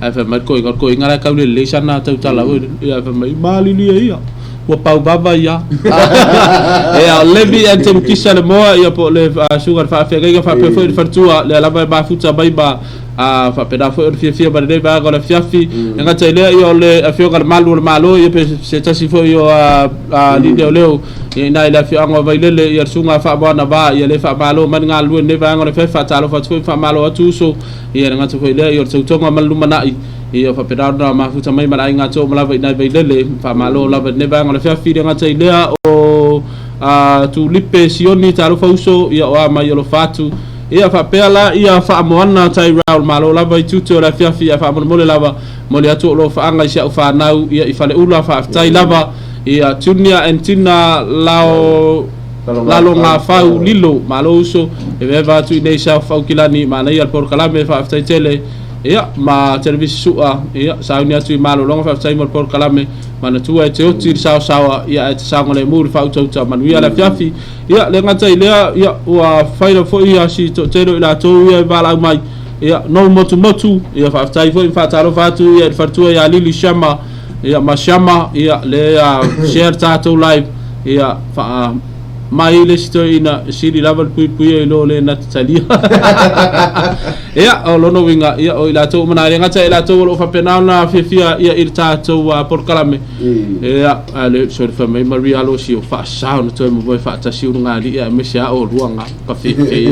Ae fai mai le toeaina, o le toeaina la e tau lelei sana tautala foi lele. Ia fai mai malilie ia. Ua pau vava ia. Ia o Levi and Temukisa le moa ia po o le susuga i le faafeagaiga faapea foi le faletua lea lava e mafuta mai ma faapena foi ona fiafia ma lenei vaega o le afiafi. E gata i lea ia o le afioga i le Malu o le Malo ia pe se tasi foi o alii leoleo ia ina i le afioaga o Vailele ia le susuga a Faamoana Va ia le faamalo mai le galulue i lenei vaega o le afiafi. Faatalofa atu foi ma faamalo atu uso ia le gata foi i lea ia o le tautoga ma le lumanai Ia faapena ona mafuta mai ma le aiga atoa uma lava i nai Vailele. Faamalo lava i lenei vaega o le afiafi. Le gata i lea o Tulipe Sioni, talofa uso, ia o a mai alofa atu. Ia faapea la ia Faamoana Tyrell, malo lava i tiute o le afiafi ae faamolemole lava moli atu o lo faaga i si au fanau ia i Faleula. Faafetai lava ia Junior and Tina Lao Lalogafau Lilo, malo uso, e veva atu i nei South Aukilani, manaia le polokalame, faafetai tele. Ia, ma Televisi Su'a, ia, sauni atu i malologa, faafetai mo le polokalame, manatua e te oti i le saosaoa, ia, ae te saogalemu i le faautauta, manuia le afiafi. Ia, le gata i lea, ia, ua fai lava foi ia si toatele o i latou ia e valaau mai, ia, nou motumotu, ia, faafetai foi ma faatalofa atu ia i le faletua ia Lili Shama, ia, ma Shama, ia, lea share le tatou live, ia, faa. Mai le isi toeaina, e sili lava le puipuia i lo le na te talia. Ia, o lona uiga, ia, o i latou uma na, e le gata ia i latou o lo o faapena ona fiafia ia i le tatou polokalame. Ia, a le sorry fai mai Maria Alosi o faasao na toe momoe faatasi ulugalii aemaise a oulua nga ka fefe.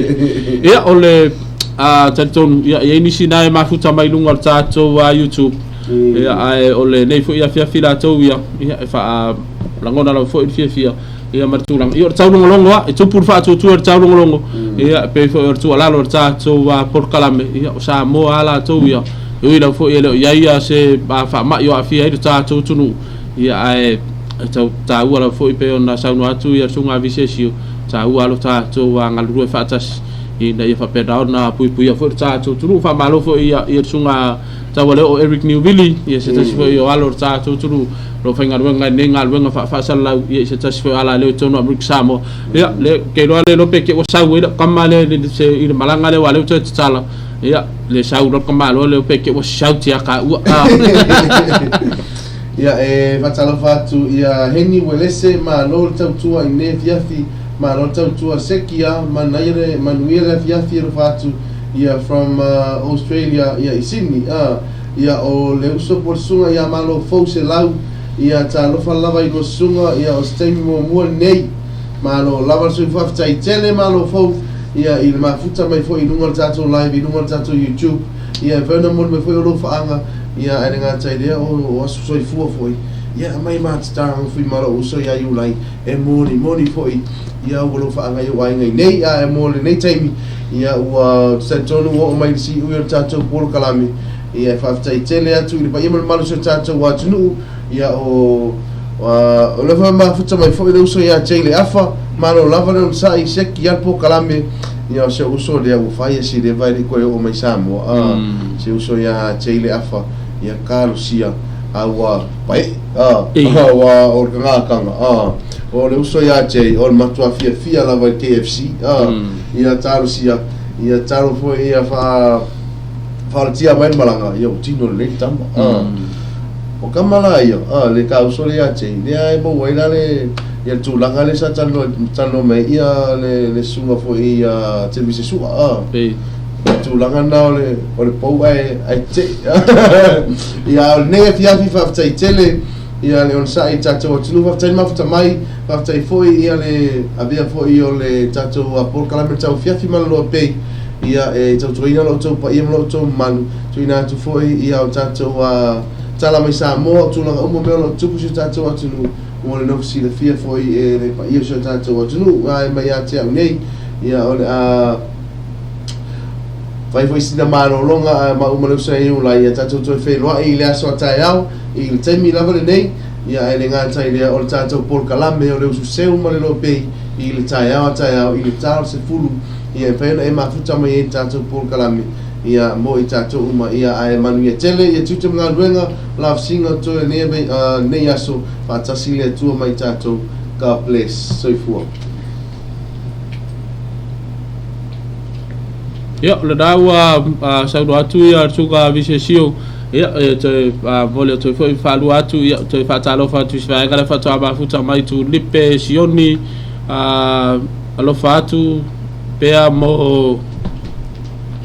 Ia, o le A talitonu, ia, e i ai nisi na e mafuta mai luga o le tatou YouTube. Ia, ae o lenei foi afiafi latou ia, ia, e faalagona lava foi le fiafia, ia, ma le tulaga. Ia, o le taulogologo lava, e tupu le faatuatua i le taulogologo, ia, e pei foi o le tuualalo a le tatou polokalame, ia, o Samoa lava latou ia, e ui lava foi e le o i ai se faamai o aafia ai le tatou atunuu, ia, ae e tau taua lava foi pei ona saunoa atu ia le Susuga Visesio, taua lava lo tatou galulue faatasi ina ia faapena ona puipuia foi le tatou atunuu. Faamalo foi ia le Susuga Taualeoo Eric Niuvili, ia se tasi foi o alo o le tatou atunuu o lo o faigaluega i lenei galuega faafasalalau, ia i se tasi foi o alaleo i totonu o Amerika Samoa. Ia, le, ou te iloa le iloa pe te i ua sau ai lau tama lea i le malaga lea aua o lea ua toe tatala, ia, le sau loa le tamaloa lea pe te i ua shout ia taua. Ia, e faatalofa atu ia Heni Uelese, malo le tautua i nei afiafi, malo le tautua Seki a, manaia le, manuia le afiafi alofa atu ia from Australia ia i Sydney a, ia o le uso po o le susuga ia Malo Fou Selau, ia talofa lava i lua susuga, ia o se taimi muamua lenei, malo lava le soifua faafetai tele Malo Fou, ia i le mafuta mai foi i luga o le tatou live i luga o le tatou YouTube. Ia, e mafai ona momoli mai foi o lou faaga, ia, ae le gata i lea, o aso soifua foi, ia, aumai matatagaga foi ma lou uso ia Iulai, e monimoni foi, ia, ua lou faaga i ou aiga i nei, ae mo lenei taimi, ia, ua, ou te talitonu ua oo mai i le siui o le tatou polokalame, ia, e faafetai tele atu i le paia ma le mamalu o si o tatou atunuu, ia, o, o lea foi mafuta mai foi le uso ia Jay Leafa, malo lava le onosai, seki ia le polokalame, Ia o se uso lea ua fai e si leva e le i toe oo mai Samoa a se uso ia Jay Leafa ia Kalusia a ua pae'e a ua o le kagakaga a o le uso ia Jay o le matua fiafia lava i le KFC a ia Kalusia ia talo foi ia faa faalatia mai le malaga ia ua tino lelei le tama a o kama la ia a le ka uso lea ia Jay lea e maua ai la le ia le tulaga lea sa talanoa talanoa mai ai ia le le susuga foi ia Televise Sua a le tulaga lena o le o le pou ae ae tetee ia a o lenei afiafi faafetai tele ia le onosai i le tatou atunuu faafetai le mafuta mai faafetai foi ia le avea foi o le tatou polokalame tauafiafi ma le loa pei ia e tautuaina lo outou paia ma lo outou mamalu tuuina atu foi ia o tatou tala mai Samoa o tulaga uma mea o lo o tutupu i si o tatou atunuu mo le nofo silafia foi e le paia o si o tatou atunuu ae mai ia te au nei ia o le a fai foi sina malologa ma uma le uso e Iulai ia tatou toe feiloai i le aso a taeao i le taimi lava lenei ia ae le gata i lea o le tatou polokalame o le usu seu ma le lopei i le taeao a taeao i le ta o le 10 ia e mafai ona e mafuta mai ai le tatou polokalame ia mo i tatou uma ia ae manuia tele ia tiute ma galuega lafsiga toe nei nei aso faatasi le Atua ma i tatou God bless soifua. Ia, o lena ua saunoa atu ia le Susuga Visesio, ia, e toe momoli atu ai foi faalua atu, ia, toe faatalofa atu i se vaega lea faatoa mafuta mai Tulipe Sioni, alofa atu pea mo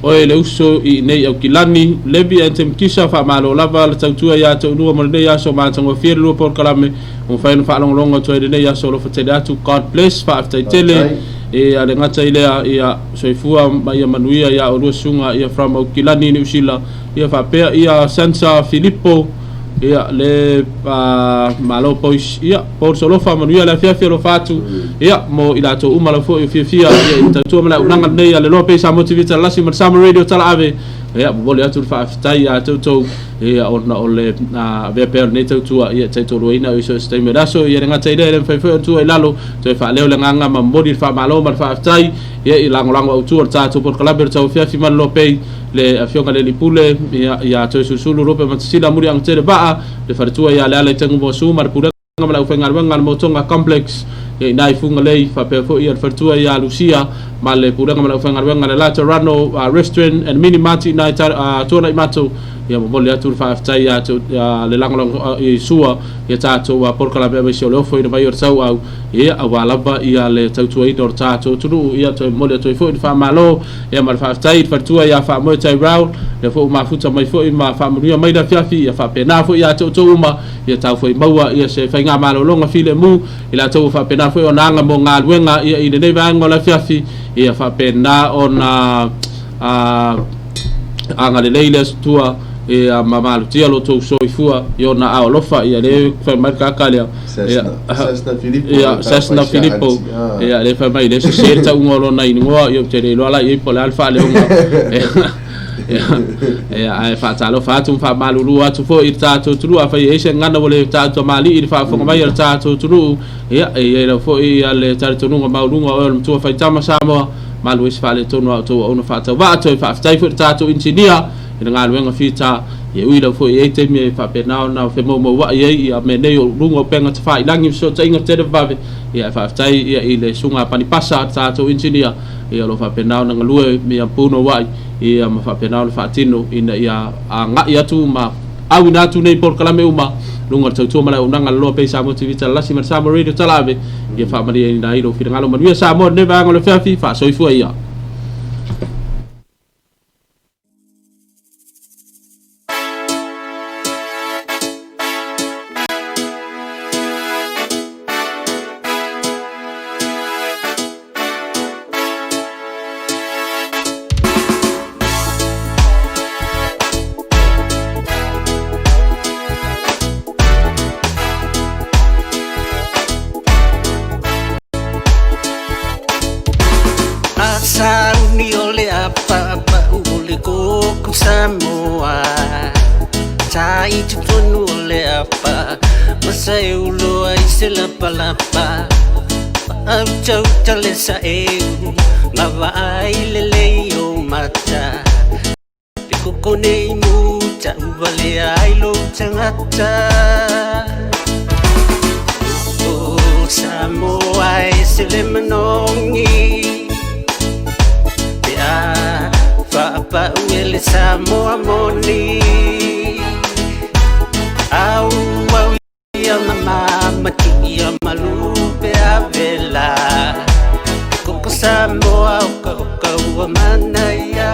oe le uso i inei i Aukilani. Levi and Temkisa, faamalo lava le tautua ia te oulua mo lenei aso matagofie le lua polokalame ua mafai ona faalogologo atu ai lenei aso alofa tele atu. God bless, faafetai tele. E a le gata i lea, ia soifua ma ia manuia ia oulua susuga ia from Aukilani Niu Sila, ia faapea ia Sansa Filipo, ia le malo boys, ia Paul Solofa, manuia le afiafi alofa atu, ia mo i latou uma lava foi o fiafia ia i tautua ma le auaunaga lenei a le Loa Pay Samoa TV Talalasi ma le Samoa Radio Talaave, ia momoli atu le faafetai ia te outou ia ona o le avea pea o lenei tautua ia taitoaluaina i so o se taimi o le aso, ia le gata i lea e le mafai foi ona tua i lalo toe faaleo le agaga ma momoli le faamalo ma le faafetai ia i lagolago autu o le tatou polokalame o le tauafiafi ma le Loa Pay le afioga i le Alii Pule ia ia Toesulusulu Lupe Matasila Muliagatele Vaa le faletua ia Leala i Tegumoasu ma le Pulega ma le Aufaigaluega a le Motoga Complex ia i ina i Fugalei faapea foi ia le faletua ia Lucia ma le Pulega ma le Aufaigaluega a le Laterano Restaurant and Mini Mart i ina i Tuanaimato ia momoli atu le faafetai ia te le lagolago i sua ia tatou polokalame aemaise o le ofoina mai o le tauau ia aua lava ia le tautuaina o le tatou atunuu ia toe momoli atu ai foi le faamalo Ia ma le faafetai i le faletua ia Faamoe Tyrell, lea foi ua mafuta mai foi ma faamanuia mai le afiafi, ia faapena foi ia te outou uma, ia tau foi maua ia se faigamalologa filemu, i latou ua faapena foi ona aga mo galuega ia i lenei vaega o le afiafi, ia faapena ona a agalelei le Atua ia ma malutia lo tou soifua i ona ao alofa ia le fai mai kaka lea Sesna Filipo ia Sesna Filipo ia le fai mai le se se ta ungo lo na ingoa ia te le lo ala i po le alfa le unga ia ai fa ta lo fa tu fa malulu atu fo i tatou tulu a fai e se ngana wale tatou mali i fa fonga mai i tatou tulu ia e le fo i le talitonuga mauluga o le matua faitama Samoa malu isi faaletonu a outou auna faatauvaa toe faafetai foi le tatou inisinia i le galuega fita ia ui lau foi ai taimi e faapena ona femaumaua'i ai ia mea nei o luga o pega tafailagi fesootaiga televave ia e faafetai ia i le suga panipasa a le tatou inisinia ia o loo faapena ona galue ia punoua'i ia ma faapena ona faatino ina ia aga'i atu ma auina atu nei polokalame uma luga o le tautua ma le auaunaga le Loa Pei Samoa TV Talalasi ma le Samoa Radio Talaave ia faamalieina ai lou finagalo manuia Samoa lenei vaega o le feafi faasoifua ia. Sauni o le apa'apa'u o le koko Samoa Tai totonu o le apa Ma sa e uloa i se lapalapa Pa'autauta le sa'eu Ma vaai lelei o mata Le koko nei mu ta'uvalea ai lou tagata O Samoa e se le manogi Pe a fa'apa'u e le Samoa moni Au au ia mama matu ia malu pe a vela Koko Samoa o ka o ka ua mana ia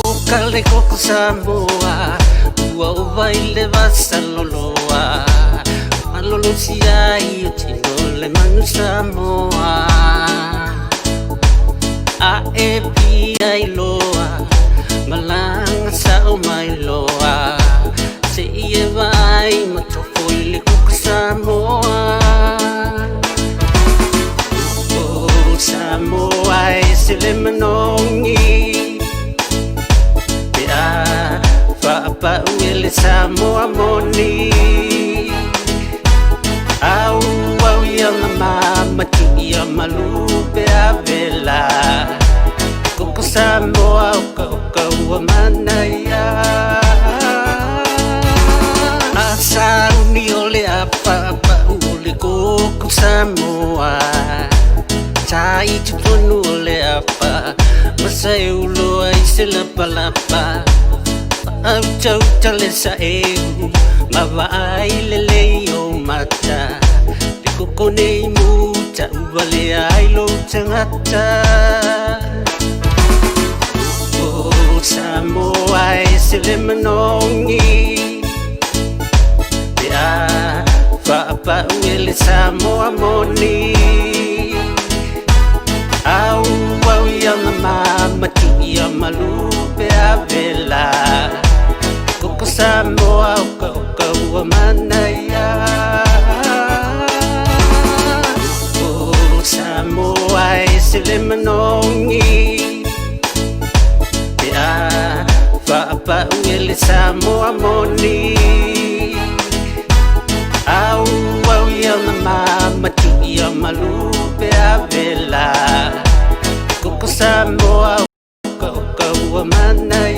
O ka le koko Samoa ua o vai le vasaloloa Malolo si ai o tino le manu Samoa A e pia i loa Malanga sa o mai loa Se i e vai ma tofo i le koko Samoa O Samoa e se le manogi Pe a fa'apa'u e le Samoa moni Au au ia mama matu ia malu pe a vela Koko Samoa o ka o ka ua mana ia A sauni o le apa'apa'u o le koko Samoa Tai totonu o le apa Ma sa e uloa i se lapalapa Pa'autauta le sa'eu Ma vaai lelei o mata Le koko nei mu ta'uvalea ai lou tagata O Samoa e se le manogi Pe a fa'apa'u e le Samoa moni Au au ia mama matu ia malu pe a vela Koko Samoa o ka o ka ua mana ia O Samoa e se le manogi Pe a fa'apa'u e le Samoa moni Au au ia mama matu ia malu pe a vela Koko Samoa o ka o ka ua mana